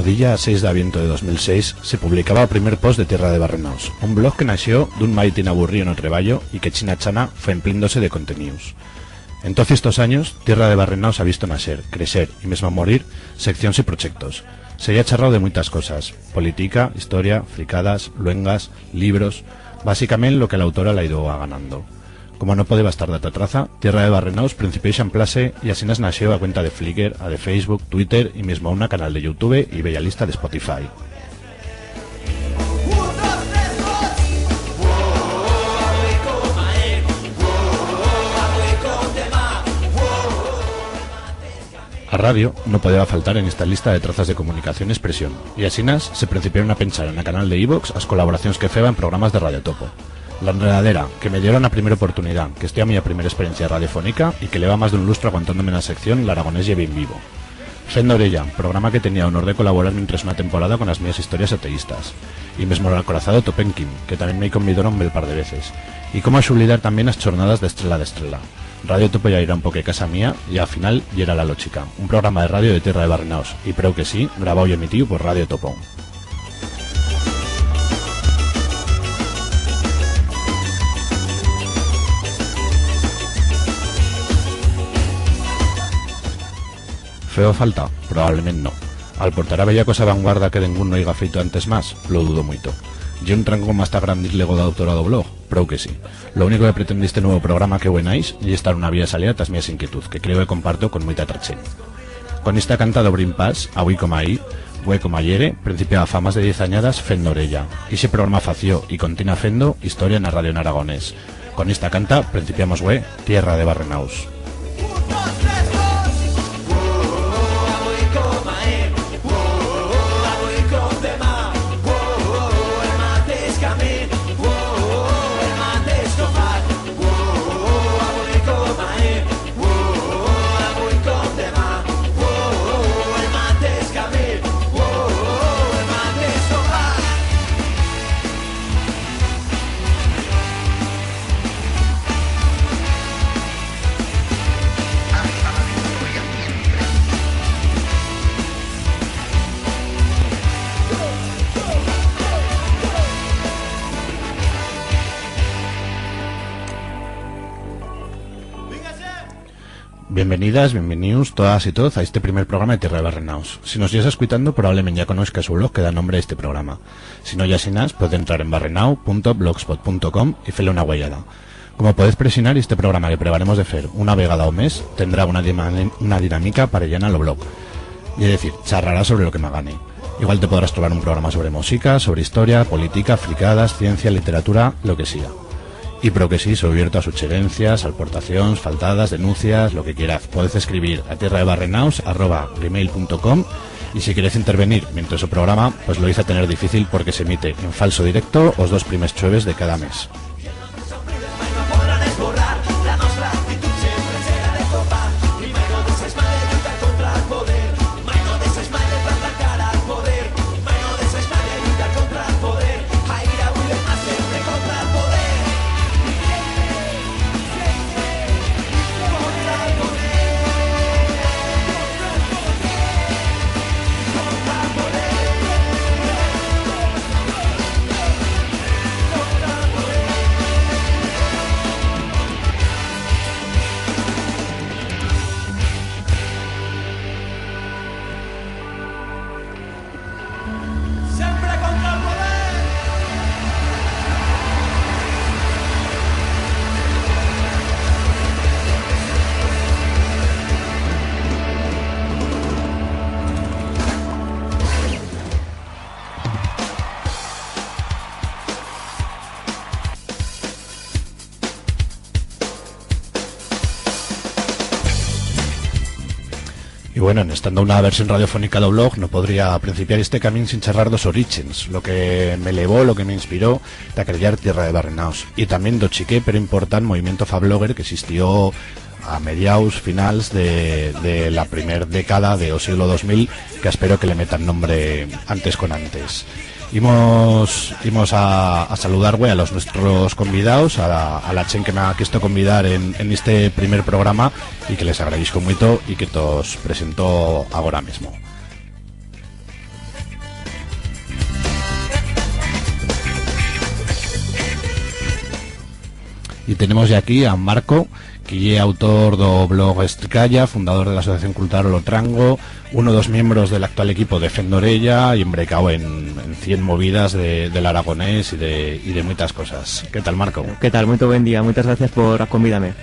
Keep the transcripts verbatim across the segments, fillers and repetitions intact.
Día seis d'aviento de dos mil seis se publicaba o primer post de Tierra de Barrenaus, un blog que nació d'un maitín aburrío en o treballo y que china chana fue emplindo-se de contenius. En toz estos anyos, Tierra de Barrenaus ha visto naixer, creixer y mesmo morir seccions y prochectos. Se i ha charrau de muitas cosas: politica, historia, fricadas, luengas, libros. Basicament lo que a l'autora l'ha ido aganando. Como no podeba estar d'atra traza, Tierra de Barrenaus principió a ixamplar-se y asinas naixeu a cuenta de Flickr, a de Facebook, Twitter y mesmo una canal de YouTube y bella lista de Spotify. A radio no podeba faltar en esta lista de trazas de comunicación y expresión, y asinas se principiaron a penchar en a canal de iVoox as colaboracions que feba en programas de Radio Topo. La Enredadera, que me diera una primera oportunidat, que estié a mía primera experiencia radiofonica y que leva más d'un lustro aguantando-me en a sección L'Aragonés ye bien vivo. Fendo Orella, programa que tenía honor de colaborar mientres una temporada con as mías historias ateístas. Y mesmo l'Acorazado Topenquim, que tamién me i convidoron bel par de veces. Y cómo a xublidar tamién as chornadas d'Estrela d'Estrela. Radio Topo ya yera un poquet casa mía y, a final, yera la lochica. Un programa de radio de Tierra de Barrenaus, y prou que sí, gravau y emitiu por Radio Topo. Feba falta? Probablement no. Alportará bella cosa a vanguarda que dengún no haiga feito antes mas? Lo dudo muito. Ye un tranco mas ta grandir l'ego d'autor a d'o blog? Prou que sí. Lo único que pretende este nuevo programa que hue naix ye estar una vía salida tras mías inquietuds, que creo que comparto con muita atra chent. Con ista canta d'obrim pas, avui coma ahí, hue coma ayere, principiaba fa mas de diez anyadas Fendo Orella. Ixe programa fació y continua fendo historia en a radio en aragonés. Con ista canta principiamos hue Tierra de Barrenaus. Bienvenidas, bienvenius, todas y toz, a este primer programa de Tierra de Barrenaus. Si nos yes escuitando, probablement ya conoixcas o blog que da nombre a este programa. Si no ye asinas, podez entrar en barrenau punto blogspot punto com y fer-le una ueyada. Como podez prexinar, este programa que prevaremos de fer una vegada o mes tendrá una dima-, una dinamica parellana a lo blog. Ye decir, charrará sobre lo que m'agane. Igual te podrás trobar un programa sobre musica, sobre historia, politica, fricadas, ciencia, literatura, lo que siga. Y prou que sí, soi ubierto a sucherencias, alportacions, faltadas, denuncias, lo que quieraz. Podez escribir a tierra de barrenaus arroba gmail punto com y si querez intervenir mientres o programa, pues lo vais a tener difícil porque s'emite en falso directo os dos primers chueves de cada mes. Y bueno, en estando una versión radiofonica d'o blog, no podría principiar este camín sin charrar d'os oríchens, lo que me levó, lo que m'inspiró ta creyar Tierra de Barrenaus, y tamién d'o chiquet pero important movimiento fabloguer que existió a mediaus, finals de, de la primer decada de o sieglo dos mil, que espero que le metan nombre antes con antes. Imos, imos a, a saludar hue a los nuestros convidaus, a la, a la chent que m'ha questo convidar en, en este primer programa y que les agradeixco muito y que tos presento agora mesmo. Y tenemos ya aquí a Marco, que ye autor do blog Estricalla, fundador de la Asociación Cultural Olotrango, uno dos miembros del actual equipo de Fendorella y embricau en, en cien movidas de, del aragonés y de, y de muitas cosas. ¿Qué tal, Marco? ¿Qué tal? Muito buen día, muitas gracias por convidar-me.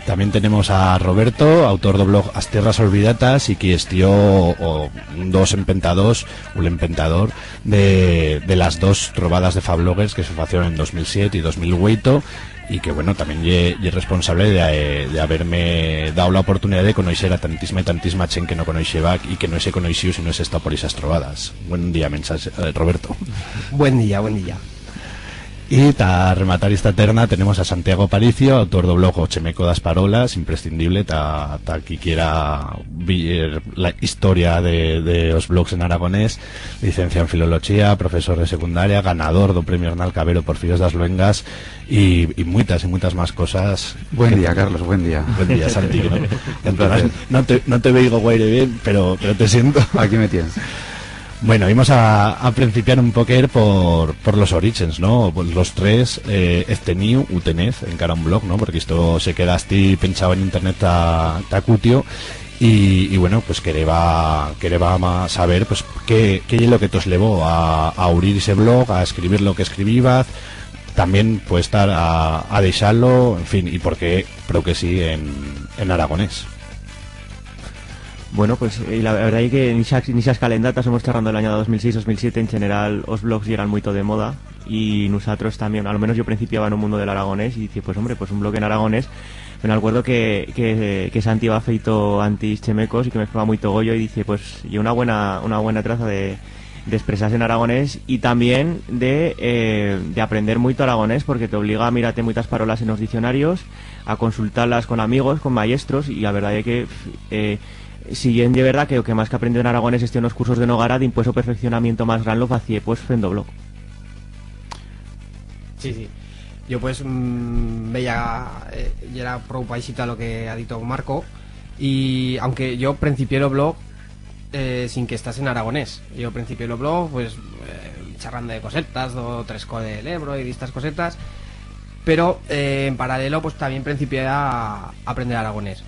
También tenemos a Roberto, autor do blog As Tierras Olvidatas, y que estió o, un dos empentadors, un empentador de, de las dos trobadas de Fabloggers que se facieron en dos mil siete y dos mil ueito, y que, bueno, también ye, ye responsable de, de haber-me dau la oportunidad de conoixer a tantisma y tantisma chent que no conoixeba y que no hese conoixiu si no hese estau por esas trobadas. Buen día, mensas-, eh, Roberto. Buen día, buen día. Y ta rematar esta terna tenemos a Santiago Paricio, autor do blog O Chemeco das Parolas, imprescindible ta, ta qui quiera vier la historia de, de os blogs en aragonés, licenciau en Filolochía, profesor de secundaria, ganador do Premio Arnal Cavero por Fíos das Luengas, y, y muitas y muitas más cosas. Buen día, Carlos, buen día. Buen día, Santi, que no, que no te, no te veigo guaire bien, pero, pero te siento. Aquí me tienes. Bueno, imos a, a principiar un poquer por, por los oríchens, no? Pues los tres, eh, hez teniu, u tenez, encara un blog, no? Porque esto se queda astí penchau en internet ta, ta cutio. Y, y bueno, pues quereba, quereba ma-, saber, pues, qué, qué ye lo que tos levó a, a ubrir ese blog, a escribir lo que escribibaz, también puede estar a, a deixar-lo, en fin, y por qué, creo que sí, en, en aragonés. Bueno, pues, eh, la verdad es que en ixa, en ixas calendatas, somos charrando del año dos mil seis, dos mil siete, en general, os blogs yeran muito de moda, y nusatros también, a lo menos yo principiaba en un mundo del aragonés, y dice, pues, hombre, pues un blog en aragonés. Me acuerdo que, que, que Santi heba feito antis Chemecos y que me feba muito goyo, y dice, pues, ye una buena, una buena traza de, de expresar-se en aragonés y también de, eh, de aprender muito aragonés, porque t'obliga a mirar-te muitas parolas en os diccionarios, a consultar-las con amigos, con mayestros, y la verdad es que, eh, si bien ye verdad que o que más que aprendí en aragonés estié en os cursos de Nogara, dimpués o perfeccionamiento más gran lo facié, pues, fendo blog. Sí, sí. Yo, pues, mm, veya, eh, yera prou paixito a lo que ha dito Marco, y aunque yo principié lo blog, eh, sin que estase en aragonés. Yo principié lo blog, pues, eh, charrando de cosetas, do tres co de l'Ebro y d'istas cosetas, pero, eh, en paralelo, pues, también principié a aprender aragonés.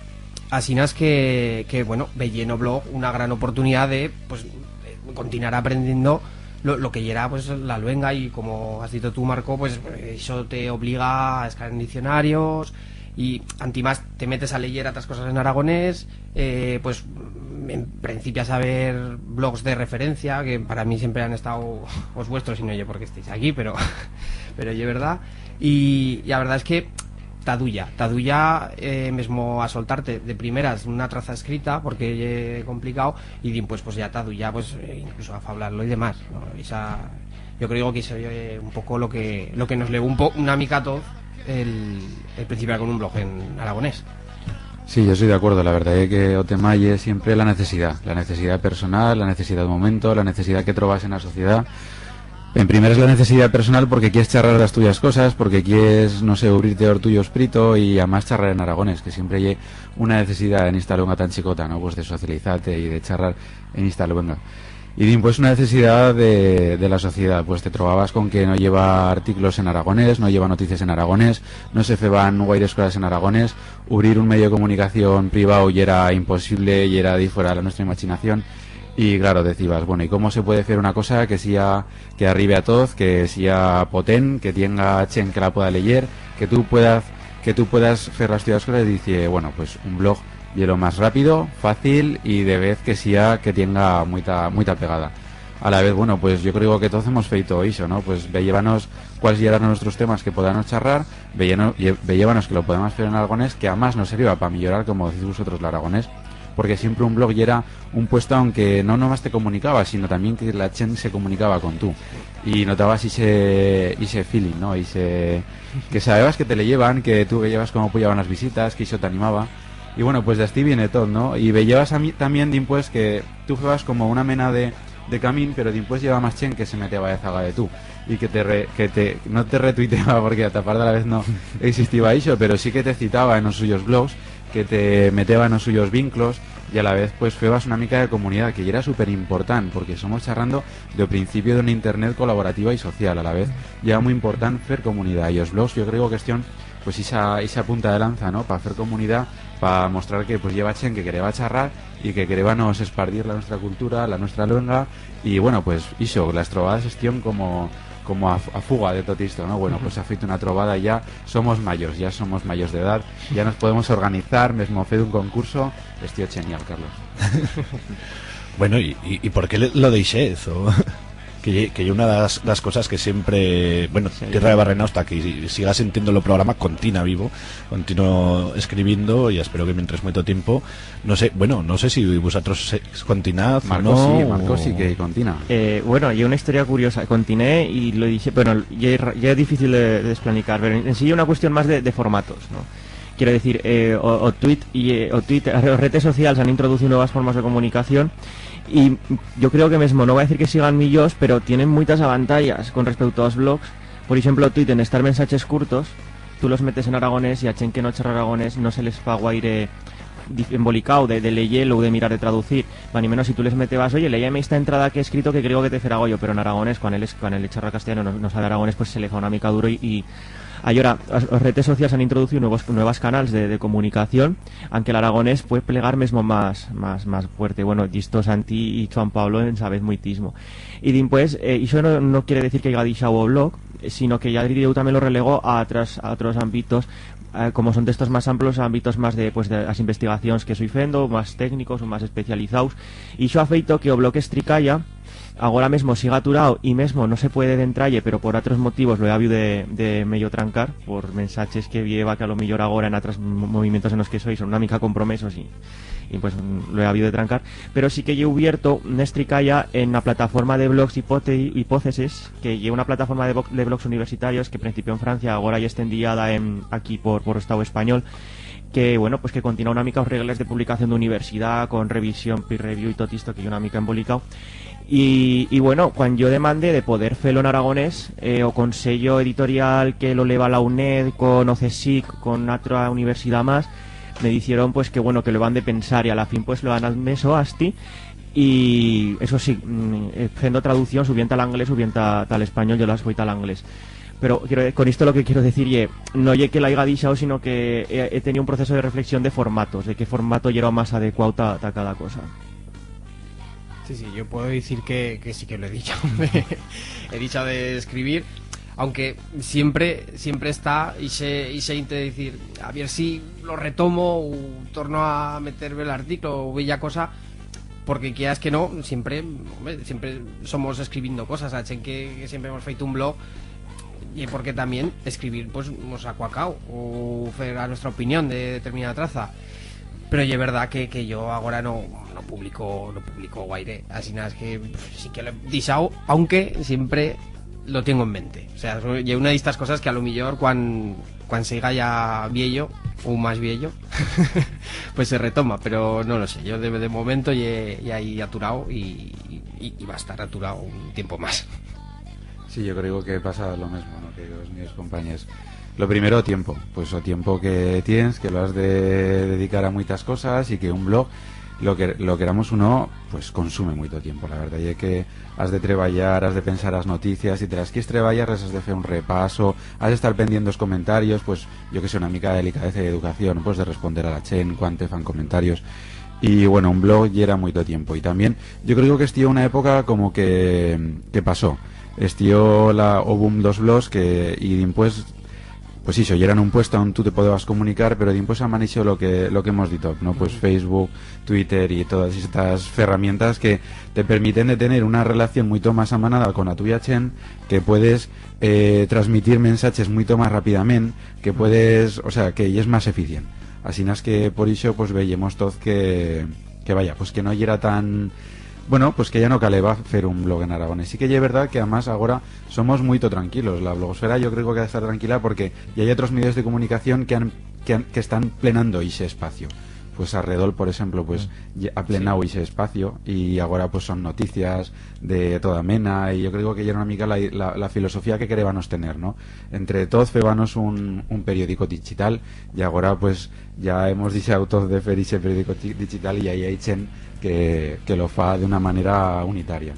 Asinas que, que, bueno, veyé en o blog una gran oportunidá de, pues, eh, continuar aprendiendo lo, lo que yera, pues, la luenga, y como has dito tú, Marco, pues, eh, ixo te obliga a escar en diccionarios, y antimás te metes a leyer atras cosas en aragonés, eh, pues, mm, en principio a saber blogs de referencia, que para mí siempre han estado os vuestros, y no ye porque estéis aquí, pero, pero ye verdad. Y, y la verdad es que t'aduya, t'aduya, eh, mesmo a soltarte de primeras una traza escrita, porque ye complicado, y dimpués, pues, ya t'aduya, pues, eh, incluso a fablar-lo y demás, ¿no? Esa, yo creo que eso ye un poco lo que, lo que nos levó un po-, una mica a toz el, el principiar con un blog en aragonés. Sí, yo estoy de acuerdo. La verdad es que o tema ye siempre la necesidad, la necesidad personal, la necesidad de momento, la necesidad que trobas en la sociedad. En primera es la necesidad personal porque quieres charrar las tuyas cosas, porque quieres, no sé, ubrirte or tuyo esprito y además charrar en aragonés, que siempre ye una necesidad en esta luenga tan chicota, ¿no? Pues de socializarte y de charrar en esta luenga. Y dimpués una necesidad de, de la sociedad, pues te trobabas con que no i heba articlos en aragonés, no i heba noticias en aragonés, no se feban guaires cosas en aragonés, ubrir un medio de comunicación privau yera imposible, yera difuera de la nuestra imachinación, y claro, decibas, bueno, ¿y cómo se puede fer una cosa que siga, que arribe a toz, que siga potent, que tienga chent que la pueda leyer, que tú puedas, que tú puedas fer las tuyas cosas? Y dice, bueno, pues un blog ye lo más rápido, fácil y de vez que siga que tienga muita, muita pegada. A la vez, bueno, pues yo creo que toz hemos feito ixo, ¿no? Pues veyébanos cuáles yeran nuestros temas que podanos charrar, veyeno-, ye-, veyébanos que lo podemos fer en aragonés, que además nos sirva pa millorar, como decís vosotros, l'aragonés, porque siempre un blog yera un puesto aunque no nomás te comunicaba, sino también que la chent se comunicaba con tú. Y notabas ixe, ixe feeling, ¿no? Ixe, que sabebas que te leyeban, que tú veyebas cómo apoyaban las visitas, que ixo t'animaba. Y bueno, pues de astí viene tot, ¿no? Y veyebas a mi, también dimpués que tú febas como una mena de, de camín, pero dimpués i heba más chent que se meteba dezaga de tú. Y que te re-, que te, no te retuiteaba, porque a ta part a la vez no existiba ixo, pero sí que te citaba en os suyos blogs, que te meteba en os suyos vinclos y a la vez, pues, febas una mica de comunidat, que yera superimportant, porque somos charrando de o principio d'una internet colaborativa y social, a la vez yera muy important fer comunidat, y os blogs, yo creo que estión, pues, ixa, ixa punta de lanza, no? Pa fer comunidat, pa mostrar que, pues, i heba chent que quereba charrar y que querebanos espardir la nuestra cultura, la nuestra luenga, y, bueno, pues, ixo, las trobadas estión como, como a, a fuga de tot isto, no? Bueno, pues, ha feito una trobada y ya somos mayors, ya somos mayors d'edat, ya nos podemos organizar, mesmo fer un concurso, estió genial, Carlos. Bueno, y, y, y por qué le, lo deixez, o? Que ye, que ye una das, das cosas que siempre, bueno, sí, Tierra de Barrenaos ta que si-, siga sintiendo lo programa, continúa vivo, continúa escribiendo y espero que mientras mucho tiempo, no sé, bueno, no sé si vosotros se-, continuad o Marco no, sí, Marco o sí que continúa. Eh, bueno, y una historia curiosa, continué y lo dije, bueno, ya es ra-, ya es difícil de, de explicar, pero en sí es una cuestión más de, de formatos, ¿no? Quiero decir, eh, o, o Twitter y, eh, o Twitter, as redes sociales han introducido nuevas formas de comunicación y yo creo que mesmo, no voy a decir que sigan millors, pero tienen muitas avantallas con respecto a los blogs. Por ejemplo, Twitter, en estar mensajes curtos, tú los metes en aragonés y a chent que no charra aragonés no se les fa guaire dif-, embolicau de, de leyer o de mirar de traducir. Van y menos si tú les metebas, oye, léyeme esta entrada que he escrito que creo que te ferá goyo, pero en aragonés, cuando él, es, cuando él charra castellano, no, no sabe aragonés, pues se le fa una mica duro y, y Allora, as, as redes sociales han introducido nuevos, nuevas canals de, de comunicación, anque l'aragonés puede plegar mesmo más, más, más fuerte. Bueno, y esto Santi y Juan Pablo en sabez muitismo. Y dimpués, eh, ixo no, no quiere decir que haya deixau o blog, eh, sino que ya yo también lo relego a otros, a otros ámbitos, eh, como son textos más amplios, a ámbitos más de, pues, de las investigaciones que soy fendo, más técnicos o más especializados. Y ixo ha feito que o blog Estricalla agora mesmo siga aturao y mesmo no se puede dentralle, pero por otros motivos lo he habido de, de medio trancar, por mensajes que vieva que a lo millor agora en otros mo-, movimientos en los que soy son una mica compromesos y, y pues, mm, lo he habido de trancar. Pero sí que yo he abierto una Estricalla en la plataforma de blogs Hipóte-, Hipócesis, que lleva una plataforma de bo-, de blogs universitarios que principió en Francia, agora ya está endiada en, aquí por, por Estado español, que, bueno, pues que continúa una mica os regles de publicación de universidad, con revisión, peer review y todo esto, que yo una mica embolicao. Y, y bueno, cuando yo demandé de poder fer-lo en aragonés, eh, o Consello Editorial que lo leva la UNED, con OCSIC, con otra universidad más, me dijeron, pues, que bueno, que lo van de pensar y a la fin, pues, lo han admeso asti. Y eso sí, mm, eh, fendo traducción, subiente al inglés, subiente a, tal español, yo las fui tal inglés. Pero quiero, con esto lo que quiero decir ye, no ye que la haya deixau, sino que he, he tenido un proceso de reflexión de formatos, de qué formato yera más adecuado ta, ta cada cosa. Sí, sí, yo puedo decir que, que sí que lo he dicho, hombre. He dicho de escribir, aunque siempre, siempre está ixe, ixe inte de decir, a ver si lo retomo o torno a meterme el artículo o bella cosa, porque quieras que no, siempre, hombre, siempre somos escribiendo cosas, a chent que, que siempre hemos feito un blog, y porque también escribir, pues, nos ha cuacao, o fer a nuestra opinión de determinada traza. Pero ye verdad que, que yo agora no, no publico, no publico guaire, así nada, es que, pf, sí que lo he deixau, aunque siempre lo tengo en mente. O sea, so-, ye una de estas cosas que a lo millor cuan, cuan seiga ya viello, o más viello, pues se retoma, pero no lo sé, yo de, de momento ye, ye ahí aturao y, y, y va a estar aturao un tiempo más. Sí, yo creo que pasa lo mesmo, ¿no? Que os míos compañeros. Lo primero, o tiempo. Pues o tiempo que tienes, que lo has de dedicar a muitas cosas y que un blog, lo que, lo queramos o no, pues consume muito tiempo. La verdad ye que has de treballar, has de pensar as noticias, si te las quieres treballar, les has de fer un repaso, has de estar pendiente os comentarios, pues, yo que sé, una mica de delicadeza y educación, pues, de responder a la chent cuan te fan comentarios. Y, bueno, un blog yera muito tiempo. Y también, yo creo que estió una época como que, que pasó. Estió la, o boom d'os blogs que, y dimpués, pues ixo, yeran un puesto on tú te podebas comunicar, pero dimpués amaneixo lo que, lo que hemos dito, ¿no? Pues Facebook, Twitter y todas estas ferramientas que te permiten de tener una relación muito más amanada con a tuya chent, que puedes, eh, transmitir mensaches muito más rapidament, que puedes, o sea, que yes más eficient. Asinas que por ixo, pues, veyemos toz que, que vaya, pues que no yera tan, bueno, pues que ya no caleba fer un blog en aragonés. Sí que ye verdad que, amás, agora somos muito tranquilos. La blogosfera yo creo que ha de estar tranquila porque ya hay otros medios de comunicación que han, que han, que están plenando ixe espacio. Pues Arredol, por ejemplo, pues, mm, ye, ha plenau ixe espacio y agora, pues, son noticias de toda mena y yo creo que yera una mica la, la, la filosofía que querébanos tener, ¿no? Entre toz fébanos un, un periódico digital y agora, pues, ya hemos dixau toz de fer ixe periódico di-, digital y ahí hai chent que, que lo fa d'una manera unitaria.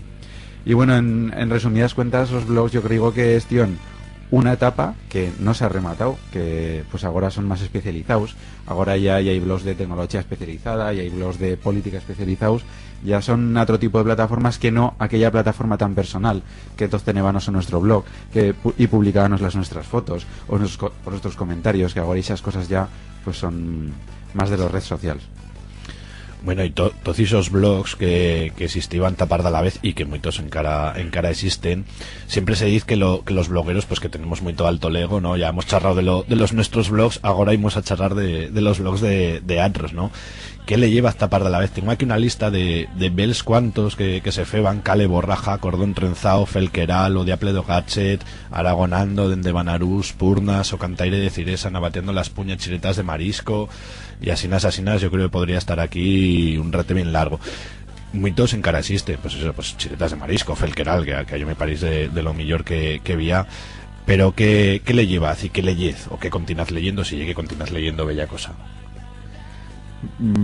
Y bueno, en, en resumidas cuentas, los blogs yo creo que estión una etapa que no s'ha rematau, que, pues, agora son más especializaus. Agora ya, ya hai blogs de tecnología especializada, ya hai blogs de política especializaus, ya son otro tipo de plataformas que no aquella plataforma tan personal que toz tenébanos en nuestro blog, que pu-, y publicábanos las nuestras fotos o nuestros co-, o nuestros comentarios, que agora esas cosas ya, pues, son más de los redes sociales. Bueno, y to-, toz ixos blogs que, que existiban ta part d'alavetz y que muitos encara, encara existen, siempre se diz que lo, que los blogueros, pues, que tenemos muito alto l'ego, ¿no? Ya hemos charrau de lo, de los nuestros blogs, agora imos a charrar de, de los blogs de, de atros, ¿no? Qué leyebaz ta part d'alavetz? Tengo aquí una lista de, de bels cuantos que, que se feban: Cale Borraja, Cordón Trenzao, Felqueral, O Diable do Gadget, Aragonando, Dende Banarús, Purnas, O Cantaire de Ciresa, Navateando las Puñas, Chiretas de Marisco, y asinas, asinas, yo creo que podría estar aquí un rate bien largo. Muitos encara existen, pues eso, pues Chiretas de Marisco, Felqueral, que, que a yo me pareix de, de lo millor que, que bi ha, pero qué, qué leyebaz y qué leyez, o qué continaz leyendo, si ye que continaz leyendo bella cosa.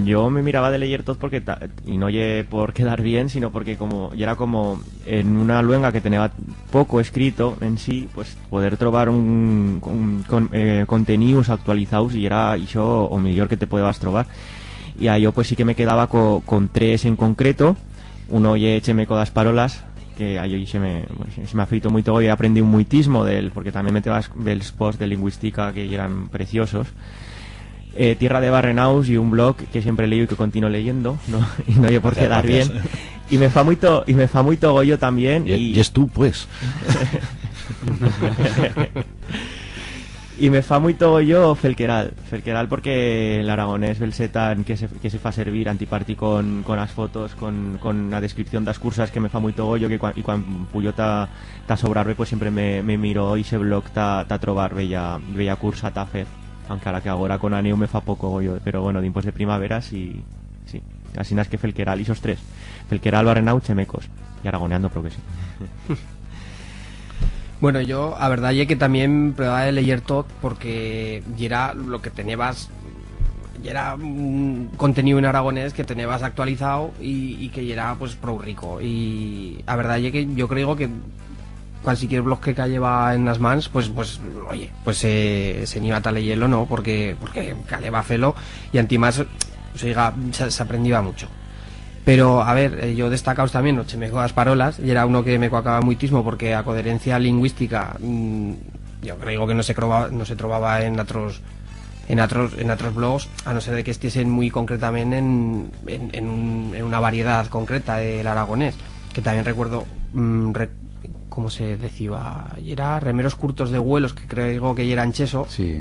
Yo me miraba de leyer toz porque ta-, y no ye por quedar bien, sino porque como, yera como en una luenga que teneba poco escrito en sí, pues poder trobar un, un, con, eh, contenius actualizaus y yera ixo o millor que te podebas trobar. Y a yo, pues, sí que me quedaba co-, con tres en concreto. Uno ye Chemeco das Parolas, que a yo se me, se me ha feito muito goyo y he aprendiu muitismo d'él, porque también meteba bels posts de lingüistica que yeran preciosos. Eh, Tierra de Barrenaus, y un blog que siempre leo y que continúo leyendo, ¿no? Y no ye por quedar bien. Gracias. Y me fa muito, y me fa muito goyo también. Y, y es tú, pues. Y me fa muito goyo Felqueral. Felqueral porque l'aragonés belsetan que se, que se fa servir antiparti con, con as fotos, con, con a descripción d'as cursas, que me fa muito goyo, que cuan, y cuan puyo ta, ta Sobrarbe, pues siempre me, me miro ixe blog ta, ta trobar bella, bella cursa ta fer. Encara que agora con a nieu me fa poco goyo, pero bueno, dimpués de primavera sí, sí. Asinas que Felqueral, ixos tres. Felqueral, Barrenau, Chemecos. Y aragoneando, pero que sí. Bueno, yo, a verdad ye que también probaba de leyer tot porque yera lo que tenebas, yera un conteniu en aragonés que tenebas actualizau y, y que yera, pues, prou rico. Y a verdad ye que yo creo que cualsiquier blog que cayeba en las mans, pues, pues, oye, pues, eh, se niba ta leyer-lo, ¿no? Porque, porque caleba fer-lo y antimás, o seiga, se, s'aprendiba mucho. Pero, a ver, eh, yo destacaos también, no, Chemeco das Parolas, yera uno que me cuacaba muitismo porque a coherencia lingüistica, mm, yo creo que no se croba-, no se trobaba en atros, en atros, en atros blogs, a no ser de que estiesen muy concretamente en, en, en un, en una variedad concreta de l'aragonés, que también recuerdo, mm, rec-, ¿cómo se decía? Yera Remeros curtos de güelos, que creo que yera en cheso. Sí.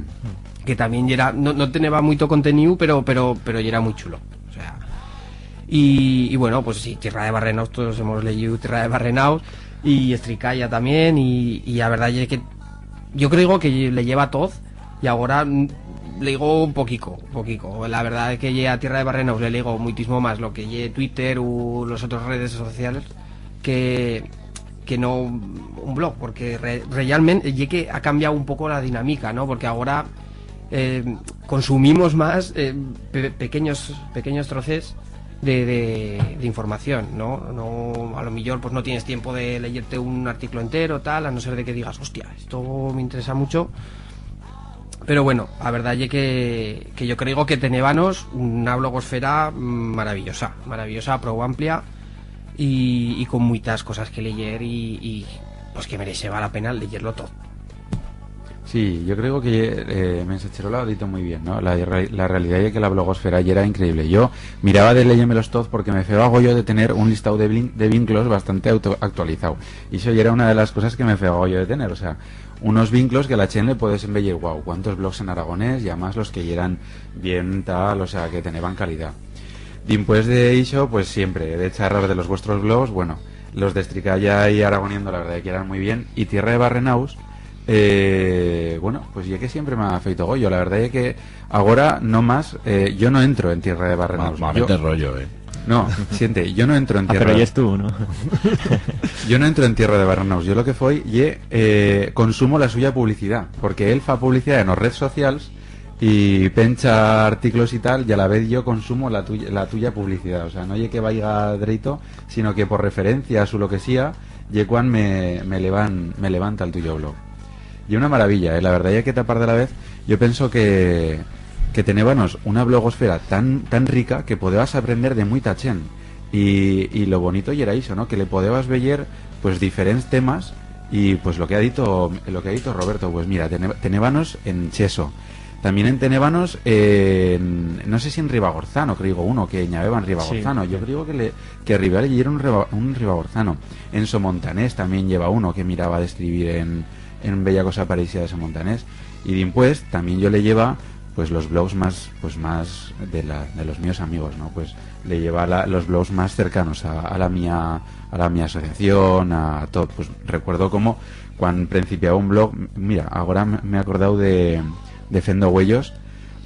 Que también yera, no, no teneba muito conteniu, pero, pero, pero yera muy chulo. O sea, y, y bueno, pues sí, Tierra de Barrenaus, todos hemos leyiu Tierra de Barrenaus, y Estricalla también, y, y a verdad ye que yo creo que leyeba toz, y agora, mm, leigo poquico, poquico. La verdad es que ye a Tierra de Barrenaus le leigo muitismo más lo que ye Twitter u los otros redes sociales que, que no un blog, porque re-, realmente ye que ha cambiau un poco la dinamica, ¿no? Porque agora, eh, consumimos más, eh, pe-, pequeños, pequeños troces de, de, de información, ¿no? No, a lo millor, pues, no tienes tiempo de leyerte un artículo entero, tal, a no ser de que digas, "Hostia, esto me interesa mucho". Pero bueno, a verdad ye que, que yo creo que tenébanos una blogosfera, mm, maravillosa, maravillosa, prou amplia y, y con muitas cosas que leyer y, y, pues, que mereceba la pena leyer-lo tot. Sí, yo creo que, eh, Mensacherola lo ha dito muy bien, ¿no? La re-, la realidad es que la blogosfera ya era increíble. Yo miraba de leyer-me-los toz porque me feba goyo de tener un listau de vin-, de vinclos bastante auto-, actualizau. Y eso ya era una de las cosas que me feba goyo de tener, o sea, unos vinclos que a la chent le podesen veyer, "Guau, cuántos blogs en aragonés", y además los que yeran bien tal, o sea, que teneban calidad. Dimpués de ixo, pues siempre he de charrar de los vuestros blogs, bueno, los de Estricalla y Aragoneando, la verdad que eran muy bien, y Tierra de Barrenaus, Eh, bueno, pues ye que siempre m'ha feito goyo. La verdad ye que agora no más, eh, yo no entro en Tierra de Barrenaus. Va, va a meter rollo, eh. No, siente, yo no entro en Tierra... Ah, pero yes tú, no? Yo no entro en Tierra de Barrenaus. Yo lo que foi ye, eh, consumo la suya publicidad, porque él fa publicidad en os redes socials y pencha articlos y tal, y a la vez yo consumo la tuya, la tuya publicidad. O sea, no ye que vaiga dreito, sino que por referencias u lo que sea, ye cuan me, me levan, me levanta el tuyo blog. Ye una maravilla, eh? La verdad ye que ta part de la vez, yo penso que, que tenébanos una blogosfera tan, tan rica que podebas aprender de muita chent. Y, y lo bonito yera ixo, no? Que le podebas veyer, pues, diferents temas y, pues, lo que ha dito, lo que ha dito Roberto, pues, mira, tene-, tenébanos en cheso. Tamién en tenébanos en, no sé si en ribagorzano, creigo uno, que n'i habeba en ribagorzano. Sí, yo sí. Creigo que le, que Rival yera un riba-, un ribagorzano. En somontanés tamién i heba uno que miraba d'escribir en, en bella cosa parecida de somontanés. Y dimpués tamién yo leyeba, pues, los blogs más, pues, más de la, de los míos amigos, no? Pues, leyeba la, los blogs más cercanos a, a la mía, a la mía asociación, a tot. Pues, recuerdo como cuan prencipiaba un blog, mira, agora me, me he acordau de, de Fendo Güellos,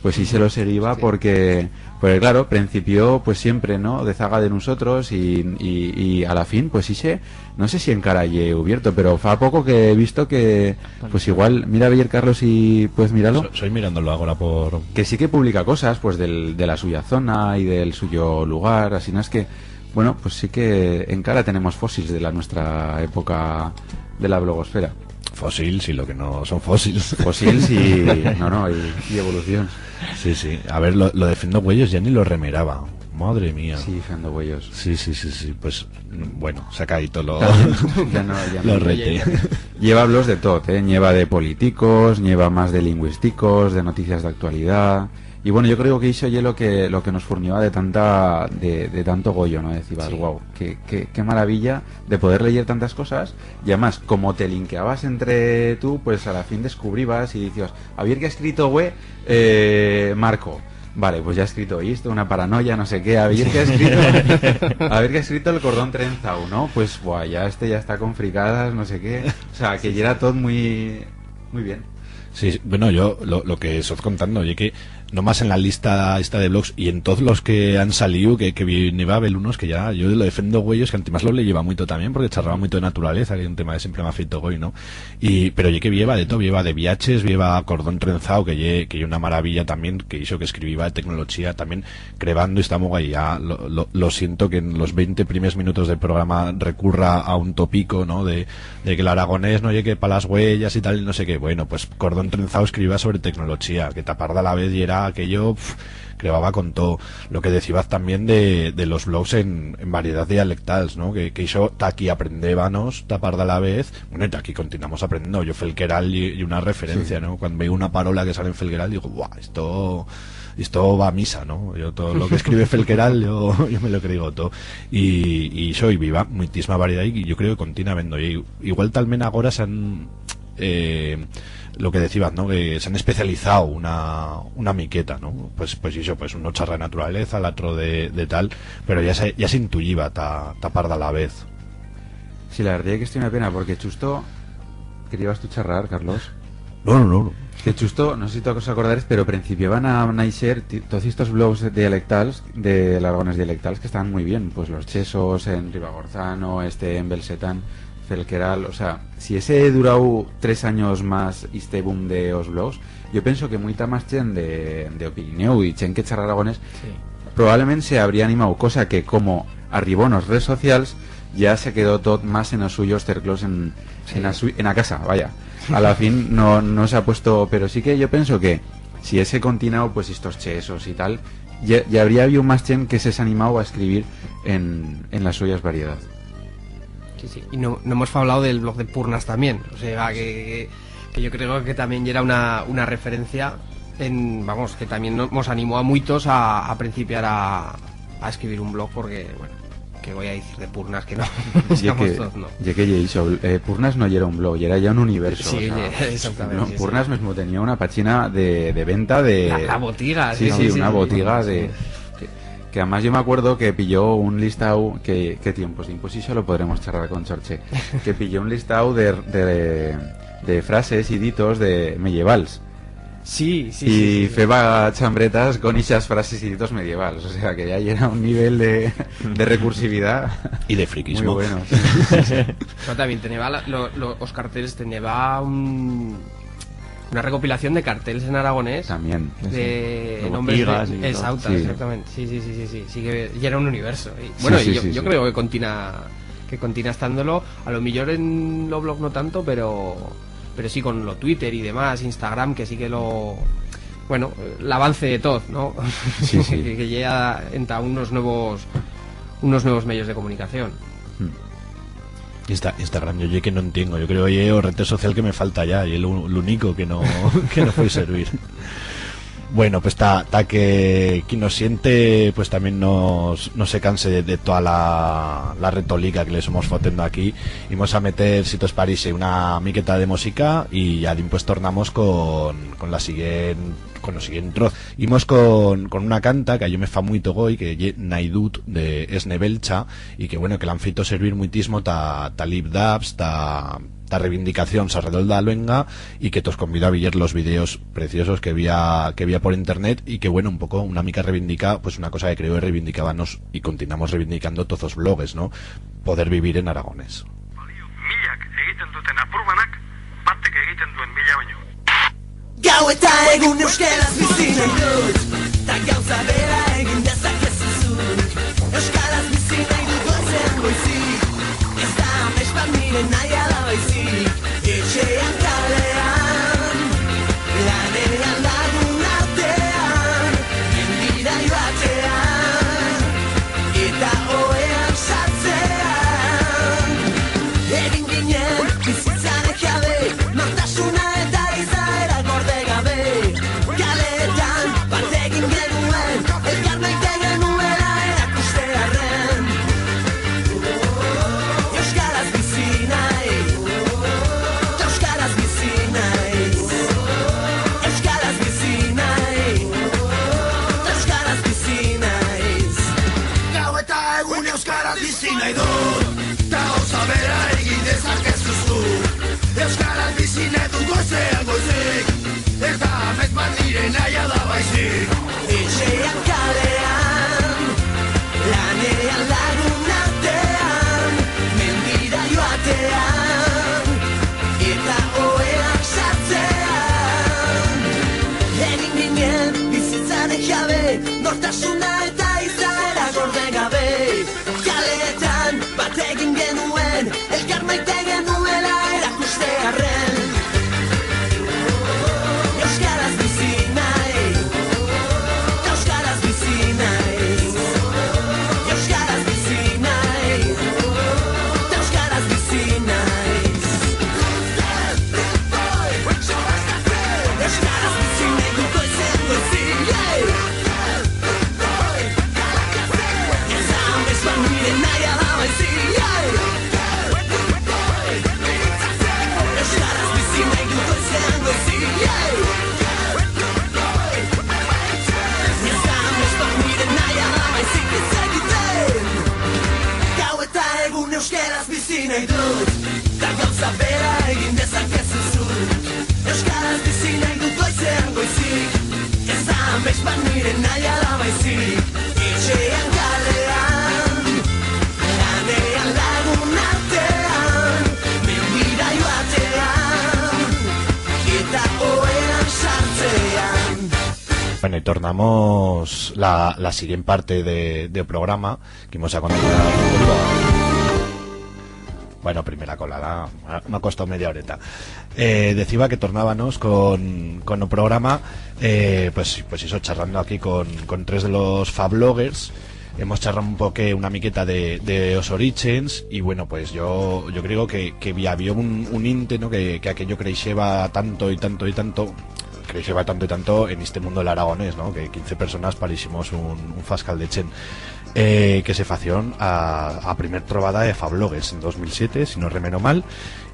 pues ixe lo seguiba... Sí. Porque, porque, claro, prencipió, pues, siempre, no? De zaga de nusotros y, y, y a la fin, pues, ixe, no sé si encara ye ubierto, pero fa poco que he visto que, pues, igual, mira, a veyer, Carlos, si puedes miralo. So-, soi mirándolo agora por... Que sí que publica cosas, pues, del, de la suya zona y del suyo lugar, asinas que, bueno, pues sí que encara tenemos fósils de la nuestra época de la blogosfera. Fósils, y lo que no son fósils. Fósils y, no, no, y, y evolución. Sí, sí. A ver, lo, lo de Fendo Güellos ya ni lo remeraba. Madre mía. Sí, Fendo Güellos. Sí, sí, sí, sí. Pues, mm, bueno, saca ahí todo lo, ya no, ya no. Lo rete. Lleva blogs de tot, eh? Lleva de politicos, lleva más de lingüisticos, de noticias d'actualidat. Y bueno, yo creo que ixo ye lo que, lo que nos furniba de tanta, de, de tanto goyo, no? Decibas, sí, "Guau, qué, qué, qué maravilla de poder leyer tantas cosas". Y además, como te linkeabas entre tú, pues a la fin descubribas y dicías, "A ver qué ha escrito güe, eh, Marco". Vale, pues ya ha escrito isto, una paranoia, no sé qué. A ver qué ha escrito, a ver qué ha escrito el cordón trenzau, no? Pues, buah, ya este ya está con fricadas, no sé qué. O sea, que... Sí, ya era todo muy, muy bien. Sí, sí. Bueno, yo lo, lo que soz contando, ye que no más en la lista esta de blogs y en toz los que han saliu, que, que viniba a haber unos que ya, yo lo de Fendo Güellos, que antimás lo leyeba muito tamién, porque charraba muito de naturaleza, que ye un tema que siempre m'ha feito goi, no? Y, pero ye que vieba de todo, vieba de viaches, vieba Cordón Trenzau, que ye, que ye una maravilla tamién, que ixo que escribiba de tecnolochía, tamién crebando, y estamos ahí, ya lo, lo, lo siento que en los veinte primers minutos del programa recurra a un topico, no? De, de que l'aragonés no ye que pa las huellas y tal, y no sé qué. Bueno, pues Cordón Trenzau escribiba sobre tecnolochía, que ta part de la vez yera aquello, pf, crebaba con todo. Lo que decibaz tamién de, de los blogs en, en variedat dialectals, no? Que, que ixo ta aquí aprendébanos, ta part de la vez, bueno, y ta aquí continuamos aprendiendo. Yo Felqueral ye, ye una referencia, sí, no? Cuando veo una parola que sale en Felqueral, digo, "Buah, esto, esto va a misa", no? Yo todo lo que escribe Felqueral, yo, yo me lo creigo todo. Y, y ixo, y viva muitisma variedat, y yo creo que continúa habiendo. Y igual talment agora s'han, eh, lo que decibaz, no? Que s'han especializau una, una miqueta, no? Pues, pues ixo, pues uno charra de naturaleza, l'atro de, de tal, pero ya se, ya s'intuyiba ta, ta part de la vez. Sí, la verdad es que esto ye una pena, porque chusto, querias tú charrar, Carlos? No, no, no, no. Que chusto, no sé si te acordares, pero prencipiaban a naixer ti-, toz estos blogs dialectals, de l'aragonés dialectals, que estaban muy bien, pues los Chesos, en Ribagorzano, este, en Belsetán, Felqueral, o sea, si ese durau tres anyos más, este boom de os blogs, yo penso que muita más chent de, de o Pirineu y chent que charra aragonés, sí, probablement se habría animau, cosa que como arribó en os redes socials, ya se quedó tot más en os suyos cerclos en, sí, en a su-, en a casa, vaya. A la fin no, no s'ha puesto, pero sí que yo penso que si ese continau, pues estos Chesos y tal, ya, ya habría habiu más chent que s'hese animau a escribir en, en las suyas variedat. Sí, sí. Y no, no hemos hablado del blog de Purnas también. O sea, que, que, que yo creo que también era una, una referencia en, vamos, que también no-, nos animó a muitos a, a principiar a, a escribir un blog porque, bueno, que voy a decir de Purnas que no, no... Ye que, toz, no? Ye que ye ixo, eh, Purnas no yera un blog, yera ya un universo, sí, o sea, ye, exactamente, no, sí, Purnas sí. Mesmo tenía una pachina de, de venta de... La, la botiga, sí, sí, sí, sí, una botiga de... Que, que además yo me acuerdo que pilló un listau, que, qué tiempos, pues ixo lo podremos charrar con Chorche, que pilló un listau de, de, de frases y ditos de medievals. Sí, sí, sí, sí, sí. Y feba chambretas con ixas frases y ditos medievals, o sea que ya yera un nivel de, de recursividad. Y de friquismo. Muy bueno, sí, sí, sí, sí. Pero también teneba la, lo, lo, os cartels, teneba un, una recopilación de cartels en aragonés. También. De nombres de... Botigas y todo. Exacto, sí, exactamente. Sí, sí, sí, sí, sí. Sí que ya era un universo. Y, sí, bueno, sí, y yo, sí, yo sí, creo que continúa, que continúa estándolo. A lo millor en lo blog no tanto, pero, pero sí con lo Twitter y demás, Instagram, que sí que lo, bueno, l'avance de todo, ¿no? Sí, sí. Que, que llega enta unos nuevos, unos nuevos medios de comunicación. Hmm. Insta-, Instagram, yo ye que no entiendo. Yo creo que ye o rete social que me falta ya, y es lo, lo único que no, que no puede servir. Bueno, pues ta, ta que qui nos siente, pues también nos, no se canse de, de toda la, la retolica que le somos fotendo aquí. Imos a meter, si tos parixe, una miqueta de musica y ya dimpués tornamos con, con la siguiente, con lo siguiente troz. Imos con, con una canta que a yo me fa muito goi, que ye Naidut de Esne Belcha, y que, bueno, que l'han feito servir muitismo ta, ta libdubs, ta, ta reivindicacions arredol de la luenga, y que tos convido a veyer los videos preciosos que vía, que vía por internet, y que, bueno, un poco, una mica reivindica, pues, una cosa que creo que reivindicábanos y continuamos reivindicando toz os bloguers, ¿no? Poder vivir en aragonés. Millak egiten duten apurbanak, batek egiten duen mila baino. Gau eta egun euskaraz bizi nahi dut, ta gauza bera egin dezakezu zuk. Euskaraz bizi nahi dut goizean goizik, ez da amets bat nire nahia da baizik. Etxean, kalean, lanean, lagun artean, mendira joatean, eta ohean sartzean. Egin ginen bizitzaren jabe, nortasuna eta izaera gorde gabe. Kaleetan bat egin genuen, elkar maite genuela erakustearren. Euskaraz bizi nahi, euskaraz bizi naiz. Euskaraz bizi nahi, euskaraz bizi naiz. Gau eta egun euskaraz bizi nahi dut, ta gauza bera egin dezakezu zuk. Euskaraz bizi nahi dut goizean goizik, ez da amets bat nire nahia da baizik. Etxean, kalean, lanean, lagun artean, mendira joatean, eta ohean sartzean. Egin ginen bizitzaren jabe, nortasuna eta izaera gorde gabe. Kaleetan bat egin genuen, elkar maite genuela erakustearren. Euskaraz bizi nahi, euskaraz bizi naiz. Euskaraz bizi nahi, euskaraz bizi naiz. Euskaraz bizi nahi dut goizean goizik, yeah. Ez da amets bat nire nahia da baizik, yeah. Euskaraz bizi nahi dut goizean goizik, yeah. Ez da amets bat nire nahia da baizik, hitz egiten. Gau eta egun euskaraz bizi nahi dut, ta gauza bera egin dezakezu zuk. Euskaraz bizi nahi dut goizean goizik, ez da amets bat nire nahia da baizik. Etxean, kalean, lanean, lagun artean, mendira joatean, eta ohean sartzean. Bueno, y tornamos la, la siguiente parte de, de programa, que imos a contar. Bueno, primera colada, m'ha, m'ha costau media horeta. Eh, deciba que tornábanos con, con o programa, eh, pues, pues eso, charrando aquí con, con tres de los fabloggers. Hemos charrado un poque, una miqueta de, de os oríchens, y bueno, pues yo, yo creo que, que bi-, había un, un inte, ¿no? Que, que aquello creixeba tanto y tanto y tanto, creixeba tanto y tanto en este mundo del aragonés, ¿no? Que quince personas pariximos un, un fascal de chent, eh, que se fació a, a primer trobada de fabloggers en dos mil siete, si no remeno mal,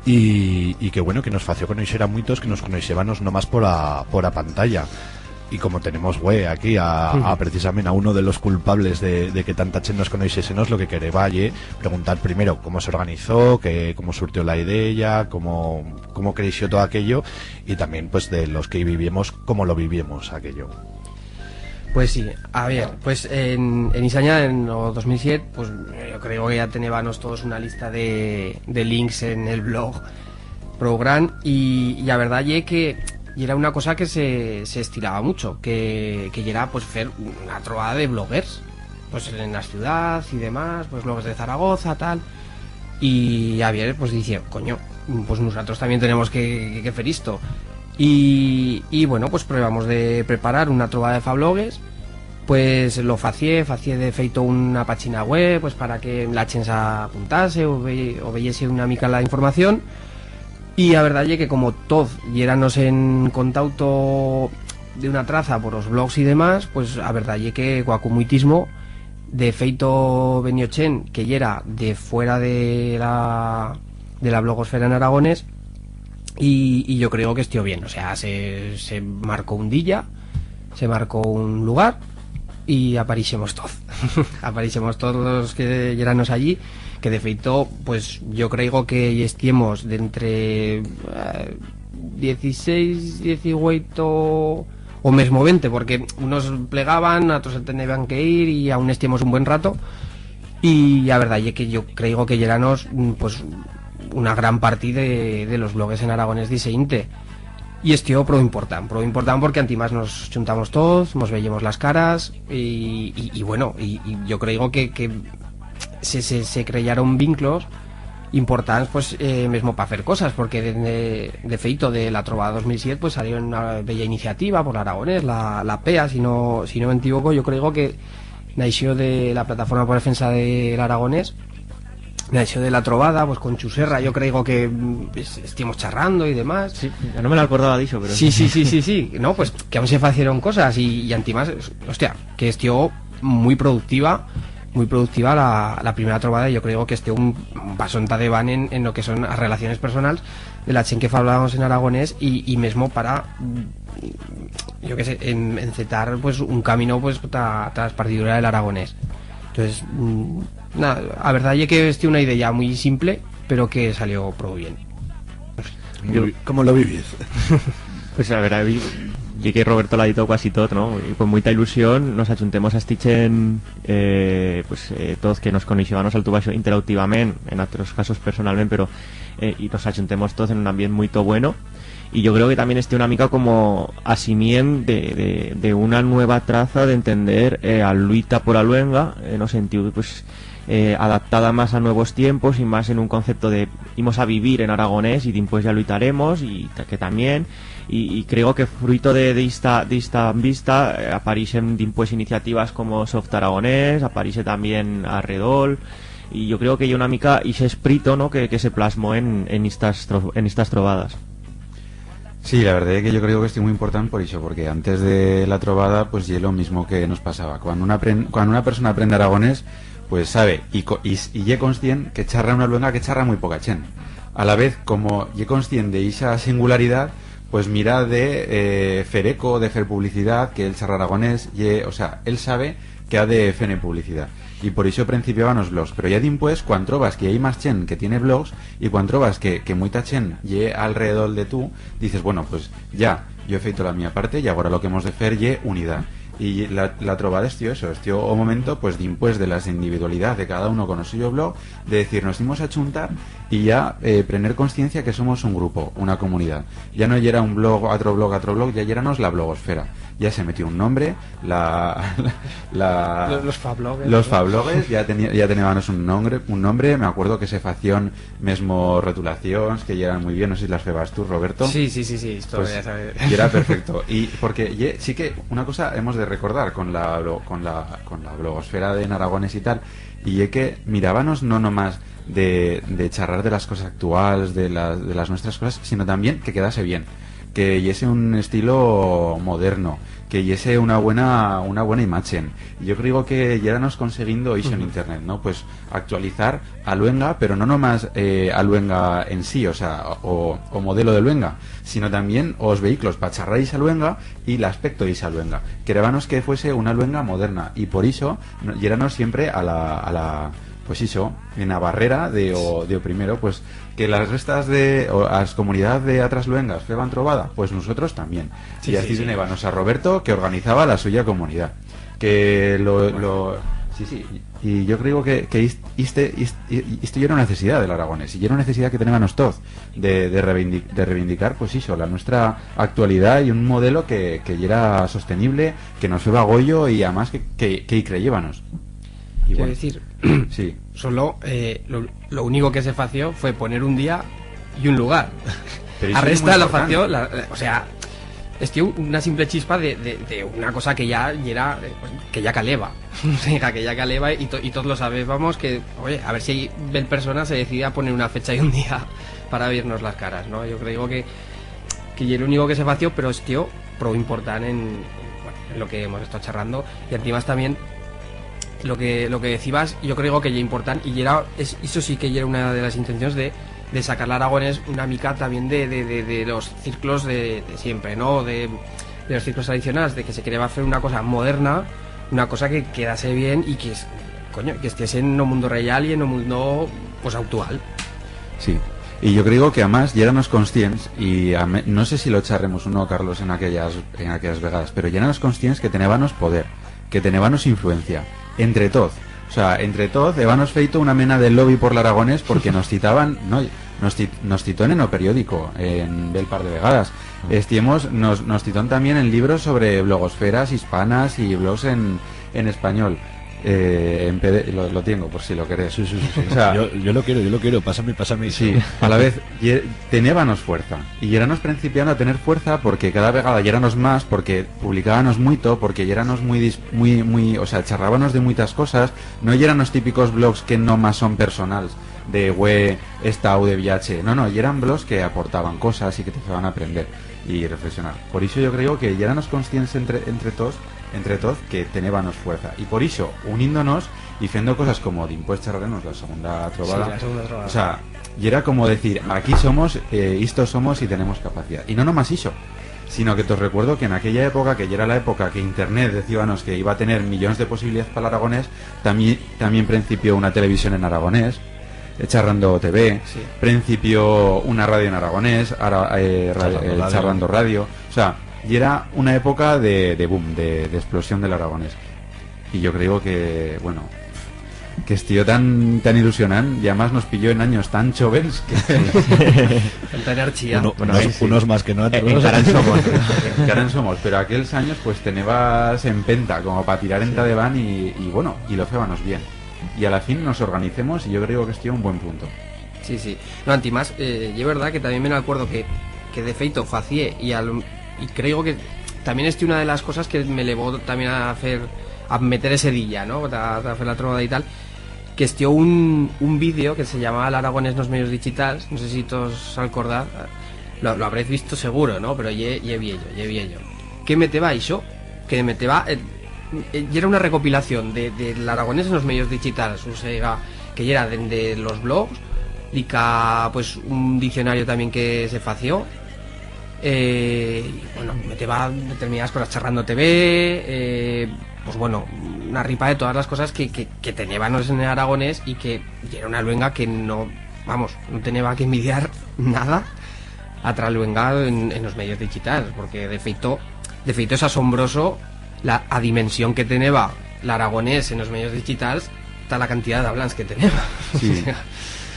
y, y que, bueno, que nos fació conoixer a muitos que nos conoixébanos nomás por a, por a pantalla. Y como tenemos, güey, aquí a, a precisament a uno de los culpables de, de que tanta chent nos conoixésenos, lo que quereba ye preguntar primero cómo s'organizó, que, cómo surtió la idea, cómo, cómo creixió todo aquello, y también, pues, de los que viviemos, cómo lo viviemos aquello. Pues sí, a ver, pues en, en ixa anyada, en o dos mil siete, pues yo creo que ya tenébanos todos una lista de, de links en el blog prou gran, y, y a verdad ye que yera una cosa que se, se estiraba mucho, que, que yera, pues, fer una trobada de bloggers, pues, en las ciudades y demás, pues, bloggers de Zaragoza, tal. Y Javier, pues, dice, coño, pues nosotros también tenemos que, que, que fer isto. Y, y bueno, pues probamos de preparar una trobada de fablogues, pues lo facié, facié de feito una pachina web, pues para que la chent s'apuntase o ve-, o veyese una mica la información. Y a verdad ye que como toz yéranos en contauto de una traza por os blogs y demás, pues a verdad ye que cuaco muitismo, de feito venió chent que yera de fuera de la, de la blogosfera en aragonés, y, y yo creo que estió bien, o sea, se, se marcó un día, se marcó un lugar, y aparixemos toz. Aparixemos toz los que yéranos allí, que de feito, pues, yo creigo que estiemos d'entre, eh, dieciséis, dieciocho, o mesmo veinte, porque unos plegaban, otros se tenían que ir, y aún estiemos un buen rato. Y a verdad ye que yo creigo que yéranos, mm, pues, una gran partida de, de los blogues en aragonés d'ixe inte. Y estió prou important, prou important, porque antimás nos chuntamos toz, mos veyemos las caras, y, y, y bueno, y, y yo creigo que, que se, se, se creyaron vinclos importants, pues, eh, mesmo pa fer cosas, porque de, de, de feito de la trobada dos mil siete, pues, salió una bella iniciativa por l'aragonés, la, la pea, si no, si no m'equivoco, yo creigo que naixió de la Plataforma por Defensa de l'Aragonés, naixió de la trobada, pues, con Chuserra, yo creigo que, mm, es-, estiemos charrando y demás. Sí, ya no me l'acordaba d'ixo, pero sí, sí, sí, sí, sí. No, pues, que aún se facieron cosas y, y antimás, hostia, que estió muy productiva, muy productiva la, la primera trobada, y yo creigo que estió un, un pasón ta debant en, en lo que son las relaciones personals de la chent que fablábamos en aragonés y, y mesmo para, mm, yo qué sé, en-, encetar, pues, un camino, pues, ta, ta esparcidura del aragonés. Entonces, mm, nada, a verdad ye que estió una idea muy simple, pero que salió prou bien. Yo... ¿Cómo lo viviz? Pues a ver, a vi-, ye que Roberto l'ha dito cuasi tot, no? Y con muita ilusión nos achuntemos a esti chent, eh, pues, eh, toz que nos conoixébanos alto baixo interactivament, en otros casos personalment, pero, eh, y nos achuntemos toz en un ambient muito bueno. Y yo creo que también estió una mica como a simient de, de, de una nueva traza d'entender, eh, a luita por a luenga, en o sentido, pues, eh, adaptada más a nuevos tiempos y más en un concepto de imos a vivir en aragonés y dimpués ya luitaremos, y ta-, que también, y, y creo que fruito de, de ista, de ista vista, eh, aparixen dimpués iniciativas como Soft Aragonés, aparixen también Arredol, y yo creo que ye una mica ixe esprito, no?, que, que se plasmó en, en istas tro-, en istas trobadas. Sí, la verdad es que yo creo que estió muy important por ixo, porque antes de la trobada, pues, ye lo mismo que nos pasaba. Cuando una apren-, cuando una persona aprende aragonés, pues sabe y co-, y s-, y ye conscient que charra una luenga que charra muy poca chent. A la vez, como ye conscient de ixa singularidad, pues mira de, eh, fer eco, de fer publicidad, que él charra aragonés, ye, o sea, él sabe que ha de fer publicidad. Y por ixo principiaban os blogs. Pero ya dimpués, cuan trobas que hay más chent que tiene blogs, y cuan trobas que, que muita chent ye alrededor de tú, dices, bueno, pues ya, yo he feito la mía parte, y agora lo que hemos de fer ye unidad. Y la, la trobada estió eso, estió o momento, pues, dimpués de las individualidades de cada uno con o suyo blog, de decir, nos imos a chuntar y ya, eh, prener consciencia que somos un grupo, una comunidad. Ya no yera un blog, otro blog, otro blog, ya yéranos la blogosfera. Ya se metió un nombre, la, la, Lo-, los fablogues, los ¿no? fablogues, ya teni-, ya teníanos un nombre, un nombre. Me acuerdo que se fación mesmo retulacions, que yeran muy bien, no sé si las febas tú, Roberto. Sí, sí, sí, sí, esto Pues, ya sabes. Y era perfecto. Y porque ye, sí que una cosa hemos de recordar con la blo-, con la, con la blogosfera de en aragonés y tal, y ye que mirábanos no nomás de, de charrar de las cosas actuals, de la, de las nuestras cosas, sino también que quedase bien, que yese un estilo moderno, que yese una buena, una buena imachen. Yo creo que yéranos conseguindo ixo en internet, no? Pues actualizar a luenga, pero no nomás, eh, a luenga en sí, o sea, o, o modelo de luenga, sino tamién os vehiclos pa charrar ixa luenga y l'aspecto d'ixa luenga. Querébanos que fuese una luenga moderna y por ixo no, yéranos siempre a la, a la, pues ixo, en a barrera de o, de o primero, pues que las restas de, o as comunidaz de atras luengas feban trobada, pues nusotros tamién. Sí, y así sí, sí. Tenébanos a Roberto, que organizaba la suya comunidad. Que lo, lo, sí, sí, y yo creo que, que ist-, iste, ist-, i-, isto yera una necesidad del aragonés, y yera una necesidad que tenébanos toz de, de reivindi-, de reivindicar, pues ixo, la nuestra actualidad y un modelo que, que yera sostenible, que nos feba goyo y amás que, que, que i creyébanos. Y quiero bueno. Decir, sí. Solo, eh, lo, lo único que se fació fue poner un día y un lugar. Pero a resta la fació, la, la, o sea, estió una simple chispa de, de, de una cosa que ya yera, eh, que ya caleba. O sea, que ya caleba y to-, y toz lo sabébanos que, oye, a ver si bel persona se decide a poner una fecha y un día para vernos las caras, no? Yo creo que, que ye lo único que se fació, pero estió pro important en, bueno, en lo que hemos estado charrando. Y antimás tamién lo que, lo que decibas, yo creo que ye important, y yera, es, eso sí que yera una de las intencions de, de sacar l'aragonés una mica tamién de, de, de, de los circlos de, de siempre, no? De, de los circlos tradicionals, de que se quereba fer una cosa moderna, una cosa que quedase bien y que es, coño, que estiese en o mundo real y en o mundo, pues, actual. Sí. Y yo creo que amás yéranos conscients, y a me-, no sé si lo charremos uno, Carlos, en aquellas, en aquellas vegadas, pero yéranos conscients que tenébanos poder, que tenébanos influencia, entre toz. O sea, entre toz, hébanos feito una mena de lobby por l'aragonés porque nos citaban, no, nos ci-, nos citón en o periódico, en bel par de vegadas. Estiemos, nos, nos citón tamién en libros sobre blogosferas hispanas y blogs en, en español. Eh, en P D, lo, lo tiengo, por si lo querés. Sí, sí, sí, sí. O sea, yo, yo lo quiero, yo lo quiero. Pásame, pásame eso. Sí, a la vez, ye-, tenébanos fuerza. Y yéranos principiando a tener fuerza porque cada vegada yéranos más, porque publicábanos muito, porque yéranos muy dis-, muy, muy, o sea, charrábanos de muitas cosas. No yéranos típicos blogs que no más son personals, de hue, estau de viache. No, no, yeran blogs que aportaban cosas y que te feban aprender y reflexionar. Por ixo yo creo que yéranos conscients entre, entre toz, entre toz, que tenébanos fuerza. Y por ixo, unindonos y fendo cosas como dimpués charraremos la segunda trobada. Sí, la segunda trobada. O sea, yera como decir, aquí somos, eh, isto somos y tenemos capacidad. Y no nomás ixo, sino que tos recuerdo que en aquella época, que yera la época que Internet decíbanos que iba a tener millons de posibilidades pa l'aragonés, tamién, tamién principió una televisión en aragonés, eh, Charrando T V, sí, principió una radio en aragonés, ara-, eh, ra-, Charrando eh, Radio. Charrando Radio. O sea, yera una época de, de boom, de, de explosión del aragonés. Y yo creo que, bueno, que estió tan, tan ilusionant, y amás nos pilló en anyos tan chovens que Tanta enerchía. Uno-, bueno, unos, sí, sí, unos más que no, eh, otros. Encara en somos. Encara en somos, pero aquels anyos, pues, tenebas empenta como pa tirar enta debant y, y, bueno, y lo fébanos bien. Y a la fin nos organicemos y yo creo que estió un buen punto. Sí, sí. No, antimás, eh, ye verdad que tamién me n'acuerdo que, que de feito facié y al, y creo que tamién estió una de las cosas que me levó tamién a fer, a meter ese día, no? Ta, ta fer la trobada y tal, que estió un, un vídeo que se llamaba L'Aragonés nos medios digitals, no sé si tos acordaz, lo, lo habréz visto seguro, no? Pero ye, ye viello, ye viello. Que meteba ixo, que meteba, eh, eh, yera una recopilación de, de l'aragonés en los medios digitals, o sea, que yera dende los blogs, dica, pues, un diccionario tamién que se fació, eh, y, bueno, meteba determinadas cosas, Charrando T V, eh, pues, bueno, una ripa de todas las cosas que, que, que tenébanos en aragonés y que yera una luenga que no, vamos, no teneba que envidiar nada a atra luenga en, en los medios digitals, porque de feito, de feito es asombroso la, a dimensión que teneba l'aragonés en los medios digitals, ta la cantidad d'ablants que teneba. Sí. O sea,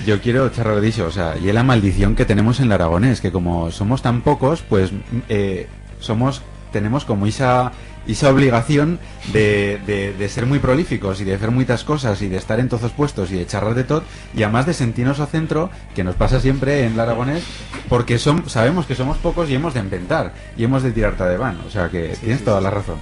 yo quiero charrar d'ixo, o sea, ye la maldición que tenemos en l'aragonés, que como somos tan pocos, pues, eh, somos, tenemos como ixa, ixa obligación de, de, de ser muy prolíficos y de fer muitas cosas y de estar en toz os puestos y de charrar de tot, y amás de sentirnos o centro, que nos pasa siempre en l'aragonés, porque som-, sabemos que somos pocos y hemos de empentar, y hemos de tirar ta debant, o sea que tienes toda la razón.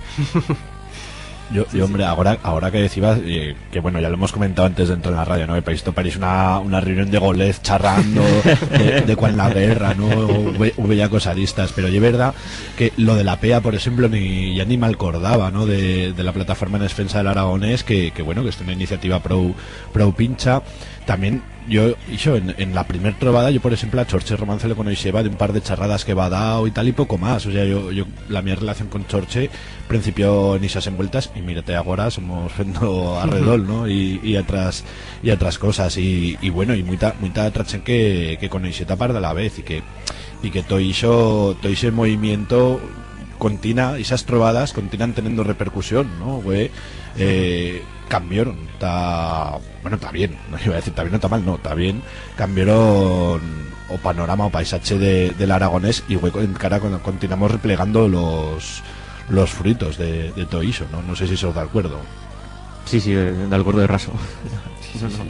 Yo, yo, hombre, agora, agora que decibas, eh, que, bueno, ya lo hemos comentado antes de entrar en la radio, ¿no? Que pa isto parix una, una reunión de golez charrando de, de cuan la guerra, ¿no? Ube-, ubella cosas d'istas, pero ye verdat que lo de la pea, por eixemplo, ni, ya ni m'alcordaba, ¿no? De, de la plataforma en defensa de l'aragonés, que, que, bueno, que es una iniciativa prou, prou pincha. También, yo, ixo, en, en la primer trobada, yo, por eixemplo, a Chorche Romance le conoixeba d'un par de charradas que heba dau y tal, y poco más. O sea, yo, yo, la mía relación con Chorche principió en ixas envueltas, y mira-te agora, somos fendo arredol, ¿no? Y, y atras, y atras cosas, y, y bueno, y muita, muita atra chent que, que conoixí ta part de la vez, y que, y que tot ixo, tot ixe movimiento continua, ixas trobadas continan tenendo repercusión, ¿no? Hue, eh, cambioron, ta, bueno, ta bien, no iba a decir ta bien o ta mal, no, ta bien, cambioron o panorama, o paisache de, de l'aragonés, y hue encara con-, continuamos replegando los, los fruitos de, de tot ixo, ¿no? No sé si sos d'alcuerdo. Sí, sí, eh, d'alcuerdo de raso. Sí, sí, sí.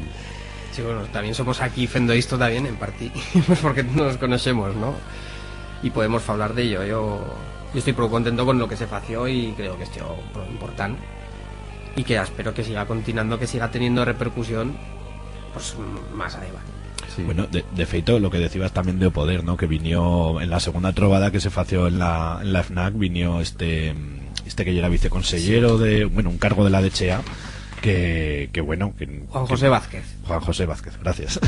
Sí, bueno, también somos aquí fendo isto también, en parti, pues porque nos conocemos, ¿no? Y podemos hablar de ello. Yo, yo estoy prou contento con lo que se fació y creo que estuvo prou important. Y que espero que siga continuando, que siga teniendo repercusión, pues, m-, más adelante. Sí. Bueno, de, de feito, lo que decibas también de Poder, ¿no? Que vinió en la segunda trobada que se fació en la, en la FNAC, vinió este, este que ya era viceconsellero de, bueno, un cargo de la D H A, que, que bueno, que, Juan José que Vázquez. Juan José Vázquez, gracias.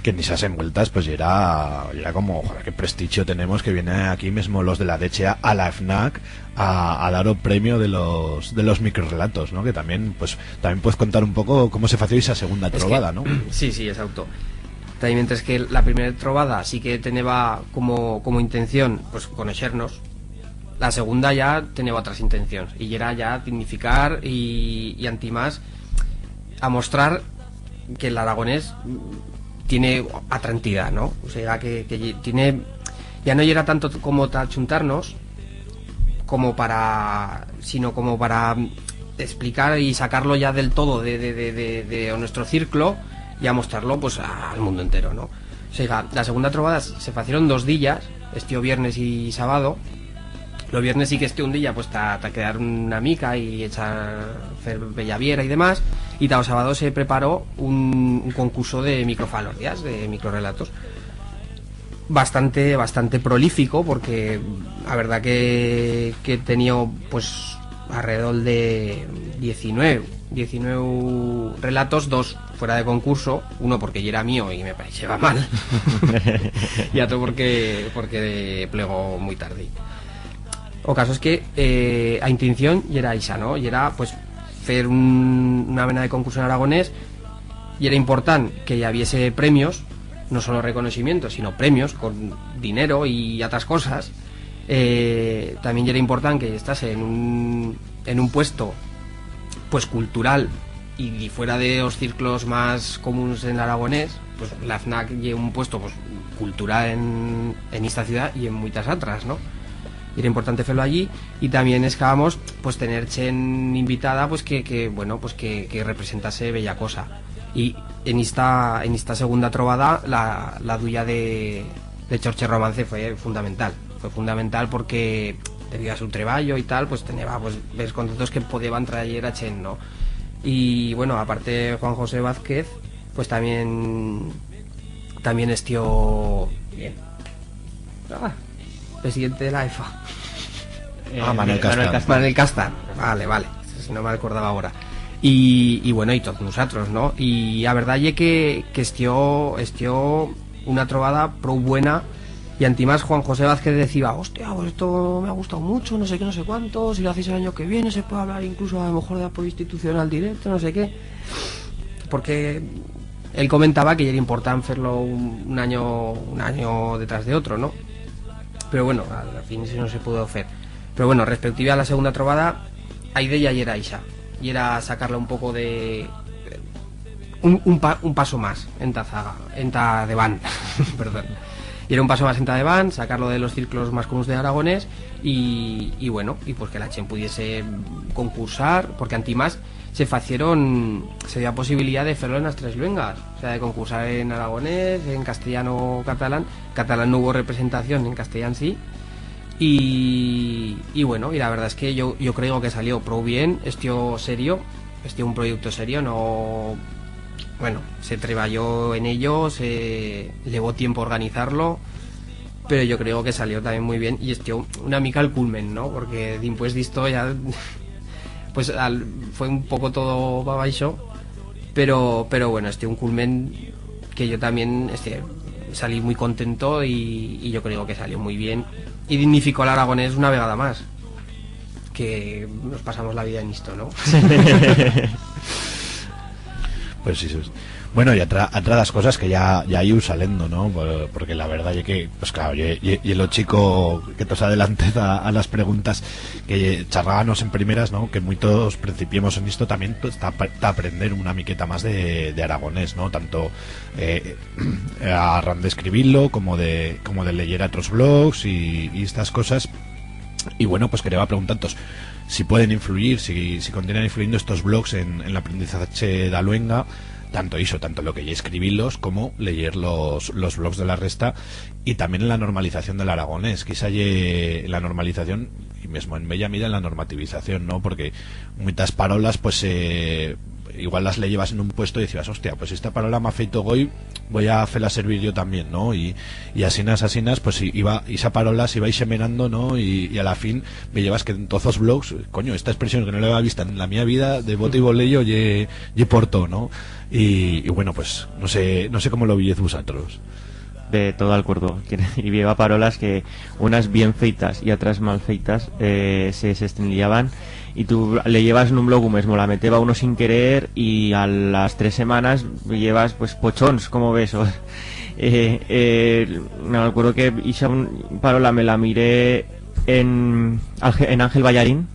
Que en esas envueltas, pues, ya era, ya era como, "Joder, qué prestigio tenemos que vienen aquí mismo los de la D H A a la FNAC a, a dar o premio de los, de los microrelatos", ¿no? Que también, pues, también puedes contar un poco cómo se fació esa segunda trobada, ¿no? Sí, sí, exacto. También, mientras que la primera trobada sí que teneba como, como intención, pues, conoixer-nos, la segunda ya teneba otras intencions, y era ya dignificar y, y antimás amostrar que l'aragonés, mm, tiene atra entidat, ¿no? O sea, que, que ye-, tiene, ya no yera tanto como ta chuntar-nos, como para, sino como para, mm, explicar y sacar-lo ya del todo de, de, de, de, de nuestro circlo y amostrar-lo, pues, al mundo entero, ¿no? O sea, la segunda trobada se facieron dos días, estió viernes y sábado. Lo viernes sí que estió un día, pues, ta, ta quedar una mica y echar, fer bellaviera y demás. Y ta o sábado se preparó un, un concurso de microfalordias, de microrelatos. Bastante, bastante prolífico, porque la verdad que, que tenió, pues, alrededor de diecinueve, diecinueve relatos, dos fuera de concurso, uno porque yera mío y me pareceba mal, y otro porque, porque plegó muy tarde. O caso es que, eh, a intención yera ixa, ¿no? Yera, pues, fer un, una mena de concurso en aragonés, y era important que i habiese premios, no solo reconocimientos, sino premios con dinero y otras cosas. Eh, también yera important que estase en un, en un puesto, pues, cultural y, y fuera de los círculos más comuns en l'aragonés, pues, la FNAC ye un puesto, pues, cultural en, en esta ciudad y en muitas otras, ¿no? Y era importante fer-lo allí, y también escábamos, pues, tener chent invitada, pues, que, que, bueno, pues, que, que representase bella cosa. Y en esta, en esta segunda trobada, la, la duya de, de Chorche Romance fue fundamental. Fue fundamental porque, debido a su treballo y tal, pues, teneba, pues, bels contactos que podeban trayer a chent, ¿no? Y, bueno, aparte Juan José Vázquez, pues, también, también estió bien. Ah, presidente de la EFA. Eh, Ah, Manuel Manuel Castan. Castan. Manuel Castan. Vale, vale. Si no me acordaba ahora. Y, y bueno, y toz nusatros, ¿no? Y la verdad ye que, que estió, estió una trobada prou buena. Y antimás Juan José Vázquez decía, "Hostia, pues esto me ha gustado mucho, no sé qué, no sé cuánto, si lo hacéis el año que viene se puede hablar incluso a lo mejor de apoyo institucional directo, no sé qué". Porque él comentaba que yera important fer-lo un, un año, un año detrás de otro, ¿no? Pero bueno, al, al fin eso no se pudo fer. Pero bueno, respectiva a la segunda trobada, a idea yera ixa. Yera sacar-la un poco de, un, un pa-, un paso más enta zaga, enta debant, perdón. Yera un paso más enta debant, sacar-lo de los círculos más comuns de aragonés y, y bueno, y pues que la chent pudiese concursar, porque antimás se facieron, se dio la posibilidad de fer-lo en las tres luengas, o sea, de concursar en aragonés, en castellano o catalán. Catalán no hubo representación, en castellán sí. Y, y bueno, y la verdad es que yo, yo creo que salió pro bien, estió serio, estió un proyecto serio, no, bueno, se treballó en ello, se llevó tiempo organizarlo, pero yo creo que salió también muy bien y estió una mica al culmen, ¿no? Porque dimpués d'isto ya, pues al, fue un poco todo pa baixo, pero, pero bueno, estió un culmen que yo también, este, salí muy contento y, y yo creo que salió muy bien y dignificó al aragonés una vegada más, que nos pasamos la vida en isto, ¿no? Pues sí, sí. Bueno, y atra, atra das cosas que ya, ya iu salendo, ¿no? Por, porque la verdad ye que, pues claro, ye, ye, ye lo chico que tos adelantez a, a las preguntas que ye, charrábanos en primeras, ¿no? Que muitos principiemos en isto también, pues, ta, ta aprender una miqueta más de, de aragonés, ¿no? Tanto eh, a ran de escribir-lo como de, como de leyer a otros blogs y, y estas cosas. Y bueno, pues quereba preguntar-tos si pueden influir, si, si continúan influyendo estos blogs en, en l'aprendizache d'a luenga, tanto ixo, tanto lo que ye escribir-los como leyer los, los blogs de la resta, y también en la normalización del aragonés, que ixa ye la normalización, y mesmo en bella mida en la normativización, ¿no? Porque muitas parolas, pues, eh, igual las leyebas en un puesto y decías, hostia, pues esta parola m'ha feito goi, voy a fer-la servir yo también, ¿no? Y, y asinas, asinas, pues i-, iba, ixa parola se iba ixemenando, ¿no? Y, y a la fin veyebas que en toz os blogs, coño, esta expresión que no l'heba vista en la mía vida, de bote y boleyo, ye, ye por to, ¿no? Y, y bueno, pues, no sé, no sé cómo lo veyez vusatros. De todo al cuerdo. Y lleva parolas que unas bien feitas y otras mal feitas, eh, se, se estrillaban. Y tú le llevas en un blog mismo, la meteba uno sin querer y a las tres semanas llevas, pues, pochons, como ves. O, eh, eh, me acuerdo que ixa un, parola me la miré en, Alge- en Ángel Ballarín,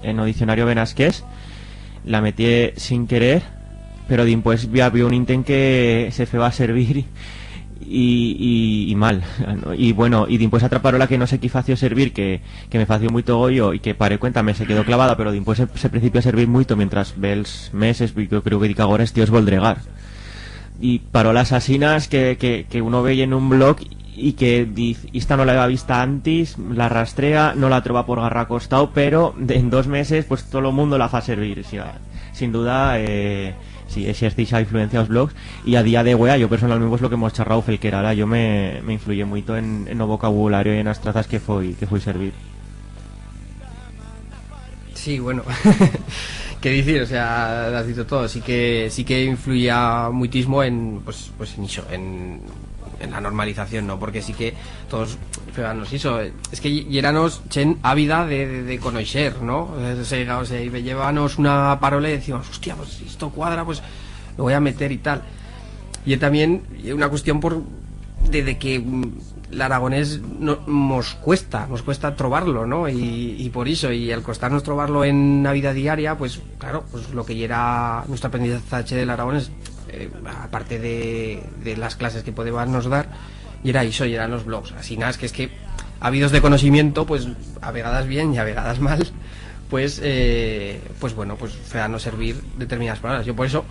en o diccionario benasqués, la metí sin querer, pero dimpués había un intent que se feba servir y, y, y mal. Y bueno, y dimpués otra parola que no sé qué fació servir, que, que me fació muito goyo y que paré cuenta me se quedó clavada, pero dimpués se, se principió a servir muito mientras bels meses, yo creo que dica ahora es Dios voldregar. Y parolas asinas que, que, que uno ve en un blog y que diz, esta no la heba vista antes, la rastrea, no la troba por garra costau, pero de, en dos meses, pues, todo el mundo la fa servir. O sea, sin duda, eh, sí, exerce esa influencia los blogs. Y a día de wea, yo personalmente, pues, lo que hemos charrado, Felquera, ahora yo me, me influye muito en, en o vocabulario y en las trazas que foi, que foi servir. Sí, bueno. Qué dicir, o sea, has dicho todo. Sí que, sí que influía muitismo en, pues, pues en iso, en, en la normalización, ¿no? Porque sí que todos, pero no sé, eso, es que yéranos chen ávida de, de, de conoixer, ¿no? O sea, o sea, y llevábanos una parola y decíamos, hostia, pues esto cuadra, pues lo voy a meter y tal. Y también una cuestión por, de, de que, mm, l'aragonés no, mos cuesta, mos cuesta trobar-lo, ¿no? Y, y por iso, y al costar-nos trobar-lo en a vida diaria, pues, claro, pues lo que yera nuestro aprendizache de l'aragonés, eh, aparte de, de las clases que podeban-nos dar, yera iso, yeran los blogs. Asinas que es que habidos de conocimiento, pues, a vegadas bien y a vegadas mal, pues, eh, pues bueno, pues, fer-nos servir determinadas palabras. Yo por iso,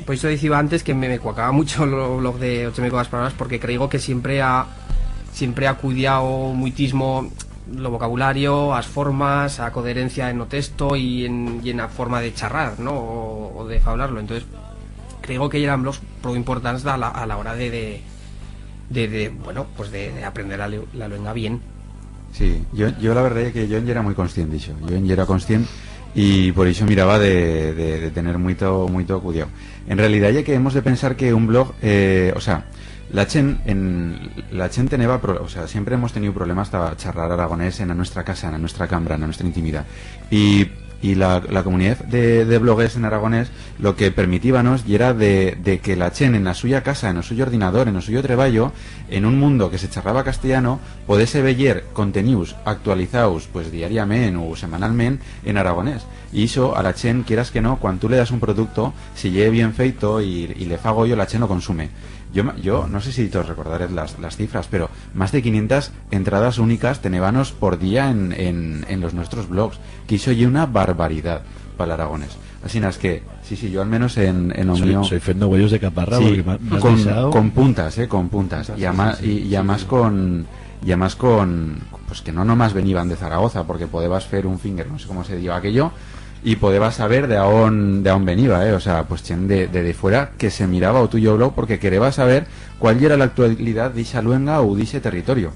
por iso diciba antes que me, me cuacaba mucho lo blog de Ocho me cuacas palabras, porque creigo que siempre ha, siempre ha cudiau muitismo lo vocabulario, as formas, a coherencia en o texto y en, y en a forma de charrar, ¿no? O, o de fablar-lo. Entonces, creigo que yeran blogs pro importants a la, a la hora de, de, de, de, bueno, pues de, de aprender la, lu- la luenga bien. Sí, yo, yo la verdad es que yo en yera muy conscient d'ixo. Yo en yera conscient y por iso miraba de, de, de tener muito, muito cudiau. En realidad ya que hemos de pensar que un blog, eh, o sea, la chen, en, la chen teneba pro- o sea, siempre hemos tenido problemas para charrar aragonés en a nuestra casa, en a nuestra cambra, en a nuestra intimidad. Y, y la, la comunidad de, de bloguers en aragonés lo que permitíbanos yera de, de que la chen en a suya casa, en o suyo ordinador, en o suyo treballo, en un mundo que se charraba castellano, podese veyer contenius actualizaus, pues, diariament u semanalment en aragonés. Y ixo, a la chen, quieras que no, cuan tú le das un producto, si ye bien feito y, y le fa goyo, la chen lo consume. Yo, ma- yo no sé si tos recordarez las, las cifras, pero más de quinientas entradas únicas tenébanos por día en, en, en los nuestros blogs, que ixo ye una barbaridad pa l'aragonés. Asinas que, sí, sí, yo al menos en, en o mío... Soy fendo güellos de caparra Sí, porque me, me has con, deixado. Con puntas, eh, con puntas. Y además, y, y además con, Y además con, pues que no nomás veniban de Zaragoza, porque podebas fer un finger, no sé cómo se diga aquello, y podebas saber de a on, de a on veniba, eh? O sea, pues chent de, de, de fuera que se miraba o tuyo blog porque quereba saber cuál yera la actualidad d'ixa luenga u d'ixe territorio.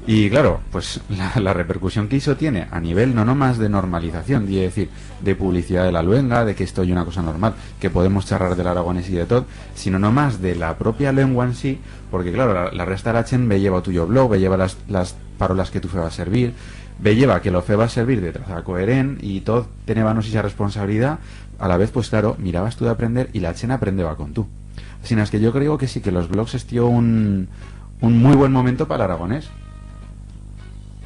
Y claro, pues la, la repercusión que ixo tiene a nivel no nomás de normalización, de decir, de publicidad de la luenga, de que esto ye una cosa normal, que podemos charrar del aragonés y de tot, sino nomás de la propia lengua en sí, porque claro, la, la resta de la chent ve lleva o tuyo blog, ve lleva las, las parolas que tú febas servir, ve lleva que lo febas servir de traza coherent y tot, tenebanos ixa responsabilidad, a la vez, pues claro, mirabas tú d'aprender y la chent aprendeba con tú. Asinas que yo creo que sí que los blogs estió un, un muy buen momento para el aragonés.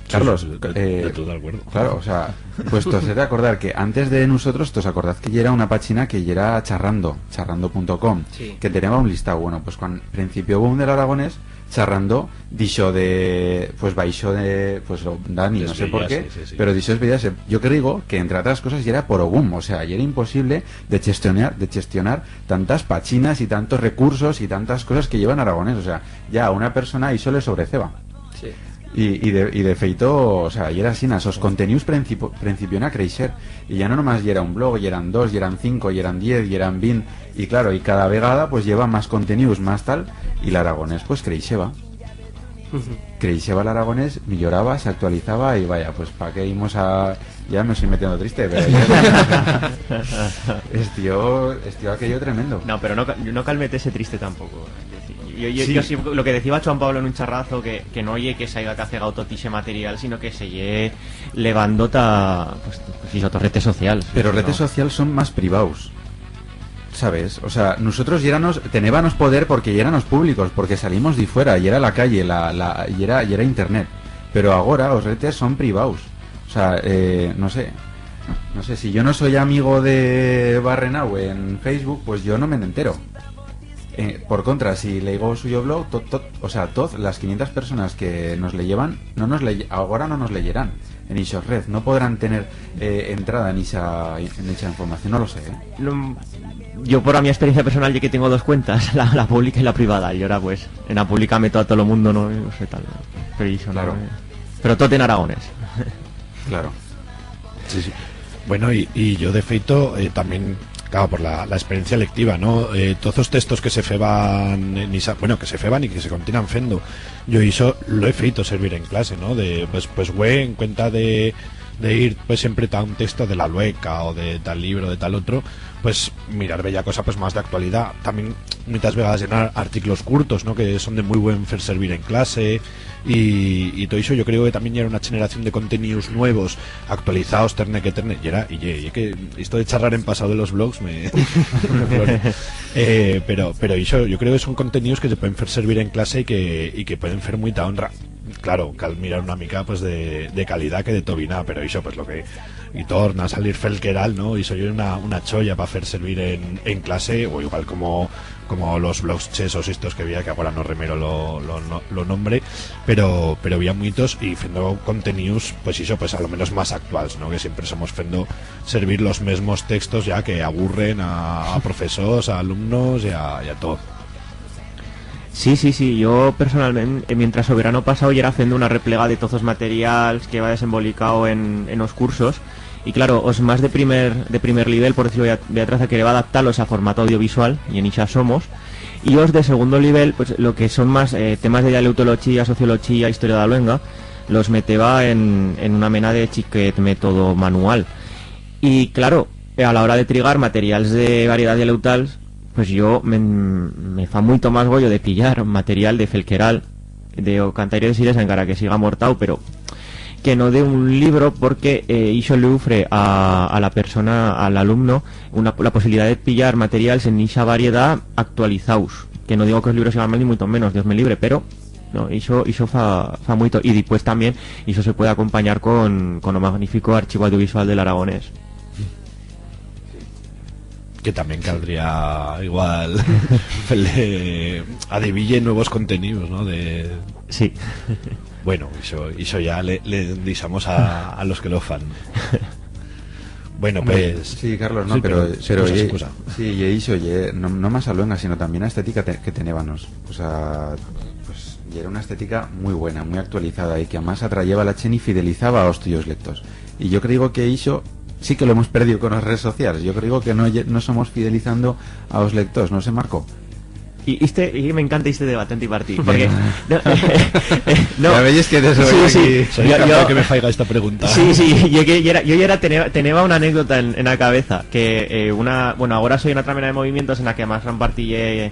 Carlos, sí, sí, sí, eh, de todo acuerdo. Claro, o sea, pues tos he de acordar que antes de nusotros, tos acordaz que yera una pachina que yera Charrando, charrando punto com, sí, que teneba un listau. Bueno, pues cuan principio boom del aragonés, Charrando dixo de, pues baixo de, pues lo, Dani, no sé por qué, sí, sí, sí, pero dixo despedirse. Yo creo que, entre otras cosas, yera por o boom, o sea, yera imposible de gestionar, de gestionar tantas pachinas y tantos recursos y tantas cosas que llevan aragonés, o sea, ya a una persona ixo le sobreceba. Sí. Y, y de, y de feito, o sea, yera asina, sos contenius principo-, principión a creixer. Y ya no nomás yera un blog, yeran dos, yeran cinco, yeran diez, yeran vint. Y claro, y cada vegada, pues, lleva más contenius, más tal, y l'aragonés, pues, creixeba. Ujú. Creixeba l'aragonés, milloraba, s'actualizaba, y vaya, pues, pa qué imos a, ya me estoy metiendo triste, pero ya estió, estió aquello tremendo. No, pero no ca-, no cal meterse triste tampoco. Yo, yo, sí, yo sí, lo que decía Juan Pablo en un charrazo, que, que no ye que s'haiga cafegau tot ixe material, sino que se ye levando ta, pues, pues, ixo, ta redes socials. Pero redes socials son más privaus, ¿sabes? O sea, nosotros yéranos, tenébanos poder porque yéranos públicos, porque salimos de fuera, yera la calle, la, la, yera, yera internet. Pero agora os redes son privaus. O sea, eh, no sé. No sé, si yo no soy amigo de Barrenau en Facebook, pues yo no me entero. Eh, por contra, si leigo o suyo blog, tot, tot, o sea, tot las quinientas personas que nos leyeban, no nos leye-, agora no nos leyerán en ixos red, no podrán tener, eh, entrada en ixa, en ixa información, no lo sé, eh. No, yo por a mi experiencia personal ye que tengo dos cuentas, la, la pública y la privada, y ahora, pues, en la pública meto a todo el mundo, no, no sé tal, pero ixo, no, claro, eh. Pero tot en aragonés. Claro. Sí, sí. Bueno, y, y yo, de feito, eh, también, claro, por la, la experiencia lectiva, ¿no? Eh, toz os textos que se feban en ixa, bueno, que se feban y que se continan fendo, yo ixo lo he feito servir en clase, ¿no? De, pues, pues, güe, en cuenta de, de ir, pues, siempre ta un texto de la Lueca o de tal libro, de tal otro, pues, mirar bella cosa, pues, más d'actualidat. También, muitas vegadas, llenar articlos curtos, ¿no? Que son de muy buen fer servir en clase, y, y todo eso, yo creo que también yera una generación de contenidos nuevos, actualizados, terne que terne, y era, y ye, ye que esto de charrar en pasado de los blogs me, me flore. Eh, pero, pero eso, yo creo que son contenidos que se pueden fer servir en clase y que, y que pueden fer muita honra. Claro, cal mirar una mica, pues, de, de calidad que de tobiná, pero eso, pues, lo que y torna a salir Felqueral, ¿no? Y soy una, una cholla pa fer servir en, en clase, o igual como, como los blogs chesos estos que había, que agora no remero lo, lo, no, lo nombre, pero, pero había muitos y fendo contenidos, pues eso, pues a lo menos más actuals, ¿no? Que siempre somos fendo servir los mesmos textos ya que aburren a, a profesors, a alumnos y a, y a todo. Sí, sí, sí, yo personalment, eh, mientras o verano pasau yera fendo una replega de toz os materials que heba desembolicau en, en os cursos, y claro, os más de primer, de primer nivel, por decir-lo de, de traza, quereba adaptar-los a formato audiovisual, y en ixa somos, y os de segundo nivel, pues, lo que son más, eh, temas de dialectolochía, sociolochía, historia de la luenga, los meteba en, en una mena de chiquet metodo manual. Y claro, a la hora de trigar materials de variedat dialectals, pues yo me, me fa muito más goyo de pillar material de Felqueral, de o Cantaires de Siresa, encara que siga amortau, pero que no de un libro, porque, eh, ixo le ufre a, a la persona, al alumno, una, la posibilidat de pillar materials en ixa variedat actualizaus. Que no digo que os libros sigan mal, ni muito menos, Dios me libre, pero, no, ixo, ixo fa, fa muito. Y después también, ixo se puede acompanyar con, con o magnífico archivo audiovisual del aragonés. Que también caldría igual le adiville nuevos contenidos, ¿no? De... Sí. Bueno, eso, eso ya le, le deixamos a, a los que lo fan. Bueno, pues... Sí, Carlos, no, sí, pero, pero, pero excusa, ye, excusa. Sí, ye ixo, ye, no, no más a luenga, sino también a estética te-, que tenébanos. O sea, pues, Era una estetica muy buena, muy actualizada y que amás atrayeba a la chent y fidelizaba a os tuyos lectors. Y yo creigo que ixo sí que lo hemos perdiu con as redes sociales. Yo creigo que no, ye- no somos fidelizando a os lectors, no sé, Marco. Y este, y me encanta este debate antipartí, porque... No, no, Ya veis que te soy sí, sí, aquí. Soy yo, encantado yo, que me faiga esta pregunta. Sí, sí, yo que yo era, yo ya era, teneba, teneba una anécdota en, en la cabeza, que eh, una, bueno, ahora soy en otra mena de movimientos en la que más gran partille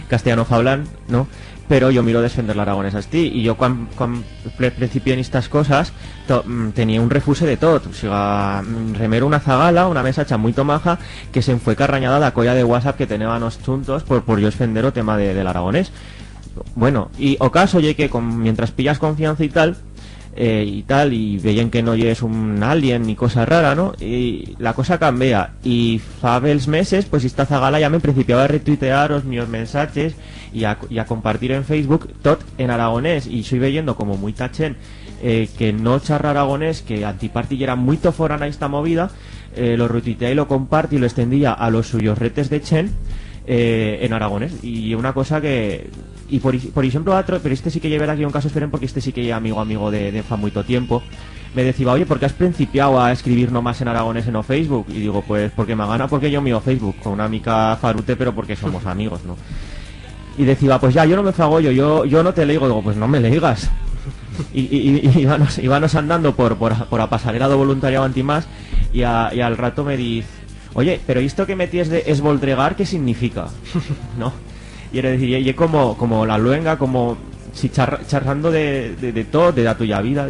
castellano fablan, ¿no? Pero yo miro defender l'aragonés astí, y yo cuan, cuan pre- principié en estas cosas, to- mm, tenía un refuse de tot, o sea, mm, remero una zagala, una mesacha muy tomaja, que se'n fue carranyada d'a colla de WhatsApp que tenébanos chuntos por, por yo defender o tema de, de l'aragonés. Bueno, y o caso ye que con, mientras pillas confianza y tal, eh, y tal, y veyen que no yes un alien ni cosa rara, ¿no? Y la cosa cambia, y fa bels meses, pues, esta zagala ya me principiaba a retuitear os míos mensaches y a, y a compartir en Facebook, tot en aragonés, y soi veyendo como muita chent eh, que no charra aragonés, que antiparti yera muito forana esta movida, eh, lo retuitea y lo comparti y lo estendía a los suyos retes de chent eh, en aragonés. Y una cosa que... Y por, ej- por ejemplo, otro, pero este sí que ye verdad que ye un caso diferente porque este sí que ye amigo, amigo de, de fa muito tiempo. Me decía, oye, ¿por qué has principiado a escribir nomás en aragonés en o Facebook? Y digo, pues porque me gana, porque yo mío Facebook, con una mica farute, pero porque somos amigos, ¿no? Y decía, pues ya, yo no me fago yo, yo, yo no te leigo. Digo, pues no me leigas. Y, y, y, y íbanos, íbanos andando por, por, por a pasarela do voluntariado antimás y, a, y al rato me diz, oye, pero esto que metíes de esvoltregar, ¿qué significa? ¿No? Y era decir, y, y como, como la luenga, como si charra- charrando de, de, de todo, de la tuya vida,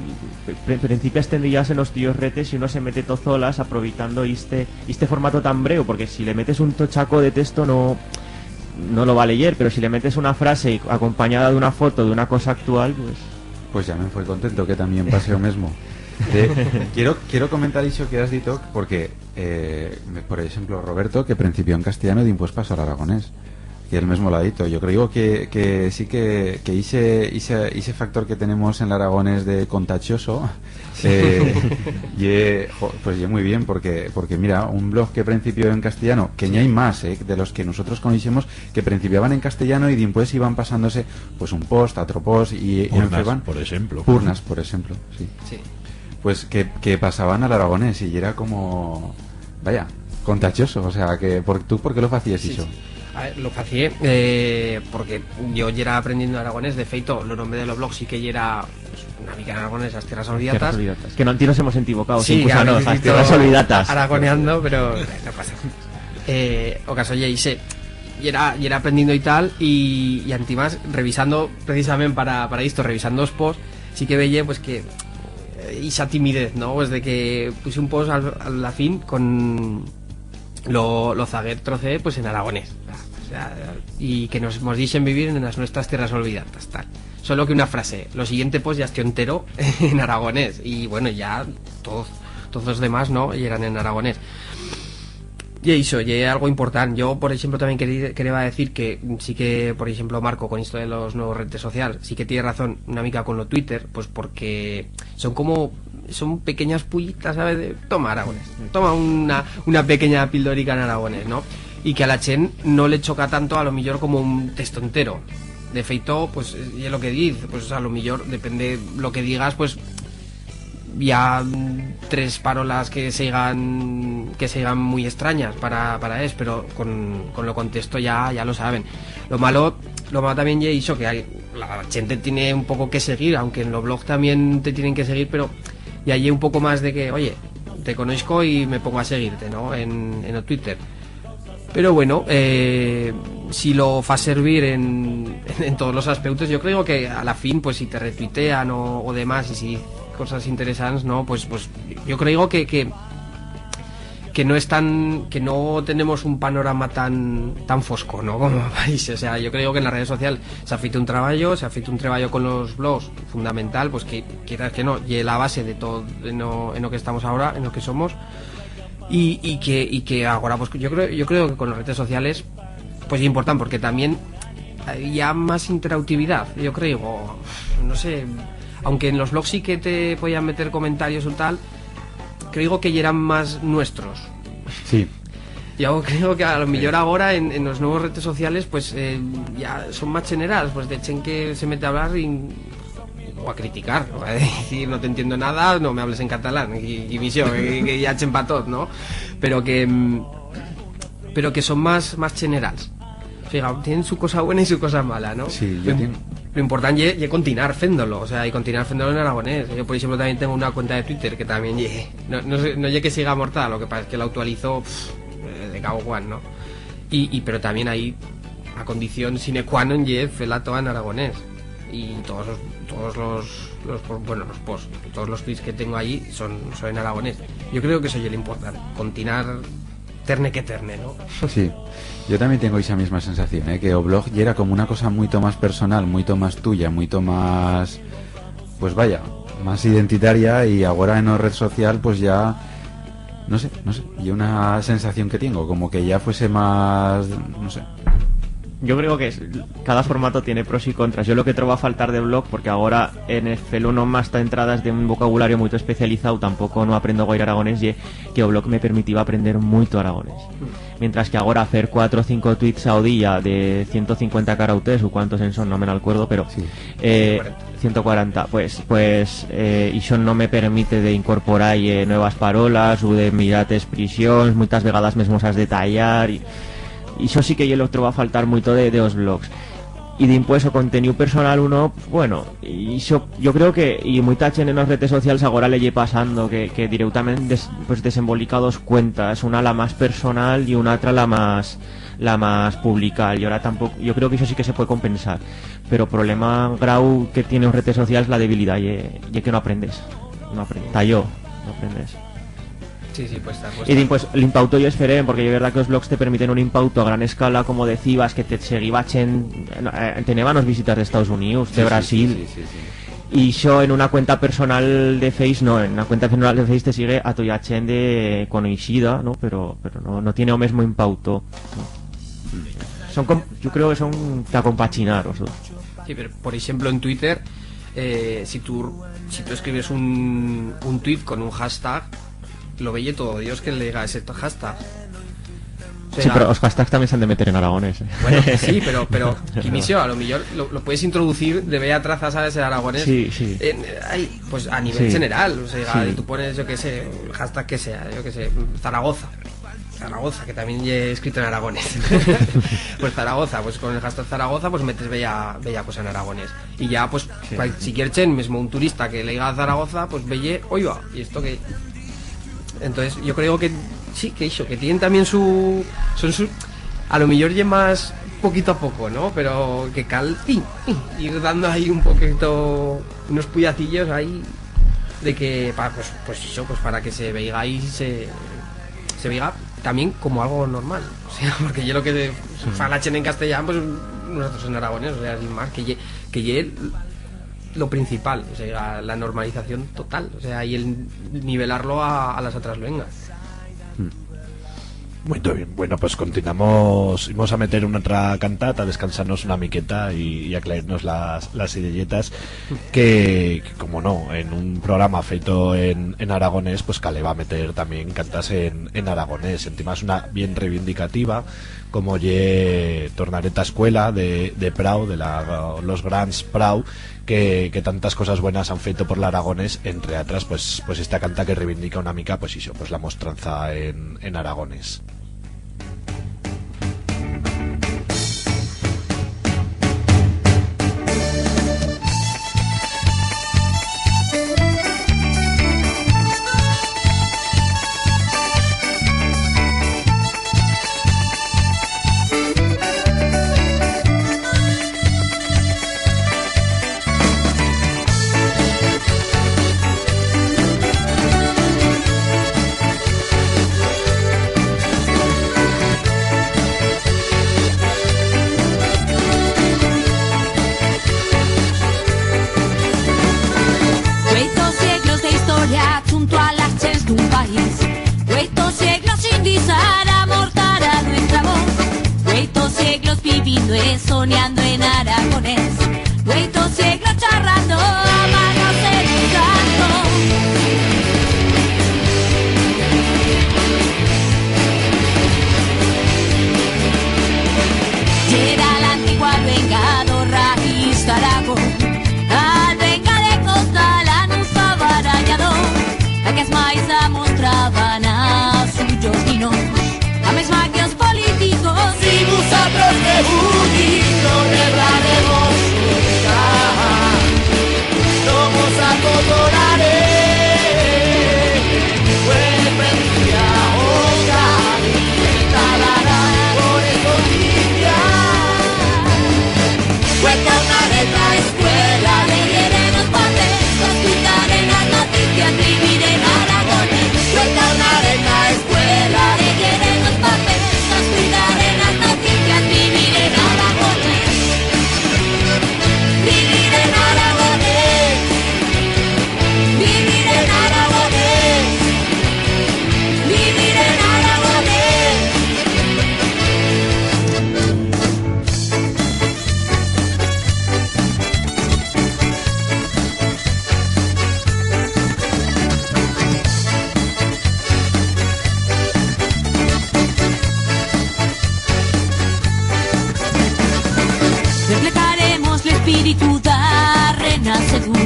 pre- principias tendrías en los tíos retes y uno se mete tozolas aprovechando este, este formato tan breu, porque si le metes un tochaco de texto no, no lo va a leyer, pero si le metes una frase acompañada de una foto de una cosa actual, pues... Pues ya me fue contento que también pase lo mismo. De- quiero, quiero comentar eso que has dicho, porque, eh, me- por ejemplo, Roberto, que principió en castellano y después pasó al aragonés, que él mismo lo ha dicho. Yo creo que, que sí que, que ese, ese, ese factor que tenemos en el aragonés de contagioso, eh, ye, jo, pues ye muy bien, porque, porque mira, un blog que principió en castellano, que ni hay más, eh, de los que nosotros conocemos, que principiaban en castellano y después iban pasándose, pues, un post, a otro post, y, y en Purnas, feban por ejemplo. Purnas, por ejemplo, sí. Sí. Pues que, que pasaban al aragonés y era como, vaya, contagioso, o sea, que por, ¿tú por qué lo facías, Sí, eso? Sí. A ver, lo facié eh, porque yo yera aprendiendo aragonés, de feito, lo nombre de lo blog sí que yera pues, una mica en aragonés, Las Tierras Olvidatas. Tierras Olvidatas. Que no, antes nos hemos equivocado, Sí, incluso claro, no, sí, Las sí, Tierras todo Olvidatas. Aragoneando, pero eh, no pasa nada. Eh, o caso, ya hice, y era, y era aprendiendo y tal, y, y antimás, revisando precisamente para, para esto, revisando os posts, sí que veía pues que eh, esa timidez, ¿no? Pues de que puse un post al, a la fin con lo, lo zagué, trocé, pues en aragonés. O sea, y que nos, nos dixen vivir en las nuestras tierras olvidadas, tal. Solo que una frase. Lo siguiente post ya estoy entero en aragonés. Y bueno, ya todos, todos los demás, ¿no? Y eran en aragonés. Y eso, y algo importante. Yo, por ejemplo, también quería, quería decir que sí que, por ejemplo, Marco, con esto de los nuevos redes sociales, sí que tiene razón una mica con lo Twitter, pues porque son como, son pequeñas pullitas, ¿sabes? De, toma, aragonés. Toma una, una pequeña pildorica en aragonés, ¿no? Y que a la chent no le choca tanto a lo millor como un texto entero. De feito, pues, es lo que dice, pues a lo millor depende lo que digas, pues ya mm, tres parolas que seigan que seigan muy extrañas para, para es, pero con, con lo contesto ya, ya lo saben. Lo malo, lo malo también ye iso, que hay, la gente tiene un poco que seguir, aunque en lo blog también te tienen que seguir, pero ya hay un poco más de que, oye, te conozco y me pongo a seguirte, ¿no? En, en el Twitter. Pero bueno, eh, si lo fas servir en, en todos los aspectos, yo creo que a la fin, pues si te retuitean o, o demás, y si cosas interesantes, ¿no? Pues, pues yo creo que, que, que no es tan, que no tenemos un panorama tan, tan fosco, ¿no? Como país. O sea, yo creo que en la red social se ha feito un trabajo, se ha feito un trabajo con los blogs fundamental, pues que quieras que no, y la base de todo en lo, en lo que estamos ahora, en lo que somos. Y, y que, y que ahora, pues yo creo, yo creo que con las redes sociales, pues es importante, porque también hay ya más interactividad, yo creo, o, no sé, aunque en los blogs sí que te podían meter comentarios o tal, creo que ya eran más nuestros. Sí. Yo creo que a lo millor agora en, en los nuevos redes sociales, pues, eh, ya son más generals, pues, de chent que se mete a hablar y, o a criticar, o a decir, "No te entiendo nada, no me hables en catalán", y, y misión, que, que ya chen pa tot, ¿no? Pero que, mm, pero que son más, más generals. Fijaos, tienen su cosa buena y su cosa mala, ¿no? Sí, yo Lo im-, tien- lo important ye, ye continuar fendo-lo, o sea, y continuar fendo-lo en aragonés. Yo, por ejemplo, también tengo una cuenta de Twitter que también ye, no, no sé, no ye que siga mortada, lo que pasa es que la actualizo, pf, eh, de cabo cuan, ¿no? Y, y, pero también ahí, a condición sine qua non ye fer-la toda en aragonés. Y todos los, todos los, los po-, bueno, los posts, todos los tweets que tengo allí son, son en aragonés. Yo creo que eso ye lo important, continuar terne que terne, ¿no? Sí. Yo también tengo esa misma sensación, ¿eh? Que o blog ya era como una cosa muito más personal, muito más tuya, muito más, pues vaya, más identitaria, y agora en o red social, pues ya, no sé, no sé, y una sensación que tengo, como que ya fuese más, no sé. Yo creo que es, cada formato tiene pros y contras. Yo lo que trobo a faltar de blog, porque agora en el feluno más ta entradas de un vocabulario muito especializado, tampoco no aprendo guaire aragonés, ye que o blog me permitiba aprender muito aragonés. Mientras que agora fer cuatro o cinco tweets a o día de ciento cincuenta caracteres, u cuántos en son, no me'n alcuerdo, pero, Sí. eh, ciento cuarenta, pues, pues, eh, ixo no me permite de incorporar, eh, nuevas parolas u de mirar-te expresions, muitas vegadas mesmo s'has de tallar, y, y ixo sí que yo lo trobo a faltar muito de, de os blogs. Y dimpués o conteniu personal uno, bueno, y ixo, yo creo que, y muita chent en os redes socials agora le ye pasando que, que directament des-, pues desembolica dos cuentas, una la más personal y una atra la más, la más publica. Y ahora tampoco, yo creo que ixo sí que se puede compensar. Pero problema grau que tiene os redes socials, la debilidat, ye, ye que no aprendes. No aprendes. Ta yo, no aprendes. Sí, sí, pues está, pues Y está. Dimpués, l'impauto ye esferent, porque ye verdat que os blogs te permiten un impauto a gran escala, como decibas, que te seguiba chent, eh, teneban os visitas d'Estados Unidos, de Sí, sí, Brasil. Sí, sí, sí, sí. Y yo en una cuenta personal de Face, no, en una cuenta personal de Face te sigue a toya chent de conoixida, ¿no? Pero, pero no, no tiene o mesmo impauto, ¿no? Son com-, yo creo que son ta compachinar os dos. Sí, pero, por ejemplo, en Twitter, eh, si tú, si tú escribes un, un tweet con un hashtag, lo veye todo Dios que le diga ese hashtag. O Sí, sea, pero os hashtags también se han de meter en aragonés, ¿eh? Bueno, que sí, pero, pero, que inicio, a lo millor lo, lo puedes introducir de bella traza, ¿sabes? En aragonés. Sí, sí. En, eh, ay, pues a nivel Sí. general, o sea, Sí. tú pones, yo qué sé, el hashtag que sea, yo qué sé, Zaragoza. Zaragoza, que también ye escrito en aragonés. Pues Zaragoza, pues con el hashtag Zaragoza, pues metes bella, bella cosa en aragonés. Y ya, pues, Sí. cual-, si quier chent, mesmo un turista que le diga Zaragoza, pues veye, "Oiga, ¿y esto qué?". Entonces, yo creo que sí, que ixo, que tienen también su, son su, a lo millor ye más poquito a poco, ¿no? Pero que cal, pim, pim, ir dando ahí un poquito, unos puyacillos ahí de que, pa-, pues, pues ixo, pues para que se veiga y se, se veiga también como algo normal. O sea, porque yo lo que fa la chent en castellán, pues nosotros en aragonés, o sea, sin más, que ye, que ye lo principal, o sea, la normalización total, o sea, y el nivelarlo a, a las otras luengas. Muito bien, bueno, pues continuamos, imos a meter una otra cantata, a descansarnos una miqueta y, y aclarirnos las, las ideyetas, que, que, como no, en un programa feito en, en aragonés, pues caleba meter también cantas en, en aragonés. Sentí más una bien reivindicativa, como ye Tornaré ta escuela de, de Prau, de la, los grans Prau, que, que tantas cosas buenas han feito por l'aragonés, entre atras, pues, pues esta canta que reivindica una mica, pues ixo, pues la mostranza en, en aragonés. Ueito sieglos de historia junto a las chents d'un país. Ueito sieglos sin disar amor tara nuestra voz. Ueito sieglos vivindo e soniando en aragonés. Ueito sieglos charrando a manos en un canto.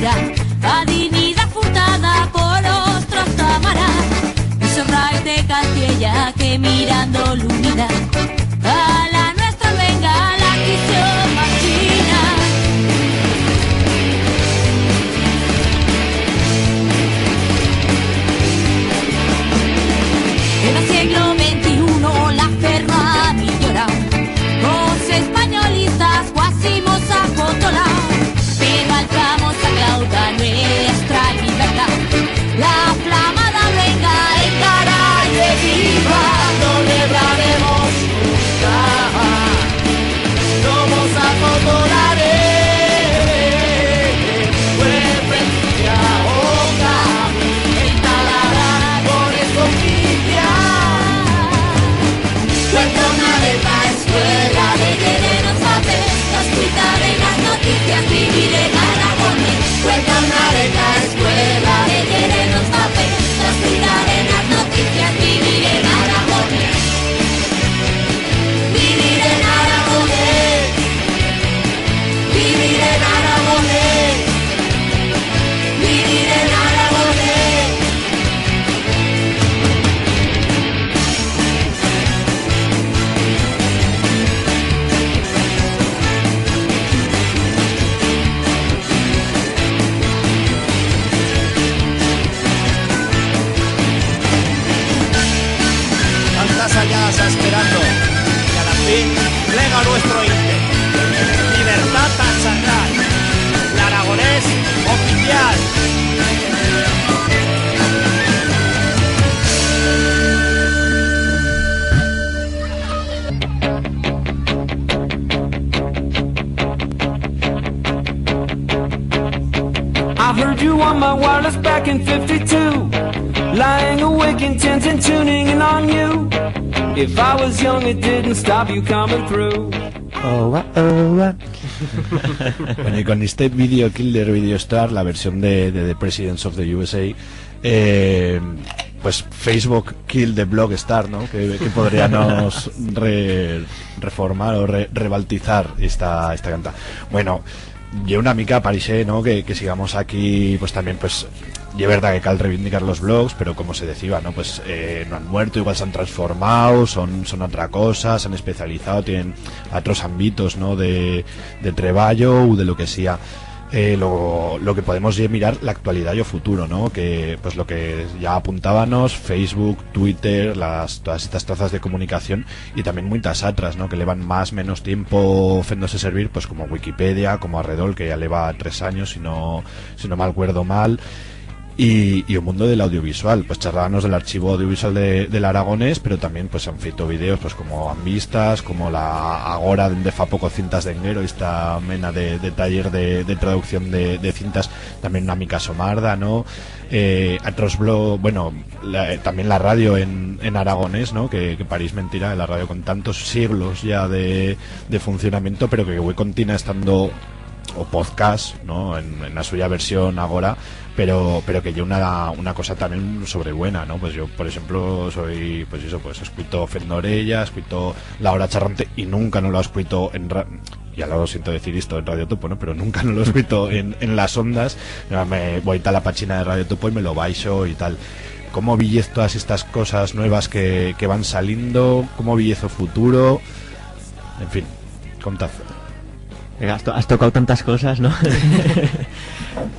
A dinida furtada por os trastamara, esos rais de Castiella que mirando l'unida a la nuestra luenga la quiso marchinar. En el siglo ventiuno la ferma millorau, los espanyolistas cuasi mos ha acotolao, pero al cabo s'ha clauta nuestra libertad. La flamada luenga encara ye viva, no lebraremos nunca, no mos acotolaré. Fue precia oca, el talará con escondida. Cuenta una letra, escuela, leyer en os papers, escuitar en las noticias, vivir en aragonés. Cuenta una letra, escuela, leyer en os papers, escuitar en las noticias, vivir en aragonés. Vivir en aragonés. Vivir en aragonés. Vivir en aragonés. Tantas allá esperando, y a la fin plega nuestro inte. Libertad a charrar. L'aragonés oficial. I heard you on my wireless back in fifty-two, lying awake, intent and tuning in on you. If I was young, it didn't stop you coming through. Oh, ah, oh, ah. Bueno, y con este Video Killed Video Star, la versión de, de The Presidents of the U S A, eh, pues Facebook Killed the Blog Star, ¿no? Que, que podríanos re-, reformar o re-, rebautizar esta, esta canta. Bueno, ye una mica, parixe, ¿no? Que, que sigamos aquí, pues también, pues, ye verdat que cal reivindicar los blogs, pero como se deciba, ¿no? Pues, eh, no han muerto, igual s'han transformau, son, son otra cosa, s'han especializau, tienen atros ámbitos, ¿no? De, de treballo u de lo que sea. Eh, lo, lo que podemos ye mirar l'actualidat y o futuro, ¿no? Que, pues, lo que ya apuntábanos, Facebook, Twitter, las, todas estas trazas de comunicación y también muitas atras, ¿no? Que levan más, menos tiempo fendose servir, pues, como Wikipedia, como Arredol, que ya leva tres anyos, si no, si no m'alcuerdo mal. Y, y o mundo del audiovisual, pues, charrábanos del Archivo Audiovisual de, del Aragonés, pero también, pues, han feito videos, pues, como Ambistas, como la, agora, dende fa poco, Cintas d'Enguero, esta mena de, de taller de, de traducción de, de cintas, también una mica somarda, ¿no? Eh, atros blo-, bueno, la, también la radio en, en aragonés, ¿no? Que, que parix mentira, la radio con tantos siglos ya de, de funcionamiento, pero que hue continua estando o podcast, ¿no? En, en la suya versión agora, pero, pero que ye una, una cosa también sobrebuena, ¿no? Pues yo, por ejemplo, soy, pues eso, pues escuito Fendo Orella, escuito La Hora Charrante y nunca no lo escuito en ra-, ya lo siento decir esto en Radio Topo, ¿no? Pero nunca no lo escuito en, en las ondas. Ya me voy a la página de Radio Topo y me lo baixo y tal. ¿Cómo viyez todas estas cosas nuevas que, que van saliendo? ¿Cómo viyez o futuro? En fin, contad. Venga, has to-, has tocau tantas cosas, ¿no?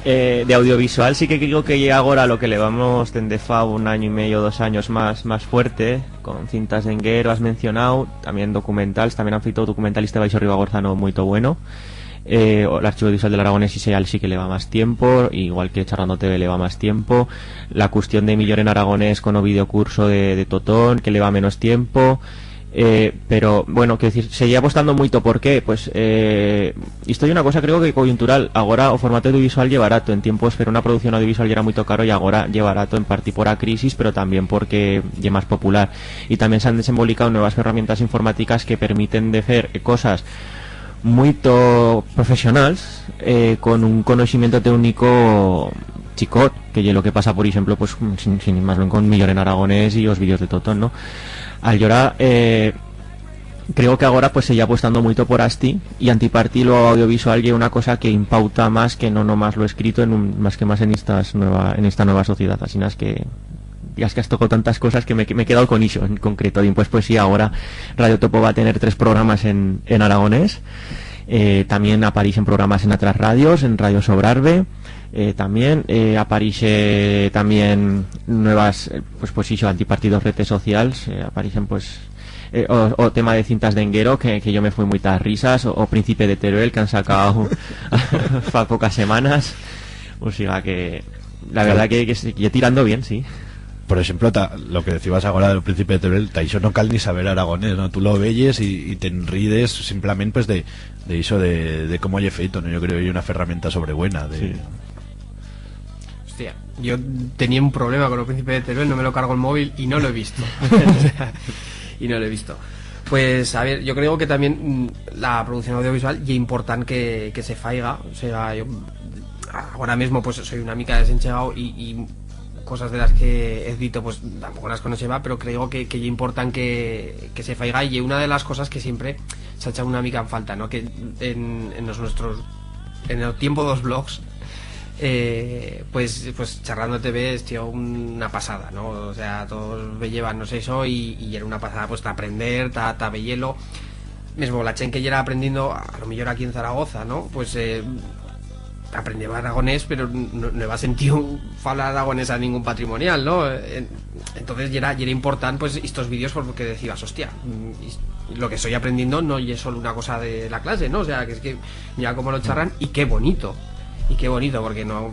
Eh, de audiovisual sí que creo que ye agora lo que levamos dende fa un anyo y medio, dos anyos más, más fuerte, con Cintas d'Enguero, has mencionau, también documentals, también han feito documental este Baixo Ribagorzano muito bueno. Eh, o l'Archivo Audiovisual de l'Aragonés ixe ya sí que leva más tiempo, igual que Charrando T V leva más tiempo. La custión de Millor en Aragonés con o videocurso de, de Totón, que leva menos tiempo. Eh, pero, bueno, quiero decir, se ye apostando muito. ¿Por qué? Pues, eh, isto ye una cosa, creo que coyuntural. Agora o formato audiovisual ye barato. En tiempos fer una producción audiovisual yera muito caro y agora ye barato, en parti por a crisis, pero también porque ye más popular. Y también s'han desembolicau nuevas herramientas informáticas que permiten de fer cosas muito profesionals, eh, con un conoiximiento teunico chicot, que ye lo que pasa, por eixemplo, pues, sin, sin ir más luengo, con Millor en Aragonés y os vídeos de Totón, ¿no? Allora, eh, Creo que agora, pues, se ya apostando muito por asti, y Antiparti lo audiovisual ye una cosa que impauta más que no nomás lo escrito, en un, más que más en estas nueva, en esta nueva sociedad. Asinas que ya es que has tocado tantas cosas que me, me he quedado con ixo en concreto. Dimpués, pues sí, agora Radio Topo va a tener tres programas en, en aragonés. Eh, tamién aparixen programas en otras radios, en Radio Sobrarbe. Eh, tamién, eh, aparixen tamién nuevas, eh, pues, pues ixo, Antiparti, redes socials, eh, aparixen, pues, eh, o, o tema de cintas de Enguero, que, que yo me fui muitas risas, o, o Príncipe de Teruel, que han sacado fa pocas semanas. O siga que, la verdad que, que se- que tirando bien, sí. Por ejemplo, ta- lo que decías ahora del Príncipe de Teruel, ta ixo no cal ni saber aragonés, ¿no? Tú lo veyes y, y te enrides simplemente, pues, de, de ixo de, de cómo ye feito, ¿no? Yo creo que es una ferramenta sobrebuena de... Sí. Hostia, yo tenía un problema con el Príncipe de Teruel, no me lo cargo el móvil y no lo he visto. O sea, y no lo he visto. Pues, a ver, yo creo que también, mm, la producción audiovisual ye important que, que se faiga. O sea, yo ahora mismo, pues, soy una mica desenchegado y, y cosas de las que he dito, pues, tampoco las conoceba, pero creo que, que ye important que, que se faiga, y una de las cosas que siempre se ha echado una mica en falta, ¿no? Que en, en los nuestros, en el tiempo dos blogs, eh, pues, pues charrando T V es, tío, una pasada, ¿no? O sea, todos veyeban, no sé, eso, y, y era una pasada, pues, ta aprender, ta, ta veyelo. Mesmo la chent que yera aprendiendo, a lo millor aquí en Zaragoza, ¿no? Pues, eh, aprendeba aragonés, pero no, no heba sentido falar aragonés a ningún patrimonial, ¿no? En- Entonces yera, yera important, pues, estos vídeos, porque decías, hostia, mm, is- lo que estoy aprendiendo no ye solo una cosa de la clase, ¿no? O sea, que es que mira cómo lo charran y qué bonito. Y qué bonito, porque no,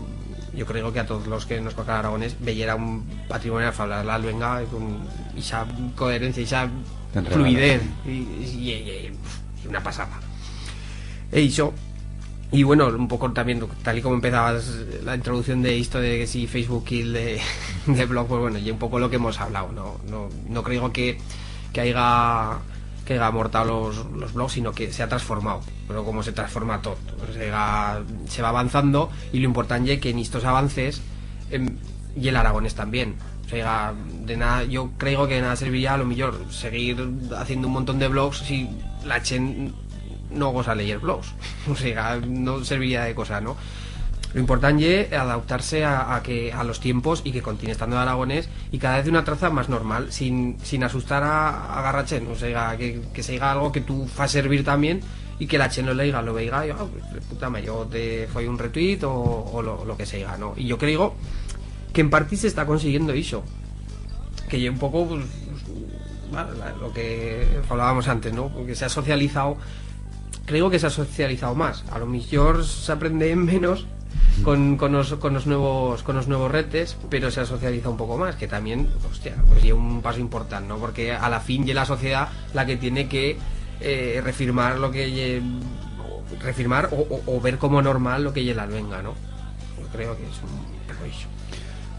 yo creo que a todos los que nos toca aragonés, veyer a un patrimonial falar la luenga con esa coherencia, esa fluidez, y, y- y- y una pasada. E iso, y bueno, un poco también, tal y como empezabas la introducción de esto de que si Facebook Kill de, de blog, pues bueno, y un poco lo que hemos hablado, ¿no? No, no creo que, que haya, que haya mortado los, los blogs, sino que se ha transformado, pero como se transforma todo, o sea, se va avanzando, y lo importante es que en estos avances, em, y el aragonés también. O sea, de nada, yo creo que de nada serviría a lo mejor seguir haciendo un montón de blogs si la chent no goza leyer blogs. O sea, no serviría de cosa, ¿no? Lo importante es adaptarse a, a que, a los tiempos y que continúe estando aragonés y cada vez de una traza más normal, sin, sin asustar a, a garra chent. O sea, que, que se diga algo que tú fa servir también y que la chent lo leiga, lo veiga y, "Ah, pues, de puta madre, yo te fue un retweet", o, o lo, lo que se diga, ¿no? Y yo creo que en parte se está consiguiendo eso. Que yo un poco, pues, pues, bueno, la- lo que hablábamos antes, ¿no? Porque se ha socializado, creo que se ha socializado más. A lo mejor se aprende menos con, con los, con los nuevos, con los nuevos retes, pero se ha socializado un poco más, que también, hostia, pues es un paso importante, ¿no? Porque a la fin ya la sociedad la que tiene que, eh, refirmar lo que ye- refirmar o, o- o ver como normal lo que ye la luenga, ¿no? Yo creo que es un poco eso.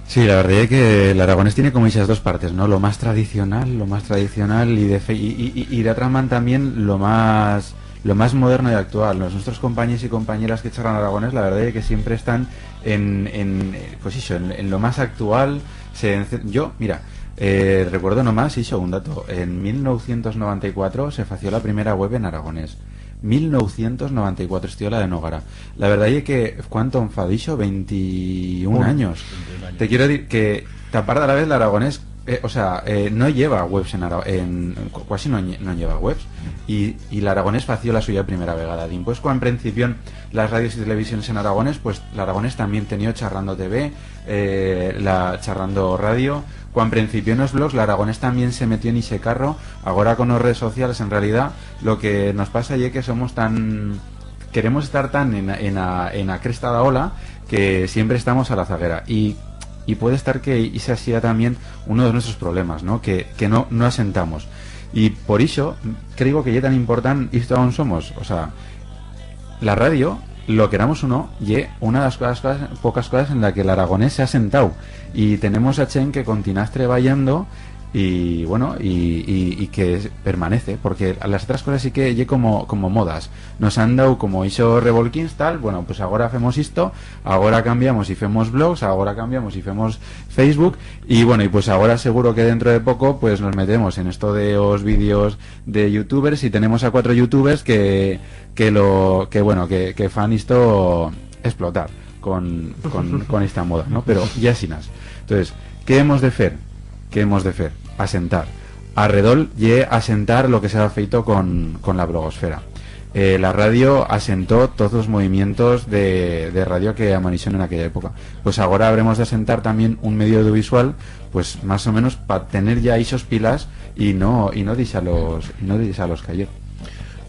Sí, la verdad es que el aragonés tiene como esas dos partes, ¿no? Lo más tradicional, lo más tradicional y de fe- y, y, y, y de otra man también lo más, lo más moderno y actual. Los nuestros compañeros y compañeras que charlan aragonés, la verdad es que siempre están en, en, eh, pues eso, en, en lo más actual. Se ence- yo, mira, eh, recuerdo nomás, eso, un dato. En mil novecientos noventa y cuatro se fació la primera web en aragonés. Mil novecientos noventa y cuatro, estoy la de Nogara. La verdad es que, ¿cuánto fa d'iso? Veintiún años. Te quiero decir que, aparte a la vez, el aragonés, eh, o sea, eh, no lleva webs en, ara- en cu- casi no, lle- no lleva webs. Y, y el aragonés fació la suya primera vegada. Dimpués, cuando principión las radios y televisiones en aragonés, pues el aragonés también tenió Charrando T V, eh, la Charrando Radio. Cuando principión los blogs, el aragonés también se metió en ese carro. Agora con las redes sociales, en realidad, lo que nos pasa es que somos tan, queremos estar tan en, en, a, en a cresta de la ola que siempre estamos a la zaguera. Y, y puede estar que ese sea también uno de nuestros problemas, ¿no? Que, que no, no asentamos. Y por eso creo que ya tan importante esto aún somos. O sea, la radio, lo queramos o no, ye una de las cosas, cosas- pocas cosas en la que el aragonés se ha sentado. Y tenemos a chent que continúa treballando Y, bueno, y, y, y que es- permanece, porque las otras cosas sí que ye como, como modas. Nos han dau como ixos revolquins, tal, bueno, pues agora femos isto, agora cambiamos y femos blogs, agora cambiamos y femos Facebook, y bueno, y pues agora seguro que dentro de poco, pues nos metemos en esto de os vídeos de youtubers y tenemos a cuatro youtubers que, que lo, que, bueno, que, que fan isto explotar con, con, con esta moda, ¿no? Pero ya sin más. Entonces, ¿qué hemos de fer? ¿Qué hemos de fer? Asentar. Arredol ye asentar lo que s'heba feito con, con la blogosfera. Eh, la radio asentó toz os movimientos de, de radio que amanixeron en aquella época. Pues agora habremos de asentar tamién un medio audiovisual, pues más o menos pa tener ya ixos pilars y no, y no dixar-los, y no dixar-los cayer.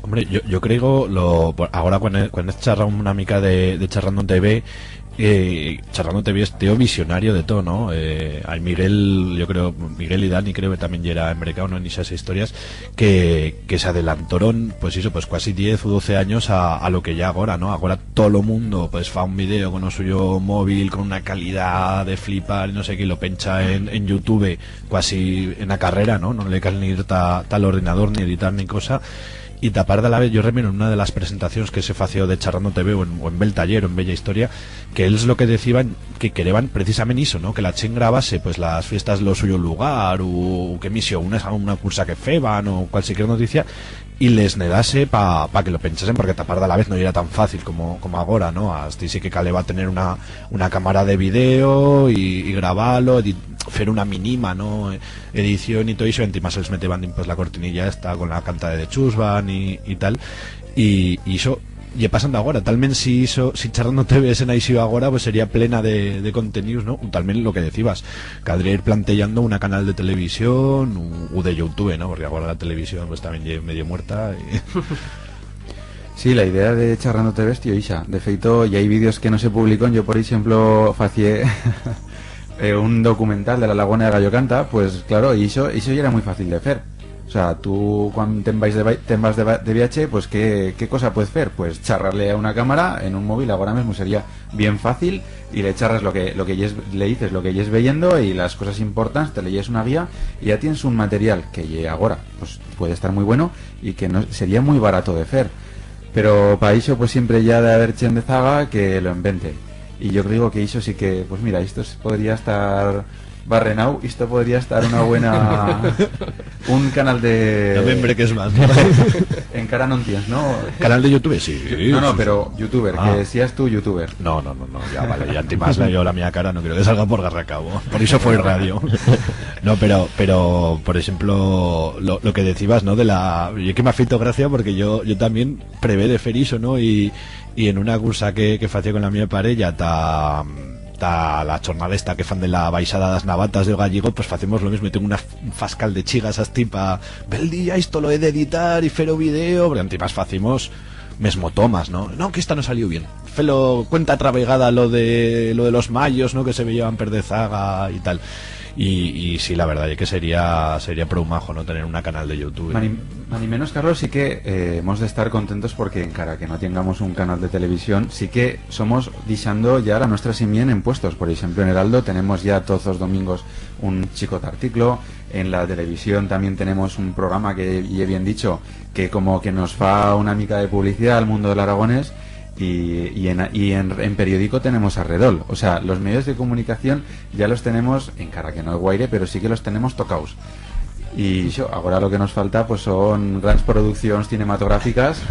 Hombre, yo, yo creo, lo, por- ahora cuando, cuando has charrado una mica de, de Charrando T V, eh, Charrando T V es teo visionario de todo, ¿no? Eh, hay Miguel, yo creo, Miguel y Dani creo que también ya era embricado, ¿no? En esas historias que, que se adelantaron, pues eso, pues casi diez u doce años a, a lo que ya agora, ¿no? Agora todo lo mundo, pues, fa un video con o suyo móvil, con una calidad de flipar, y no sé qué, y lo pencha en, en YouTube, casi en la carrera, ¿no? No le cal ni ir ta, ta l'ordenador, ni editar, ni cosa. Y ta part d'alavez, yo remiro en una de las presentacions que se fació de Charrando T V o en, o en Bel Taller o en Bella Historia, que ells lo que deciban, que quereban precisament ixo, ¿no? Que la chent grabase, pues, las fiestas lo suyo lugar, u, u que misio, una, una cursa que feban, o cualsiquier noticia, y les ne dase pa, pa que lo penchasen, porque ta part d'alavez no era tan fácil como, como agora, ¿no? Astí sí que caleba tener una, una cámara de video y, y grabar-lo, edi-, fer una minima, ¿no? Edición y todo eso, y antimás les meteban, pues, la cortinilla esta con la canta de The Chus Band y, y tal. Y, y ixo ye pasando agora. Talment si ixo, si Charrando T V se n'haixía agora, pues sería plena de, de contenidos, ¿no? U talment lo que decibas, caldría ir planteyando una canal de televisión u, u de YouTube, ¿no? Porque agora la televisión, pues, también ye medio muerta y Sí, la idea de Charrando T V estió ixa. De feito, ya hay vídeos que no se publican. Yo, por ejemplo, facié eh, un documental de la Laguna de Gallocanta, pues, claro, y ixo, ixo ya era muy fácil de fer. O sea, tú cuando te vas de, vai- te vas de, va- de viaje, pues, ¿qué, qué cosa puedes fer? Pues charrar-le a una cámara en un móvil, agora mismo sería bien fácil, y le charras lo que, lo que yes- le dices, lo que yes veyendo, y las cosas importantes, te leyes una guía, y ya tienes un material que ye agora, pues, puede estar muy bueno, y que no, sería muy barato de fer. Pero pa ixo, pues, siempre ya de haber chent de zaga que lo invente. Y yo creo que ixo sí que, pues mira, esto se podría estar barrenau, esto podría estar una buena, un canal de No me embreques más. Encara no entiendes, ¿no? Canal de YouTube, sí. No, no, sí, pero sí. Youtuber, Ah. Que seas tú youtuber. No, no, no, no, ya vale, ya antimás la, yo la mía cara no quiero que salga por garra cabo. Por eso fue radio. No, pero, pero, por ejemplo, lo, lo que decibas, ¿no? De la, yo que me ha feito gracia porque yo, yo también prevé de fer ixo, ¿no? Y, y en una cursa que, que facié con la mía parella, ta, ta la chornada esta que fan de la baixada das Navatas de o Gallego, pues facemos lo mismo. Y tengo una, un fascal de chigas astí pa, bel día, esto lo he de editar y fer o video, porque antimás facimos mesmo tomas, ¿no? No, que esta no salió bien. Felo, cuenta otra vegada lo de, lo de los mayos, ¿no? Que se veían per dezaga y tal. Y, y sí, la verdad es que sería, sería prou majo, ¿no? Tener una canal de YouTube. Mani, mani menos, Carlos, sí que eh, hemos de estar contentos porque, encara que no tengamos un canal de televisión, sí que somos dixando ya la nuestra simiente en puestos. Por ejemplo, en Heraldo tenemos ya todos los domingos un chico de artículo. En la televisión también tenemos un programa que, y he bien dicho, que como que nos fa una mica de publicidad al mundo del aragonés, y, y en, y en, en periódico tenemos Arredol. O sea, los medios de comunicación ya los tenemos, encara que no guaire, pero sí que los tenemos tocaus. Y ixo, agora lo que nos falta, pues, son grandes producciones cinematográficas.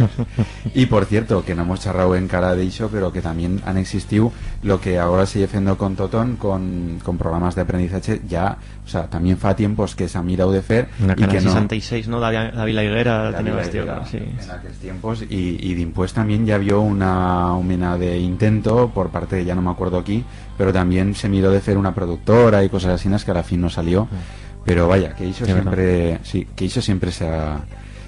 Y, por cierto, que no hemos charrado encara de ixo, pero que también han existido lo que agora se ye fendo con Totón, con, con programas de aprendizaje, ya, o sea, también fa tiempos que s'ha mirau de fer. En la y Canal que no sesenta y seis, ¿no? David, David la Higuera, David tenía la este Higuera, sí. En aquellos tiempos, y, y dimpués también ya había una, una mena de intento por parte de, ya no me acuerdo aquí, pero también se miró de fer una productora y cosas asinas que a la fin no salió. Mm. Pero vaya, que ixo siempre, sí, que ixo siempre se ha,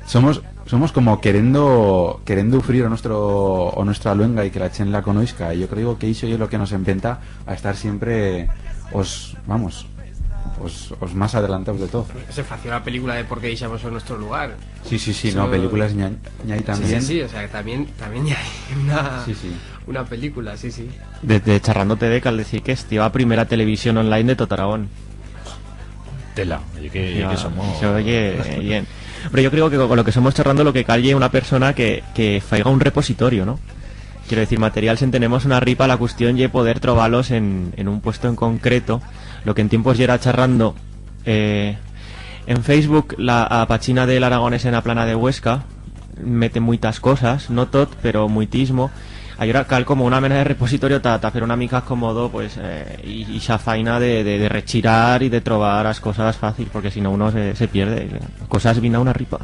somos, somos como querendo, querendo ufrir o nuestro, o nuestra luenga y que la chent la conoixca. Y yo creo que ixo es lo que nos empenta a estar siempre os, vamos, os, os más adelantados de todo. Se fació la película de Por qué deixamos o nuestro lugar. Sí, sí, sí, no, películas ña, ña hay también. Sí, sí, sí, o sea, también, también hay una, sí, sí, una película, sí, sí. Desde Charrando T V, cal decir que estiba a primera televisión online de tot Aragón. Tela, ye que, ye que somos... Eso, oye, bien. Pero yo creo que con lo que somos charrando, lo que cal ye una persona que, que faiga un repositorio, ¿no? Quiero decir, material, si en tenemos una ripa, la cuestión ye poder trobar-los en, en un puesto en concreto. Lo que en tiempos yera charrando, eh, en Facebook, la, a pachina de l'aragonés en a Plana de Huesca mete muitas cosas, no tot, pero muitismo. Allora cal como una mena de repositorio ta, ta fer una mica comodo, pues, eh, i, ixa faina de, de, de rechirar y de trobar as cosas fácil, porque si no uno se, se pierde. Cosas vin a una ripa.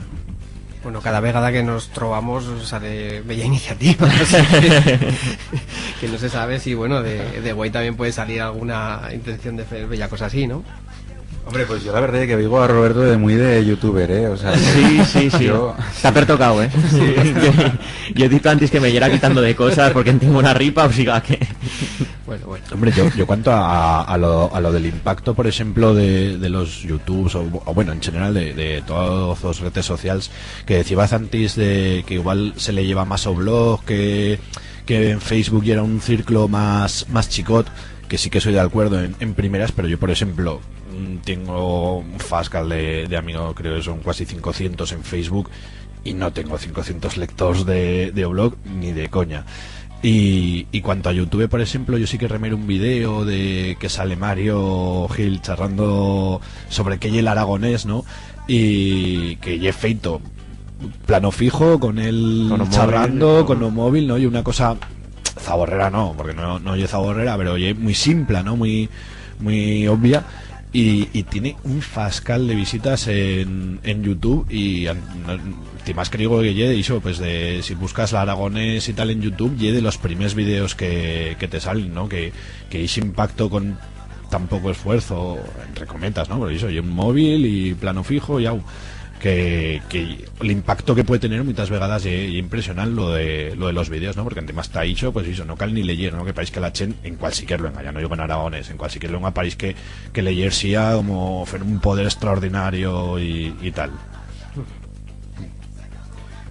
Bueno, cada vegada que nos trobamos sale bella iniciativa, así que, que no se sabe si, bueno, de, de güei también puede salir alguna intención de fer bella cosa así, ¿no? Hombre, pues yo la verdad es que digo a Roberto de muy de youtuber, ¿eh? O sea, sí, sí, sí. Yo... T'ha pertocau, ¿eh? Sí. Yo, yo he dicho antes que me yera quitando de cosas porque en tengo una ripa, o siga que... Bueno, bueno. Hombre, yo, yo cuanto a, a lo, a lo del impacto, por ejemplo, de, de los YouTubes, o, o bueno, en general de, de todas las redes sociales, que decías antes de que igual se le lleva más a un blog, que, que en Facebook ya era un círculo más, más chicot, que sí que soy de acuerdo en, en primeras, pero yo, por ejemplo, mm, tengo un fascal de, de amigos, creo que son casi cincuecientos en Facebook, y no tengo cincuecientos lectors de, de blog, ni de coña. Y, y cuanto a YouTube, por ejemplo, yo sí que remero un video de que sale Mario Gil charrando sobre qué ye l'aragonés, ¿no? Y que ye feito plano fijo, con él charrando, con un móvil, ¿no? Y una cosa zaborrera no, porque no, no ye zaborrera, pero ye muy simpla, ¿no? Muy, muy obvia. Y, y tiene un fascal de visitas en, en YouTube y an-, no, ti más que digo que ye, ixo, pues de, si buscas l'aragonés y tal en YouTube, ye de los primers videos que, que te salen, ¿no? Que, que ixe impacto con tan poco esfuerzo, entre cometas, ¿no? Pero iso, ye un móvil y plano fijo y au. Que, que l'impacto que puede tener muitas vegadas ye, ye impresionant lo de, lo de los videos, ¿no? Porque en temas ta iso, pues iso, no cal ni leyer, ¿no? Que pareiz que la chent en cualsiquier luenga, ya no digo en aragonés, en cualsiquier luenga pareiz que, que leyer siga como fer un poder extraordinario y, y tal.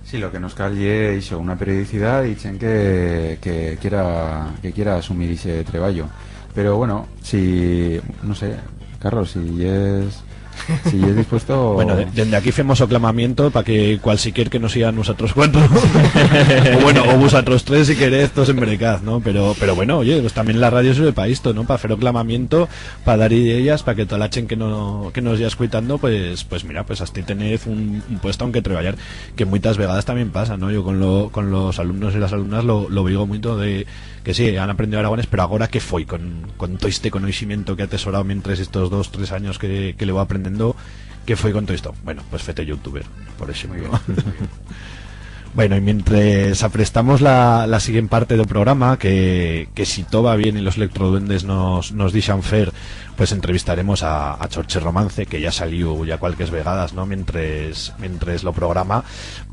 Sí, lo que nos cal ye iso, una periodicidad y chent que, que quiera, que quiera asumir ixe treballo. Pero, bueno, si, no sé, Carlos, si yes, si yes dispuesto... Bueno, de-, dende aquí femos o clamamiento pa que cualsiquier que no siga nusatros cuatro, o bueno, o vusatros tres si queréz, tos embrecaz, ¿no? Pero, pero bueno, oye, pues también la radio sirve pa isto, ¿no? Pa fer o clamamiento, pa dar ideas, pa que toda la chent que no, que nos ya escuitando, pues, pues mira, pues astí tenez un, un puesto aunque treballar, que muitas vegadas también pasa, ¿no? Yo con lo, con los alumnos y las alumnas lo, lo digo muito de que sí, han aprendido aragonés, pero agora qué foi con, con todo este conoiximiento que ha atesorado mientres estos dos, tres anyos que, que le va aprendendo, qué foi con todo esto? Bueno, pues fete youtuber, por ejemplo. Bueno, y mientras aprestamos la, la siguiente parte del programa, que, que si todo va bien y los electroduendes nos, nos dixan fer, pues entrevistaremos a, a Chorche Romance, que ya salió ya cualques vegadas, ¿no? Mientres, mientres lo programa,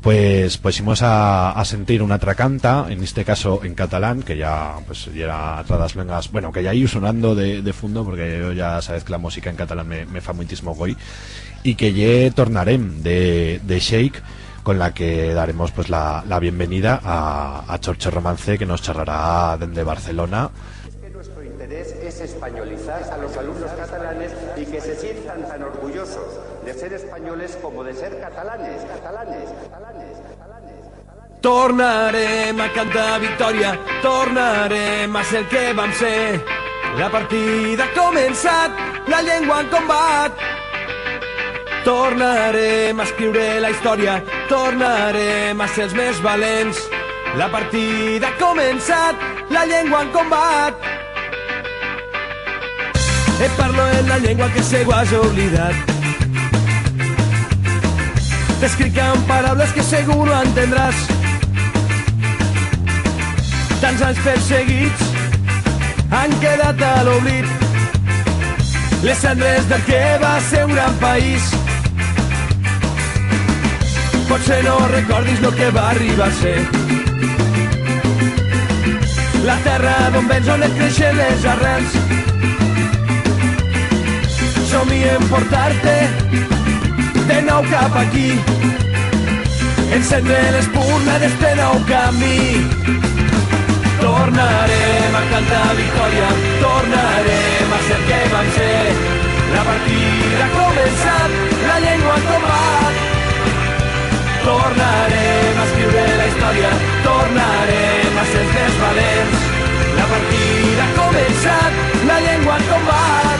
pues, pues imos a, a sentir una tracanta, en este caso en catalán, que ya, pues, yera atra d'as luengas, bueno, que ya iu sonando de, de fundo, porque yo ya sabez que la música en catalán me, me fa muitismo goi, y que ye Tornarem de, de Shake, con la que daremos, pues, la, la bienvenida a, a Chorche Romance, que nos charrará dende Barcelona. Es que nuestro interés es españolizar a los alumnos catalanes y que se sientan tan orgullosos de ser españoles como de ser catalanes, catalanes, catalanes, catalanes, catalanes. Tornarem a cantar victòria, tornarem a ser el que vam ser. La partida ha començat, la llengua en combat. Tornarem a escriure la història, tornarem a ser els més valents. La partida ha començat, la llengua en combat. E parlo en la llengua que segur has oblidat. T'escric amb paraules que segur no entendràs. Tants anys perseguits han quedat a l'oblit. Les cendres del que va ser un gran país. Potser no recordis lo que va arribar a ser. La terra d'on vens, on et creixen les arrels. Somiem portar-te de nou cap aquí. Encendre l'espurna d'este nou camí. Tornarem a cantar victòria, tornarem a ser el que vam ser. La partida ha començat. Tornarem a escriure la historia, tornarem a ser els mes valents. La partida ha començat, la llengua en combat.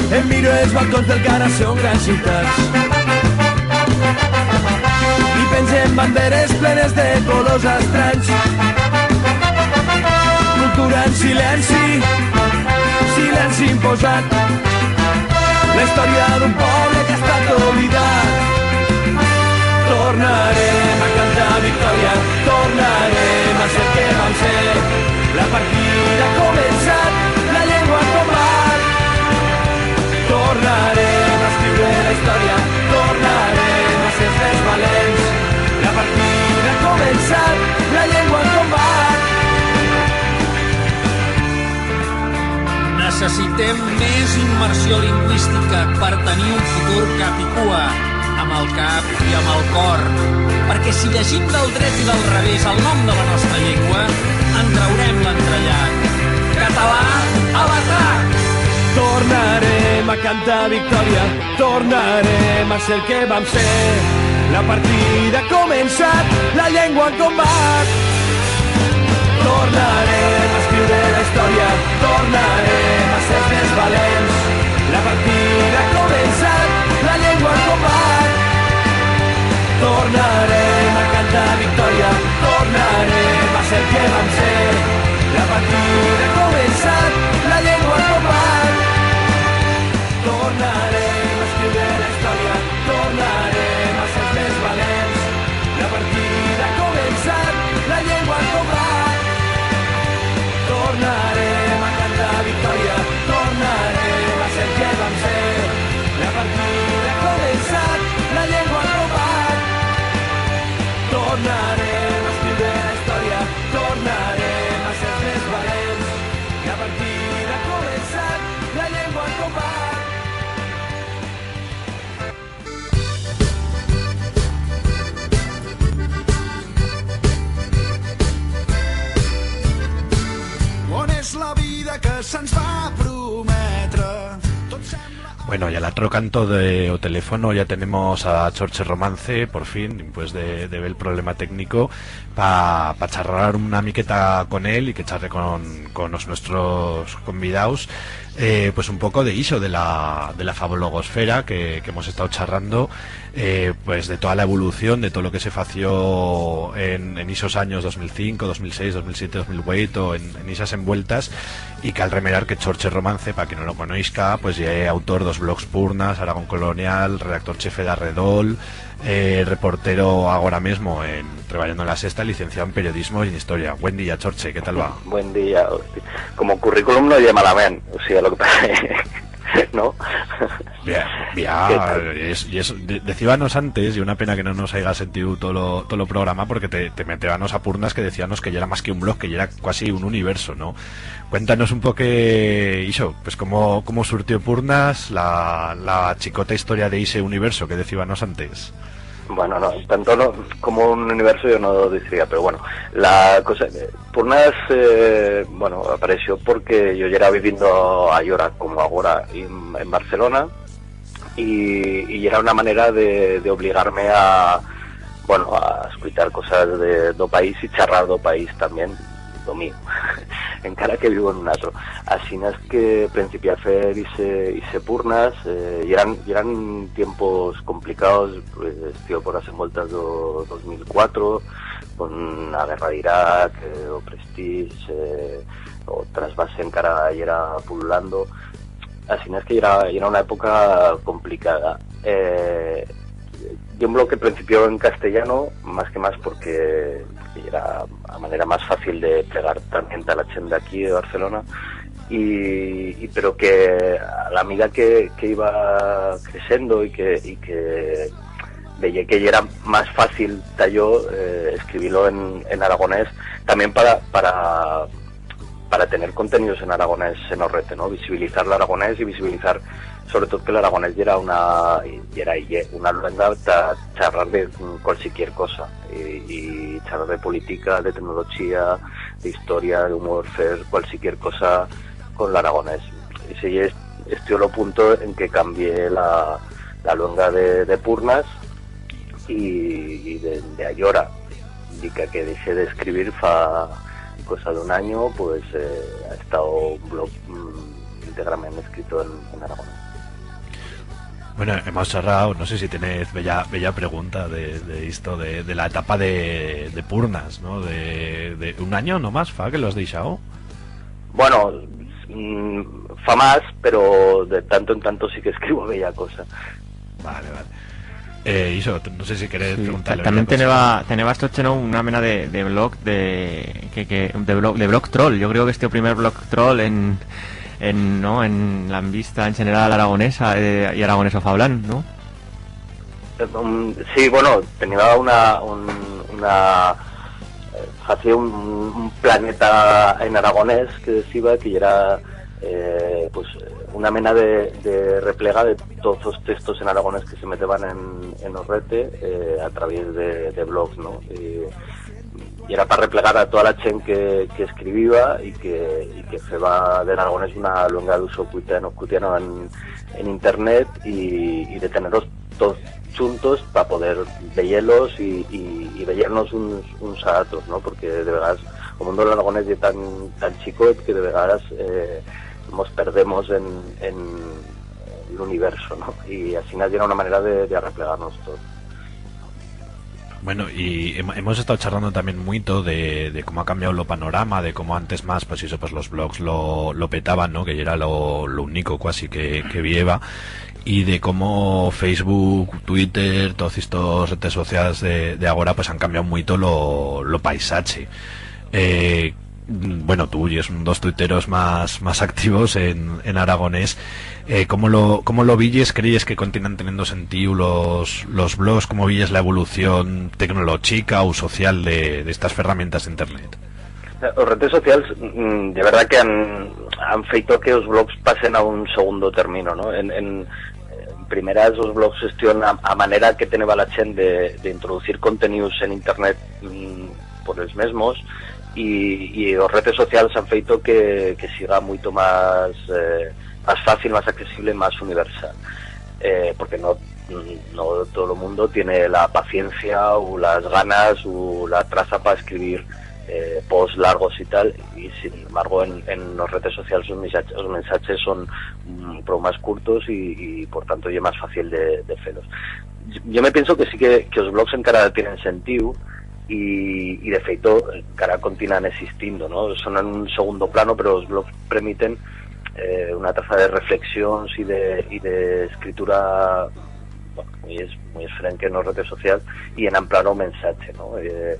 Em miro els balcons del Carassion, grans ciutats, i pengen banderes plenes de colors estranys. Cultura en silenci, silenci imposat. La història d'un poble que ha estat oblidat. Tornarem a cantar victòria, tornarem a ser el que vam ser. La partida ha començat, la llengua en combat. Tornarem a escriure la història, tornarem a ser els més valents. La partida ha començat, la llengua en combat. Necessitem més immersió lingüística per tenir un futur capicua, amb el cap i amb el cor. Perquè si llegim del dret i del revés el nom de la nostra llengua, en traurem l'entrellat. Català a l'atac! Tornarem a cantar victòria, tornarem a ser el que vam ser. La partida ha començat, la llengua en combat. Tornarem a escriure la història, tornarem a ser els més valents. La partida ha començat, la llengua en combat. Tornarem a cantar victòria, tornarem a ser el que vam ser. La partida ha començat, la llengua en combat. Tornarem a escriure la història, tornarem a ser els més valents. La partida ha començat, la llengua en combat. Tornarem a cantar victòria, tornarem a ser el que vam ser. La partida ha començat, la llengua en combat. Tornarem a escriure la història, tornarem a ser els més valents. La partida ha començat, la llengua en combat. On és la vida que se'ns va prometre? Tot sembla... Bueno, y al otro canto de o teléfono ya tenemos a Chorche Romance, por fin, después de, de ver el problema técnico, pa, pa charrar una miqueta con él y que charre con, con los nuestros convidaus, eh, pues un poco de ixo, de la, de la fablogosfera que, que hemos estado charrando, eh, pues de toda la evolución, de todo lo que se fació en, en ixos anyos dos mil cinco, dos mil seis, dos mil siete, dos mil ueito, en, en ixas envueltas, y cal remerar que Chorche Romance, pa quien no lo conoixca, pues ye autor d'os blogs Purnas, Aragón Colonial, redactor chefe d'Arredol, eh, reportero agora mesmo en, treballant en La Sexta, licenciau en periodismo y en historia. Buen día, Chorche, qué tal va? Buen día, hosti. Como currículum no ye malament, o sea, lo que pasa, no? Bien, bien, qué tal? Y es, y es, de-, decíbanos antes, y una pena que no nos haiga sentiu todo lo, todo lo programa, porque te, te metébanos a Purnas que decíanos que ya era más que un blog, que ya era casi un universo, ¿no? Cuéntanos un poco, ixo, pues cómo, cómo surtió Purnas, la, la chicota historia de ixe universo que decíbanos antes. Bueno, no, tanto no, como un universo yo no diría, pero bueno, la cosa, eh, Purnas, eh, bueno, apareció porque yo ya era viviendo allora, como agora, en, en Barcelona, y, y era una manera de, de obligar-me a, bueno, a escuitar cosas de, d'o país y charrar d'o país también, d'o mío, encara que vivo en un atro. Asinas que principié a fer ixe, ixe Purnas, eh, y eran, y eran tiempos complicados, pues, estió por las envueltas do dos mil cuatro, con la guerra d'Irak, eh, o Prestige, eh, o Trasvase encara yera pululando. Asinas que yera, yera una época complicada. Eh, ye un blog que principió en castellano, más que más porque, porque yera a manera más fácil de plegar tamién ta la chent d'aquí de Barcelona, y, y pero que a la mida que, que iba creixendo y que, y que veyé que yera más fácil ta yo, eh, escribir-lo en, en aragonés, tamién para, para, para tener contenidos en aragonés en Orrete, no? Visibilizar l'aragonés y visibilizar, sobre tot, que l'aragonés yera una, yera y ye una luenga ta charrar de, mm, cualsiquier cosa, y, y charrar de politica, de tecnolochía, de historia, d'humor, fer cualsiquier cosa con l'aragonés. Ixe ye est-, estió lo punto en que cambié la, la luenga de, de Purnas, y, y de, de allora, dica que deixé d'escribir fa cosa d'un anyo, pues, eh, ha estau un blog, mm, íntegrament escrito en, en aragonés. Bueno, hemos charrau, no sé si tenez bella, bella pregunta de, de isto, de, de la etapa de, de Purnas, no? De, de un anyo nomás fa que lo has deixau? Bueno, mm, fa más, pero de tanto en tanto sí que escribo bella cosa. Vale, vale. Eh, ixo, no sé si querez Sí, preguntar-le ta-, una también cosa. Teneba, teneba esto cheno una mena de, de blog de, que, que, de blog, de blog troll. Yo creo que este primer blog troll en, en, ¿no? En la vista en general aragonesa, eh, y aragonesofablán, ¿no? Eh, um, sí, bueno, tenía una, un, una, eh, hacía un, un planeta en aragonés que decía que era, eh, pues, una mena de, de replega de todos los textos en aragonés que se meteban en, en Orrete, eh, a través de, de blogs, ¿no? Y, y era para replegar a toda la chent que, que escribiba y que, y que feba de l'aragonés una luenga d'uso cutiano, cutiano en, en internet y, y de tenerlos todos juntos para poder veyelos y, y, y veyernos uns, uns a atros, ¿no? Porque de vegadas o mundo de l'aragonés ye tan, tan chicot que de vegadas, eh, mos perdemos en, en l'universo, ¿no? Y asina yera una manera de, de arreplegar-nos todos. Bueno, y hem-, hemos estau charrando también muito de, de cómo ha cambiau lo panorama, de cómo antes más, pues eso, pues los blogs lo, lo petaban, ¿no? Que yera lo, lo único cuasi que, que bi heba, y de cómo Facebook, Twitter, todas estas redes sociales de, de agora, pues han cambiau muito lo, lo paisache. Eh, mm, bueno, tú yes un d'os tuiteros más, más activos en, en aragonés. Eh, cómo lo, cómo lo viyes? Creyes que continúan teniendo sentido los, los blogs? ¿Cómo viyes la evolución tecnológica u social de, de estas ferramientas de internet? Os redes socials, mm, de verdad que han, han feito que os blogs pasen a un segundo término, ¿no? En, en, en primeras, os blogs estión a, a manera que teneba la chent de, de introducir contenidos en internet, mm, por els mesmos, y, y os redes socials han feito que, que siga muito más, eh, más fácil, más accesible, más universal. Eh, porque no, no todo el mundo tiene la paciencia u las ganas u la traza para escribir, eh, posts largos y tal, y sin embargo en, en os redes socials os mensaches, os mensaches son, mm, prou más curtos y, y, por tanto, ye más fácil de, de felos. Yo, yo me pienso que sí que, que os blogs encara tienen sentido y, y de feito encara continúan existiendo, ¿no? Son en un segundo plano, pero os blogs permiten, eh, una traza de reflexión y de, y de escritura, bueno, muy es-, muy esfrenque en os redes socials y en amplano mensache, ¿no? Eh,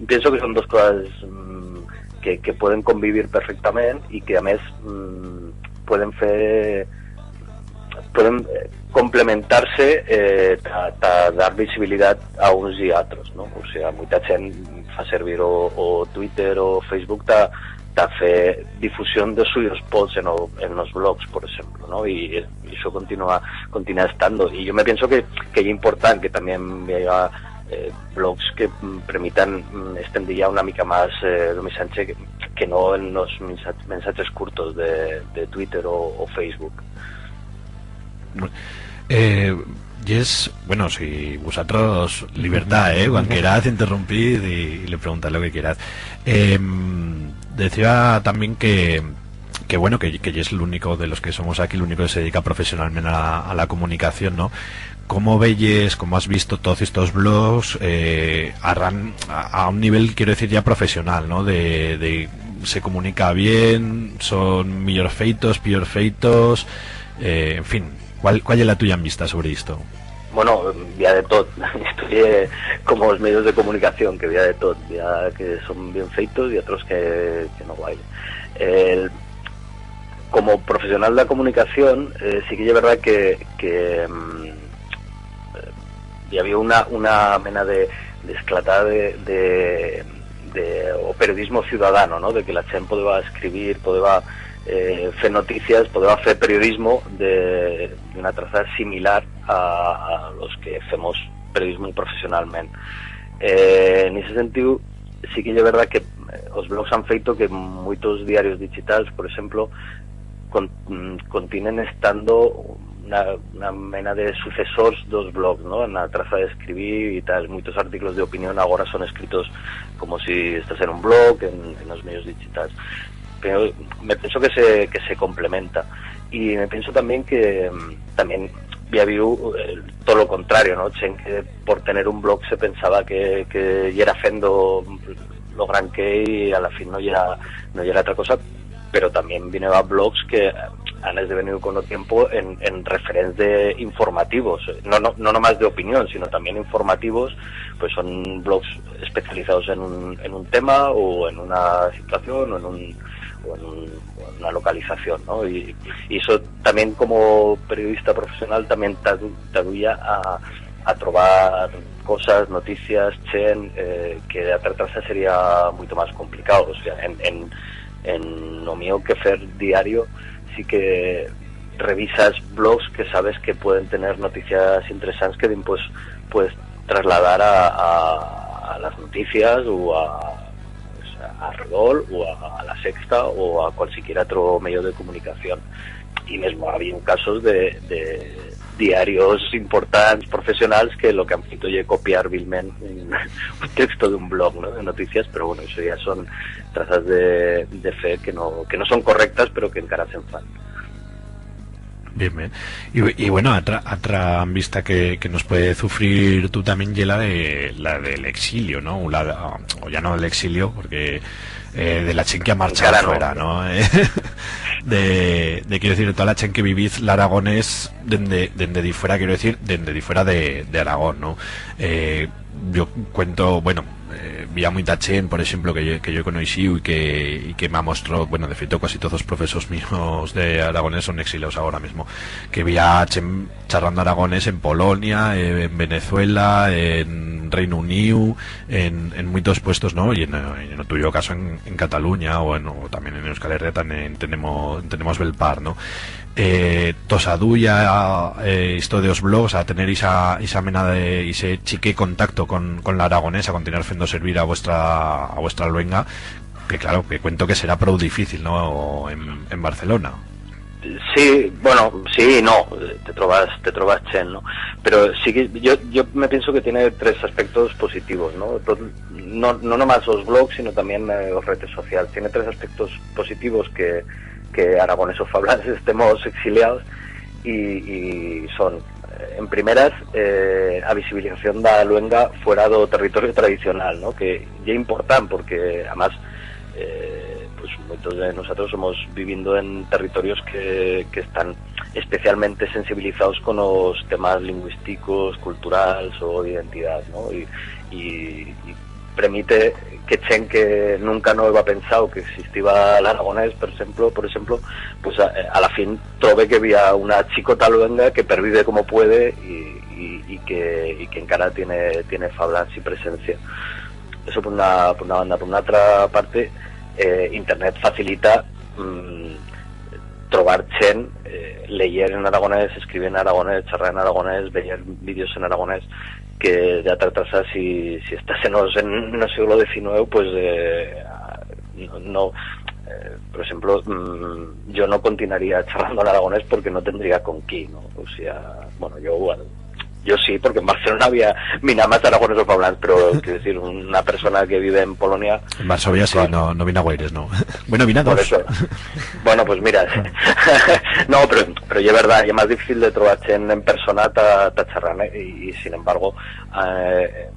pienso que son dos cosas, mm, que, que pueden convivir perfectamente y que, a mes, mm, pueden fe-, pueden, eh, complementar-se, eh, ta, ta dar visibilitat a uns y a atros, ¿no? O sea, muita chent fa servir o, o Twitter o Facebook ta, ta fer difusión de suyos posts en o, en os blogs, por ejemplo, ¿no? Y, y eso continúa, continúa estando. Y yo me pienso que, que ye important que también haya, eh, blogs que, mm, permitan, mm, estendir ya una mica más, eh, lo mensache que, que no en los mensa-, mensaches curtos de, de Twitter o, o Facebook. Eh, yes, bueno, si vosatros, libertad, eh, cuan queraz, interrumpid y, y le preguntad lo que queraz. Em, decía también que, que bueno, que, que yes l'único de los que somos aquí, l'único que se dedica profesionalmente a, a la comunicación, ¿no? ¿Cómo veyes, cómo has visto todos estos blogs, eh, arran-, a, a un nivel, quiero decir, ya profesional, ¿no? De, de, se comunica bien, son millor feitos, pior feitos, eh, en fin, ¿cuál, cuál ye la tuya en vista sobre esto? Bueno, bi ha de tot. Esto ye como os medios de comunicación, que bi ha de tot. Bi ha que son bien feitos y otros que, que no guay. El, como profesional de la comunicación, eh, sí que es verdad que, que, mm, eh, y había una, una mena de, de esclatada de, de, de, o periodismo ciudadano, no? De que la chent podeba escribir, podeba, eh, fer noticias, podeba fer periodismo de, d'una traza similar a, a los que femos periodismo profesionalment. Eh, en ese sentiu, sí que ye verdad que, eh, os blogs han feito que muitos diarios digitals, por exemplo, con-, mm, continen estando una, una mena de sucesors d'os blogs, no? En la traza d'escribir y tal. Muitos articlos d'opinión agora son escritos como si estás en un blog, en, en os medios digitals. Pero me penso que se, que se complementa. Y me penso también que, mm, también bi ha habiu, eh, tot lo contrario, no? Chent que por tener un blog se pensaba que, que yera fendo lo gran que y a la fin no yera, no yera otra cosa, pero también vineba blogs que han esdeveniu con o tiempo en, en referents de informativos, no, no, no nomás de opinión, sino también informativos, pues son blogs especializados en un, en un tema o en una situación o en un, o en un, o en una localización, no? Y, y eso también como periodista profesional también t'adu-, t'aduya a, a trobar cosas, noticias, chent, eh, que de otra traza sería mucho más complicado. O sea, en, en, en lo mío que fer diario, sí que revisas blogs que sabes que pueden tener noticias interesantes que después puedes trasladar a, a, a las noticias o a, pues, a Redol o a, a La Sexta o a cualquier otro medio de comunicación. Y mesmo ha habido casos de, de diarios importants, profesionals, que lo que han feito ye copiar vilment un, un texto d'un blog, no? De noticias, pero bueno, eso ya son trazas de, de fe que no, que no son correctas, pero que encara se'n fan. Bien, bien. Y, y bueno, atra, atra vista que, que nos puede sufrir tú también ye la de, la del exilio, ¿no? O la de, o ya no del exilio, porque, eh, de la chent que ha marchado fuera, ¿no? De, de, quiero decir, de toda la chent que vivís l'aragonés dende, dende difuera, quiero decir, dende difuera de, de Aragón, ¿no? Eh, yo cuento, bueno, eh, bi ha muita chent, por ejemplo, que yo, que yo he conoixiu y que, y que m'ha mostrado, bueno, de feito, casi todos os profesors míos de aragonés son exiliados ahora mismo, que bi ha chent charrando aragonés en Polonia, eh, en Venezuela, en Reino Uniu, en, en muitos puestos, ¿no? Y en, en o tuyo caso en, en Cataluña o, en, o también en Euskal Herria también tenemos, tenemos bel par, ¿no? Eh, tos aduya, eh, isto de os blogs, a tener ixa, ixa mena de, ixe chique contacto con, con l'aragonés, a continuar fendo servir a vuestra, a vuestra luenga, que claro, que cuento que será prou difícil, ¿no? En, en Barcelona. Sí, bueno, sí, no, te trobas, te trobas chent, ¿no? Pero sí que yo, yo me pienso que tiene tres aspectos positivos, ¿no? Tot-, no, no nomás os blogs, sino también, eh, os redes sociales. Tiene tres aspectos positivos que, que aragonesofablants estemos exiliados y, y son, eh, en primeras, eh, a visibilización da luenga fuera do territorio tradicional, ¿no? Que ye important porque, además, eh, pues muitos de nosotros somos vivindo en territorios que, que están especialmente sensibilizados con os temas lingüísticos, culturals o d'identidat, ¿no? Y, y, y permite que chent que nunca no heba pensau que existiba l'aragonés, por ejemplo, por ejemplo, pues a, a la fin trobe que había una chicota luenga que pervive como puede y, y, y que, y que encara tiene, tiene fablants y presencia. Eso por una, por una banda. Por una otra parte, eh, Internet facilita, mm, trobar chent, eh, leyer en aragonés, escribir en aragonés, charrar en aragonés, veyer vídeos en aragonés, que ya te atrasas si, si estás en os, en el siglo diecinueve, pues, eh, no, no, eh, por ejemplo, mm, yo no continuaría charrando en aragonés porque no tendría con qui, ¿no? O sea, bueno, yo igual, yo sí, porque en Barcelona había, mira, más aragonesofablants, pero quiero decir, una persona que vive en Polonia. En Varsovia sí, no, no vin a guaires, no. Bueno, vin a dos. Por eso. Bueno, pues mira. No, pero, pero ye verdad, ye más difícil de trobar chent en persona ta, ta charrar, ¿eh? Y, y sin embargo, eh,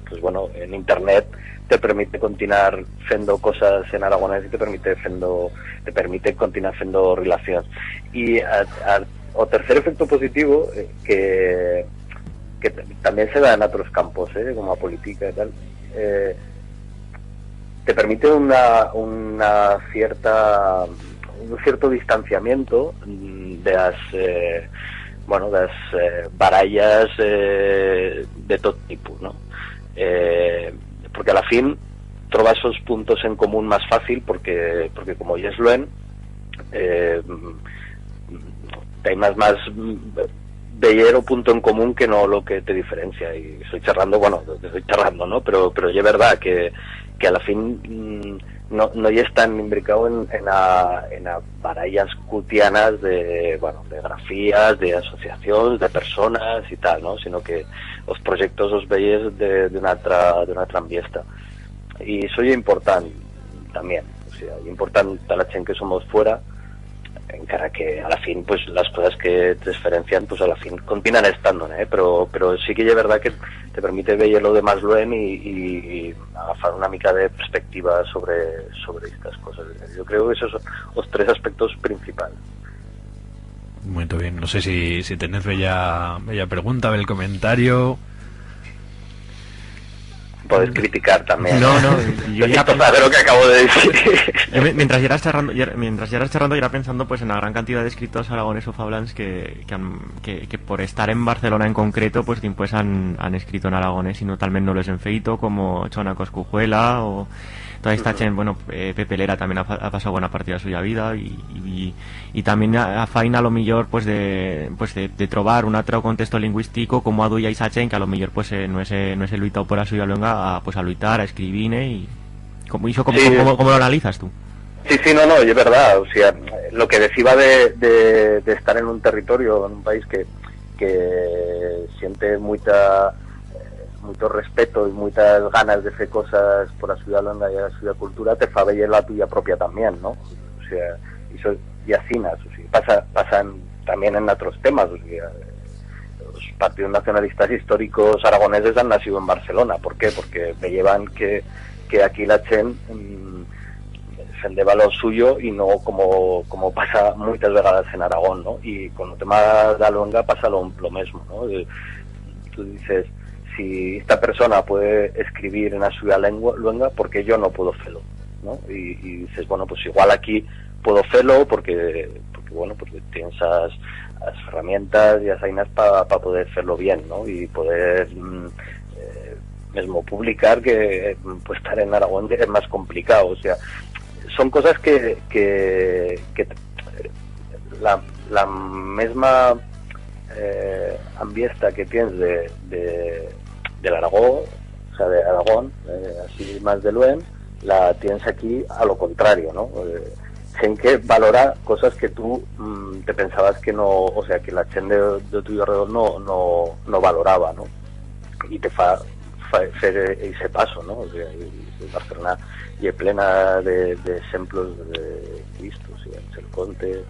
pues bueno, en internet te permite continuar fendo cosas en aragonés y te permite fendo, te permite continuar fendo relacions. Y a, a, o tercer efecto positivo, eh, que, que t-, también se da en otros campos, eh, como a política y tal, eh, te permite una, una cierta, un cierto distanciamiento, mm, de las, eh, bueno, de las, eh, barallas, eh, de tot tipo, ¿no? Eh, porque a la fin, trobas esos puntos en común más fácil porque, porque como yes luent, eh, t'haimas más, mm, veyer o punto en común que no lo que te diferencia. Y estoy charrando, bueno, estoy charrando, ¿no? Pero, pero ye verdad que, que a la fin, mm, no, no yes tan imbricau en, en a, en a barallas cutianas de, bueno, de grafías, de asociacions, de personas y tal, ¿no? Sino que os proyectos os veyes de, de una atra, de una atra enviesta. Y eso ye important también, o sea, ye important ta la chent que somos fuera, encara que a la fin, pues, las cosas que te diferencian, pues, a la fin continúan estando, ¿eh? Pero, pero sí que ye verdad que te permite veyer lo de más luent y, y agafar una mica de perspectiva sobre, sobre estas cosas. Yo creo que esos son los tres aspectos principales. Muy bien, no sé si, si tenés bella, bella pregunta, bel comentario. Podéis criticar también. No, no, yo ya Esto sabe lo que acabo de decir. Yo me- mientras ya eras charrando, ya- mientras ya eras charrando, ya era pensando, pues, en la gran cantidad de escritores aragonesofablants que, que, han- que, que por estar en Barcelona en concreto, pues, pues han, han escrito en aragonés y no talment no lo han feito, como Chona Coscujuela o toda esta chent, bueno, eh, Pepe Lera también ha, fa- ha pasado buena partida de suya vida y, y, y también a, a faina a lo millor, pues, de, pues, de, de trobar un atro contexto lingüistico como a duya esa chent que a lo millor, pues, eh, no es, eh, no es luitau por a suya luenga a, pues, a luitar, a escribir, eh, y como, eso como, Sí. como, como lo analizas tú? Sí, sí, no, no, es verdad. O sea, lo que decía de, de, de estar en un territorio, en un país que, que siente muita, eh, mucho respeto y muitas ganas de hacer cosas por la suya luenga y la suya cultura, te fa veyer la tuya propia también, ¿no? O sea, eso y asinas, o sea, pasa, pasan también en otros temas, o sea, los partidos nacionalistas históricos aragoneses han nacido en Barcelona. ¿Por qué? Porque veyeban que, que aquí la chent, mm, fendeba lo suyo y no como, como pasa muitas vegadas en Aragón, ¿no? Y con el tema de la luenga pasa lo, lo mismo, ¿no? Eh, tú dices, si esta persona puede escribir en la suya lengua, luenga, ¿por qué yo no puedo hacerlo? ¿No? Y, y dices, bueno, pues igual aquí puedo hacerlo porque, porque bueno, porque tienes esas, esas herramientas y esas ainas para poder hacerlo bien, ¿no? Y poder, mm, eh, mismo publicar que, eh, pues, estar en Aragón es más complicado. O sea, son cosas que, que, que la, la misma, eh, ambiesta que tienes de, de, del Aragón, o sea, de Aragón, eh, así más de luent, la tienes aquí a lo contrario, ¿no? Eh, gente que valora cosas que tú, mm, te pensabas que no, o sea, que la chent de, de tu alrededor no, no, no valoraba, ¿no? Y te fa, fa, fer ese paso, ¿no? O sea, y, y Barcelona ye plena de, de exemplos de, de esto, o sea, Anselmo Conte,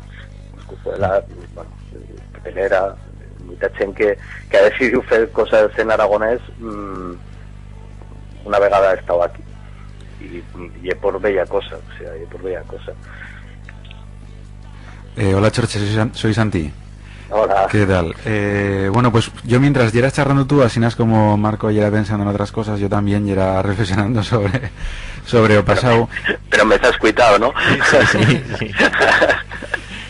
Coscujuela, bueno, Pepe Lera, mucha chent que, que ha decidido hacer cosas en aragonés, mm, una vegada ha estado aquí. Y, y ye por bella cosa, o sea, ye por bella cosa. Eh, hola, Chorche, soy San- soy Santi. Hola. ¿Qué tal? Eh, bueno, pues yo mientras yeras charrando tú, asinas como Marco yera pensando en otras cosas, yo también yera reflexionando sobre, sobre o pasado. Pero me has escuitado, ¿no? Sí, sí, sí.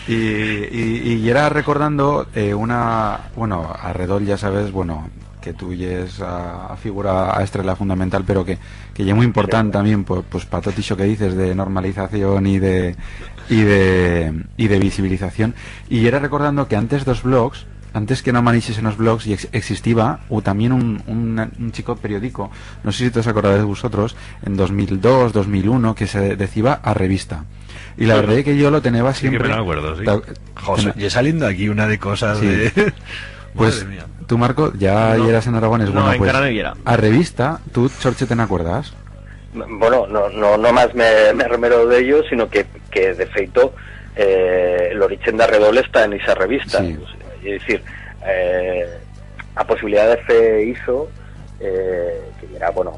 Y, y, y yera recordando, eh, una, bueno, Arredol, ya sabes, bueno, que tú yes a, a figura, a estrela fundamental, pero que, que ye muy importante también, pues, pues, pa tot ixo que dices de normalización y de, y de, y de visibilización. Y yera recordando que antes dos blogs, antes que no amaneixesen los blogs, y ex- existiba u también un, un, un chico periódico, no sé si os acordades vosotros, en dos mil dos, dos mil uno, que se decía A Revista. Y la verdad es que yo lo tenía siempre. Sí, que me acuerdo, sí. Ta- José, ten- ya saliendo aquí una de cosas Sí. de... Pues Madre mía. Tú, Marco, ya No. Yeras en Aragones. No, Bueno, pues, encara no yera. A Revista, tú, Chorche, te'n acuerdas? Bueno, no, no, no más me, me remero d'ello, sino que, que de feito, eh, l'origen d'Arredol está en esa revista. Sí. O sea, es decir, eh, a posibilidad de fer ixo, eh, que era, bueno,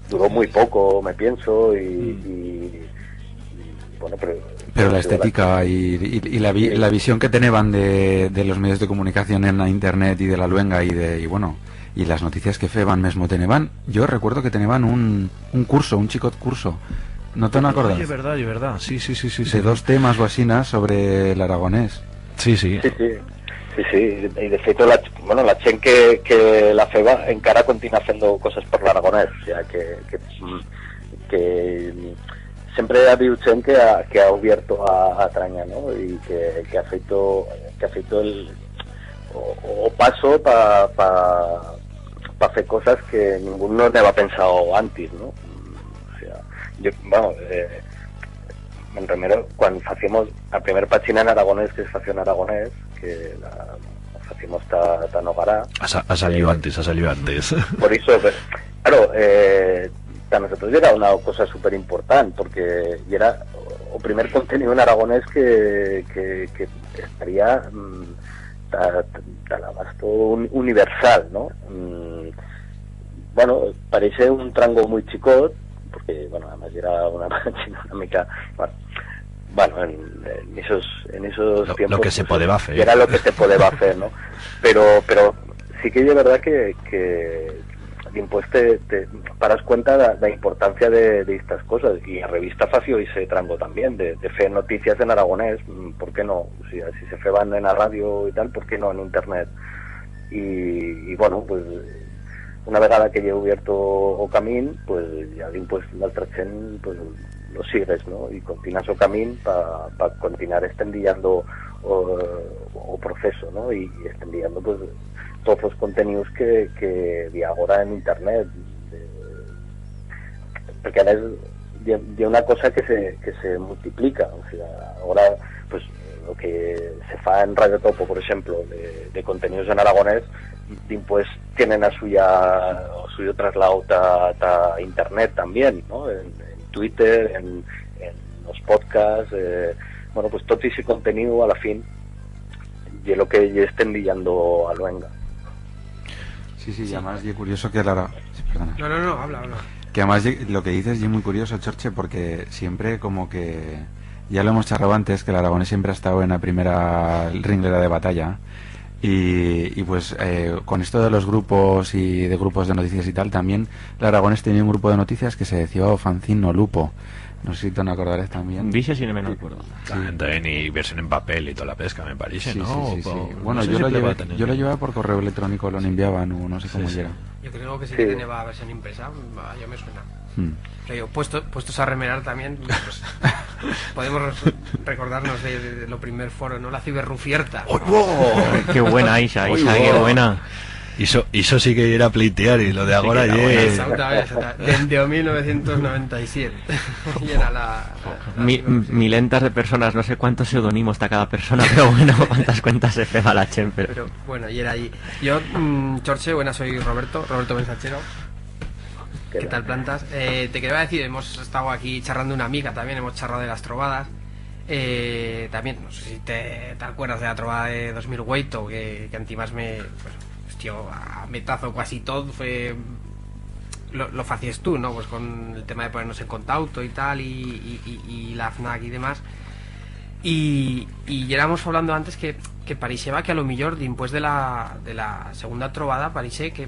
duró muy poco, me pienso, y, y- y, bueno, pero... Pero la estética y, y- y la, vi- la visión que teneban de, de los medios de comunicación en la internet y de la luenga y de, y bueno, y las noticias que feban mesmo teneban, yo recuerdo que teneban un, un curso, un chicot curso. ¿No te acuerdas? Es verdad, es verdad. Sí, sí, sí, sí. De dos temas o asinas sobre el aragonés. Sí, sí. Sí, sí. Sí, sí. Y de feito, la, bueno, la chent que, que la feba encara continúa haciendo cosas por l'aragonés. O sea, que, que, mm, que siempre ha habido chent que ha, que ha abierto a, a traña, ¿no? Y que, que ha feito, que ha feito el, o, o paso pa, pa, pa fer cosas que ninguno no heba pensado antes, ¿no? O sea, yo, vamos, eh, en remero, cuando facíamos la primera pachina en aragonés, que se fació en aragonés, que la, la facíamos ta, ta Nogará. Ha sa-, ha salido antes, ha salido antes. Por eso, pues, claro, eh, ta nosotros era una cosa súper important, porque yera o primer contenido en aragonés que, que, que estaría, mm, ta, ta, ta l'abasto un-, universal, ¿no? Mm, bueno, parece un trango muy chicot, porque, bueno, además era una, una mica, bueno, bueno, en, en esos, en esos Lo, lo tiempos, que se pues, podeba fer. Era lo que se podeba fer, ¿no? Pero, pero sí que es verdad que, que dimpués te, te paras cuenta de la, la importancia de, de estas cosas, y la revista fació ese trango también, de, de fer noticias en aragonés, mm, ¿por qué no? Si, si se feban en la radio y tal, ¿por qué no en internet? Y, y bueno, pues, una vegada que ye ubierto o camín, pues, ya dimpués l'altra chent, pues, lo sigues, ¿no? Y continas o camín pa, pa continuar estendillando o, o proceso, ¿no? Y, y estendillando, pues, todos los contenidos que, que bi agora en internet. Eh, porque ahora es, ye, ye una cosa que se, que se multiplica, o sea, ahora, pues, lo que se fa en Radio Topo, por ejemplo, de, de contenidos en aragonés, dimpués tienen a suya, o suyo traslado ta, ta internet también, ¿no? En, en Twitter, en, en los podcasts, eh, bueno, pues todo ese contenido a la fin ye lo que ye estendillando a luenga. Sí, sí, y además ye curioso que la... Sí, perdona. No, no, no, habla, habla. Que además ye, lo que dices ye muy curioso, Chorche, porque siempre como que, ya lo hemos charrado antes, que el aragonés siempre ha estado en la primera ringlera de batalla. Y, y pues, eh, con esto de los grupos y de grupos de noticias y tal, también el aragonés tenía un grupo de noticias que se decía O Fancín o Lupo. No sé si te acordarás también. Dixe si no me acuerdo. Sí. También, también, y versión en papel y toda la pesca, me parece, sí, ¿no? Sí, sí, sí. Bueno, yo lo llevé, yo lo llevaba por correo electrónico, lo enviaban, o no sé cómo era. Yo creo que sí que tenía versión impresa, va, ya me suena. Hmm. Pero yo, puesto, puestos a remerar también, pues, podemos re-, recordarnos de, de, de lo primer foro, ¿no? La ciberrufierta. ¡Oy, bo! Qué buena, Isa, Isa, qué buena. Ixo, ixo sí que yera pleitear, y lo de agora ye... Exactamente, exactamente. Dende o mil novecientos noventa y siete. Y era la, la, la... Mi-, milentas de personas, no sé cuántos pseudonimos ta cada persona, pero bueno, cuántas cuentas se feba la chent, pero... Pero, bueno, y era allí. Yo, mm, Chorche, buenas, soy Roberto, Roberto Benzachero. ¿Qué tal, plantas? Eh, te quería decir, hemos estado aquí charrando una mica también, hemos charrado de las trobadas. Eh, también, no sé si te, te acuerdas de la trobada de dos mil ueito, que, que antimás me, pues, hostia, a metazo cuasi todo, fue, lo, lo facies tú, ¿no? Pues con el tema de ponernos en contacto y tal, y, y, y, y la FNAC y demás. Y, y yéramos hablando antes que, que parixeba que a lo millor, dimpués de la, de la segunda trobada, parixe que,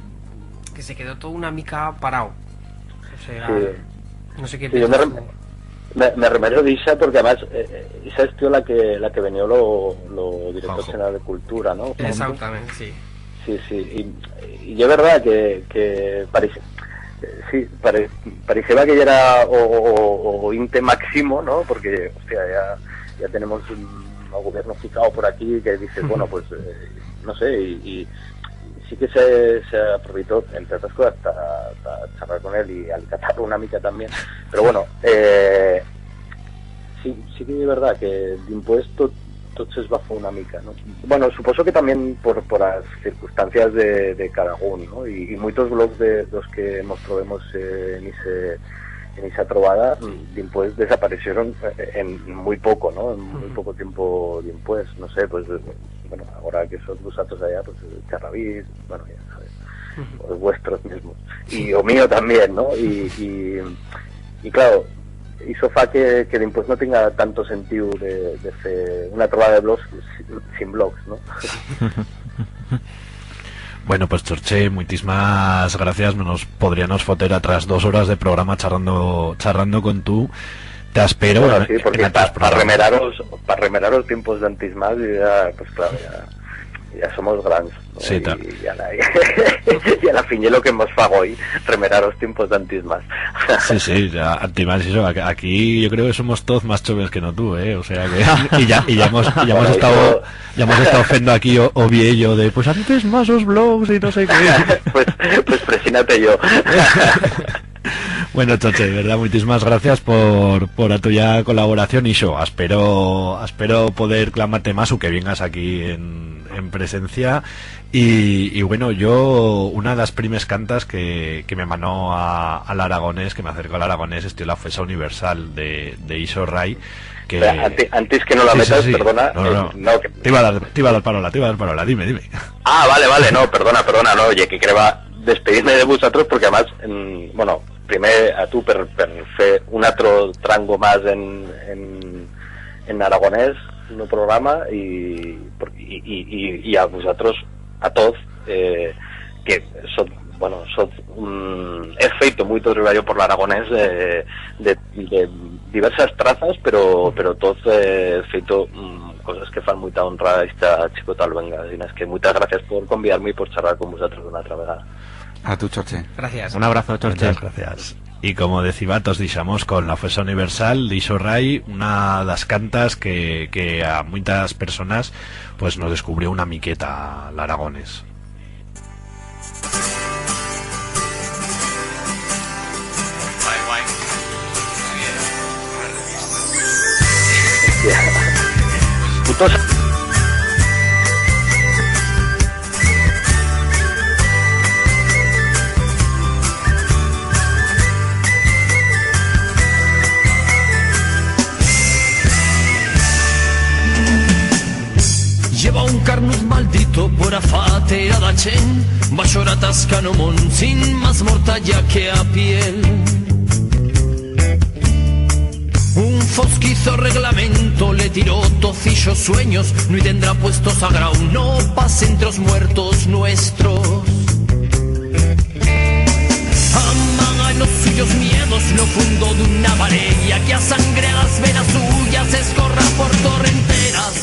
que se quedó todo una mica parado. O sea, sí. No sé qué piensas tú. Sí, yo me rem-, me, me remero d'ixa porque además, eh, eh, ixa estió la que, la que venió lo, lo director general de Cultura, ¿no? Juanjo. Exactamente, sí. Sí, sí, y, y ye verdad que, que parece, sí, pare-, pareceba que ya era o, o, o, o inte máximo, ¿no? Porque, hostia, ya, ya tenemos un, un gobierno ficado por aquí que dices, bueno, pues, eh, no sé, y, y sí que se, se aproveitó, entre otras cosas, para charlar con él y alicatar una mica también, pero bueno, eh, sí, sí que es verdad que dimpués tot, tot s'esbafó una mica, ¿no? Bueno, suposo que también por, por las circunstancias de, de cada un, ¿no? Y, y muitos blogs de los que mos trobemos, eh, en ese, en esa trobada, sí, dimpués desaparecieron, eh, en muy poco, ¿no? En muy, ujú, poco tiempo dimpués, no sé, pues, eh, bueno, ahora que son vosotros allá, pues, eh, charrabís, bueno, ya sabes, ujú, os vuestros mismos. Sí. Y o mío también, ¿no? Y, y, y claro, iso fa que, que dimpués no tenga tanto sentido de, de fer una trobada de blogs sin, sin blogs, ¿no? Bueno, pues, Chorche, muitismas gracias. Nos podríanos foter atras dos horas de programa charrando, charrando con tu. Te espero. Bueno, en, sí, porque en pa, pa remeraros, pa remeraros tiempos de antismás, ya, pues claro, ya. ya somos grans, ¿no? Sí, ta- Y, y a la, y a la fin ye lo que mos fa goi, remerar os tiempos d'antis mas. Sí, sí, ya, antimás, eso, a-, aquí yo creo que somos toz más chovens que no tú, ¿eh? O sea que, y ya, y ya hemos, ya hemos Bueno, estado, eso ya hemos estado fendo aquí o, o viello de, "Pues antes más os blogs y no sé qué". Pues, pues presínate yo. Bueno, Choche, de verdad, muitismas gracias por, por a tuya colaboración, y xo, espero, espero poder clamar-te mas u que viengas aquí en, en presencia. Y, y bueno, yo, una de las primes cantas que, que me manó a, al aragonés, que me acercó al aragonés, estió la Fuesa Universal de, de Ixo Ray, que... Espera, anti-, antis que no la metas, perdona, no, no, eh, no, que... Te iba a dar, te iba a dar parola, te iba a dar parola, dime, dime. Ah, vale, vale, no, perdona, perdona, no, oye, que quereba despedir-me de vusatros porque, además, mm, bueno, primer a tu per, per fer un atro trango mas en, en, en aragonés, no programa, y, y, y, y, y a vusatros, a toz, eh, que sot, bueno, sot, mm, he feito muito treballo por l'aragonés, eh, de, de diversas trazas, pero, pero toz, eh, he feito, mm, cosas que fan muita honra a esta chicota luenga. Así es que muitas gracias por convidar-me y por charlar con vusatros una atra vegada. A tu, Choche. Gracias. Un abrazo, Choche. Muchas gracias. Y como deciba, tos dixamos con la Fuesa Universal, d'Ixo Ray, una das cantas que, que a muitas personas, pues, nos descubrió una miqueta l'aragonés. Putos. Lleva un carnuz maldito por a fatera d'a chent, va xorar tascando montsín, mas mortalla que a piel. Un fosquizo reglamento le tiró toz ixos suenyos, no i tendrá puesto sagrau, no pase entre os muertos nuestros. Amaga en os suyos miedos lo fundo d'una varella que a sangre a las venas suyas escorra por torrenteras.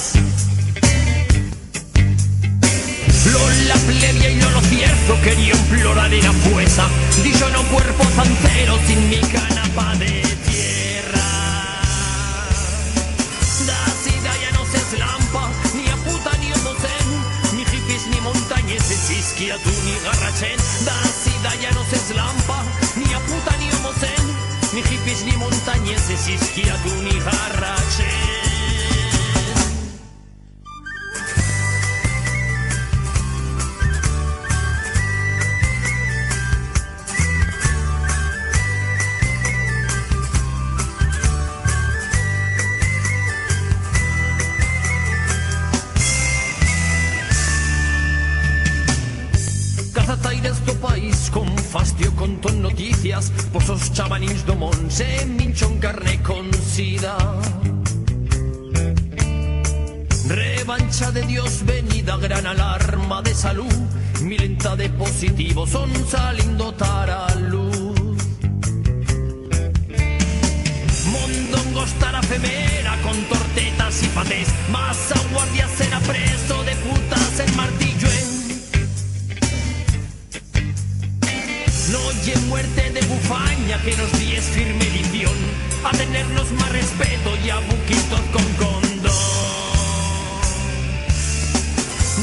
Lo la plebia y lo lo cierzo quería implorar era fuesa, dixo no cuerpo zancero sin mi canapa de tierra. D'a sida ya no s'eslampa, ni a puta ni o mocén, ni hippies ni montañeses, Isquiatú ni Garrachén. D'a sida ya no s'eslampa, ni a puta ni o mocén, ni hippies ni montañeses, Isquiatú ni Garrachén. Cazataires d'o país con fastio conton noticias, por sos chabanins d'o mont se minchon carne con sida. Revancha de Dios venida, gran alarma de salud, milenta de positivo son salindo tara luz. Mondongos tara femera con tortetas y patés, mas a guardia será preso de putas en Martilluén. No ye muerte de bufaña que nos dies firme lición, a tenernos más respeto y a buquitos con condón.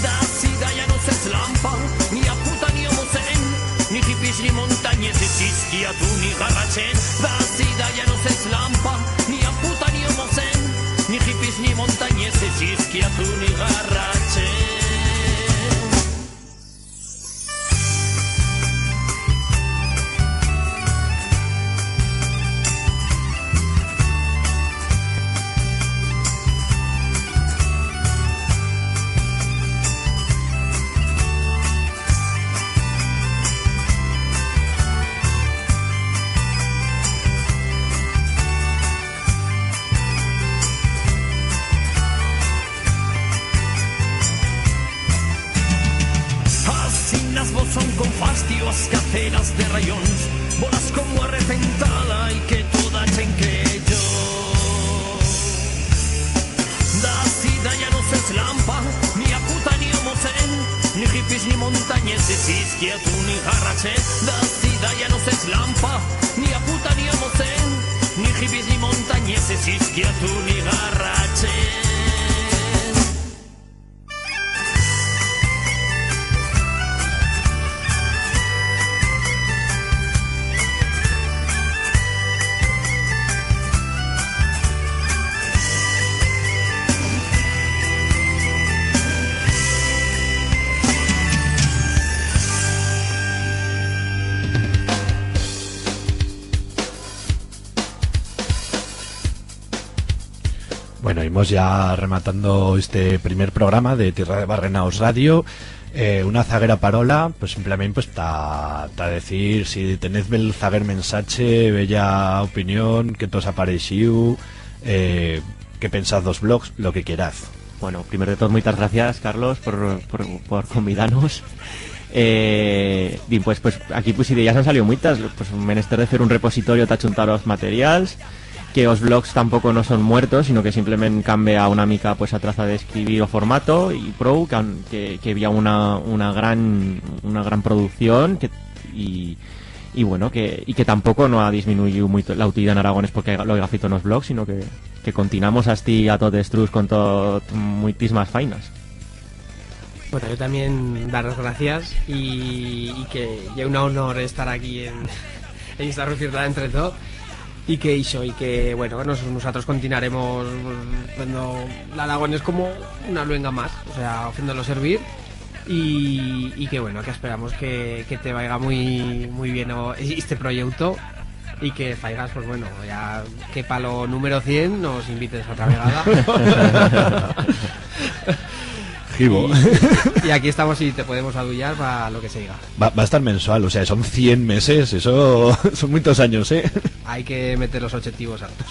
D'a sida ya no s'eslampa, ni a puta ni o mocén, ni hippies ni montañeses, Isquiatú ni Garrachén. D'a sida ya no s'eslampa, ni a puta ni o mocén, ni hippies ni montañeses, Isquiatú ni Garrachén. Asinas vos son con fastio as caceras de rayons, bolas como arrecentada y que toda chenquello. D'a sida ya no s'eslampa, ni a puta ni o mocén, Ni ese sisquiatú ni garrache, da sida ya no se eslampa, ni a puta ni a mocén, ni hippies ni montañeses, sisquiatú ni garrache. Bueno, imos ya rematando este primer programa de Tierra de Barrenaos Radio. Eh, una zaguera parola, pues simplement, pues, ta, ta decir, si tenez bel zaguer mensache, bella opinión, qué tos ha pareixiu, eh, qué pensaz d'os blogs, lo que quieraz. Bueno, primer de tot, muitas gracias, Carlos, por, por, por convidar-nos. Eh, dimpués, pues, aquí, pues, ideas han saliu muitas. Pues, menester de fer un repositorio ta chuntar os materials, que os blogs tampoco no son muertos, sino que simplement cambia una mica, pues, a traza d'escribir o formato, y prou, que han, que, que había una, una gran, una gran producción, que, y, y bueno, que, y que tampoco no ha disminuiu muito la utilidad en aragonés porque lo haiga feito en os blogs, sino que, que continuamos astí a tot destruz con tot, muitismas fainas. Bueno, yo también dar las gracias y, y que ye un honor estar aquí en, en esta refierta entre todo y que ixo, y que, bueno, nos, nosotros continuaremos, mm, cuando l'aragonés como una luenga más, o sea, haciéndolo servir y, y que, bueno, que esperamos que, que te vaiga muy, muy bien o, este proyecto y que faigas, pues bueno, ya que pa lo número cien nos invites otra vegada. Gibo. Y, y aquí estamos y te podemos aduyar pa lo que seiga. Va, va a estar mensual, o sea, son cien meses, eso son muitos anyos, eh? Hay que meter los objetivos altos.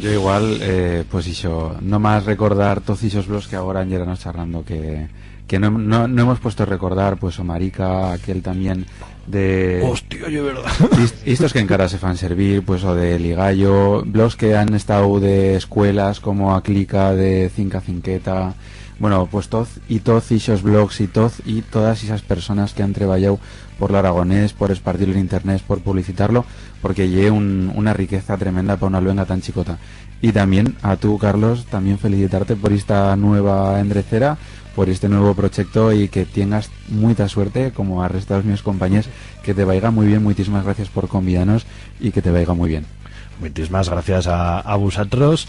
Yo igual, eh, pues ixo, no más recordar toz ixos blogs que agora yeranos charrando, que, que no, no, no hemos puesto recordar, pues, o Marica, aquel también de... Hostia, ye verdad. Est-, estos que encara se fan servir, pues, o de Ligallo, blogs que han estau de escuelas como A Clica, de Cinca Cinqueta, bueno, pues toz, y toz ixos blogs y toz, y todas esas personas que han treballau por l'aragonés, por espartir-lo en internet, por publicitar-lo, porque ye un, una riqueza tremenda pa una luenga tan chicota. Y también a tu, Carlos, también felicitarte por esta nueva endrecera, por este nuevo proyecto y que tiengas muita suerte, como a resto d'os míos compañers, que te vaiga muy bien. Muitísimas gracias por convidar-nos y que te vaiga muy bien. Muitísimas gracias a, a vusatros.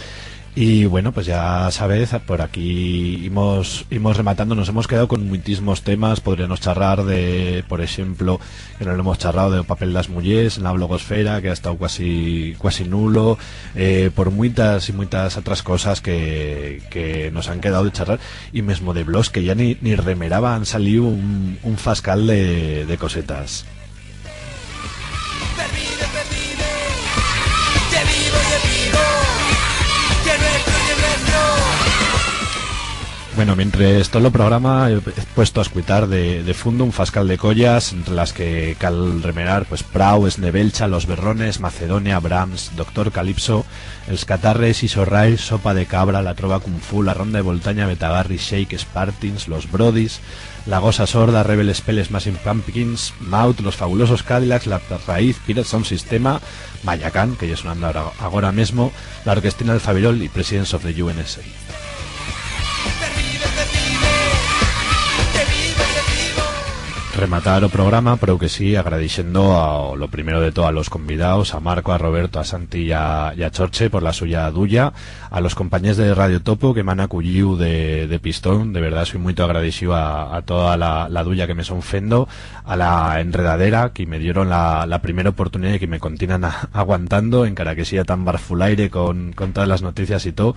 Y bueno, pues ya sabez, por aquí imos, imos rematando. Nos hemos quedau con muitismos temas. Podríanos charrar de, por eixemplo, que no lo hemos charrau, de o papel d'as mullers en la blogosfera, que ha estau cuasi, cuasi nulo, eh, por muitas y muitas atras cosas que, que nos han quedau de charrar, y mesmo de blogs que ya ni, ni remeraba, han saliu un, un fascal de, de cosetas. Bueno, mientres tot lo programa he, he puesto a escuitar de, de fundo un fascal de collas, entre las que cal remerar, pues, Prau, Esnebelcha, Los Berrones, Macedonia, Brahms, Doctor Calypso, Els Catarres, Isorrael, Sopa de Cabra, La Trova Kung Fu, La Ronda de Voltaña, Betagarri, Shake, Spartins, Los Brodis, La Gosa Sorda, Rebel Spell, Smashing Pumpkins, Maut, Los Fabulosos Cadillacs, La Raíz, Pirate Sound Systema, Mayacán, que ye sonando agora, agora mesmo, La Orquestina del Fabirol y Presidents of the U N S A. Rematar o programa, pero que sí, agradeixendo a, lo primero de todo, a los convidaos, a Marco, a Roberto, a Santi y a, y a Chorche por la suya duya, a los compañers de Radio Topo que m'han aculliu de, de pistón. De verdat, soi muito agradeixiu a, a toda la, la duya que me son fendo, a la Enredadera, que me dieron la, la primera oportunidad y que me continan a, aguantando, encara que siga tan barfulaire con, con todas las noticias y todo.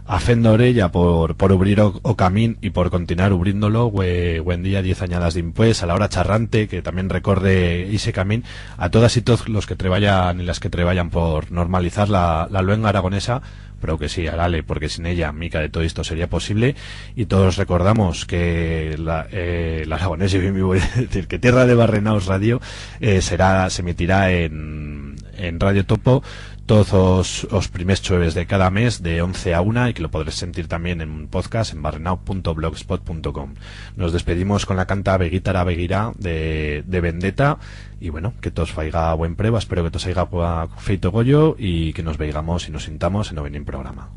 A Fendo Orella por, por ubrir o, o camín y por continuar ubrindo-lo, hue, hue en día, diez anyadas dimpués, a La Hora Charrante, que también recorre ixe camín, a todas y toz los que treballan y las que treballan por normalizar la, la luenga aragonesa, pero que sí, alale, porque sin ella, mica de todo esto sería posible. Y todos recordamos que la, eh, l'aragonés ye bien vivo, es decir, que Tierra de Barrenaos Radio, eh, será, se emitirá en, en Radio Topo toz os, os primers chueves de cada mes de once a una y que lo podrez sentir tamién en un podcast en barrenau punto blogspot punto com. Nos despedimos con la canta Beguitara Beguirá de, de Vendetta y, bueno, que tos faiga buen preba, espero que tos haiga gua-, feito goyo y que nos veigamos y nos sintamos en o venir programa.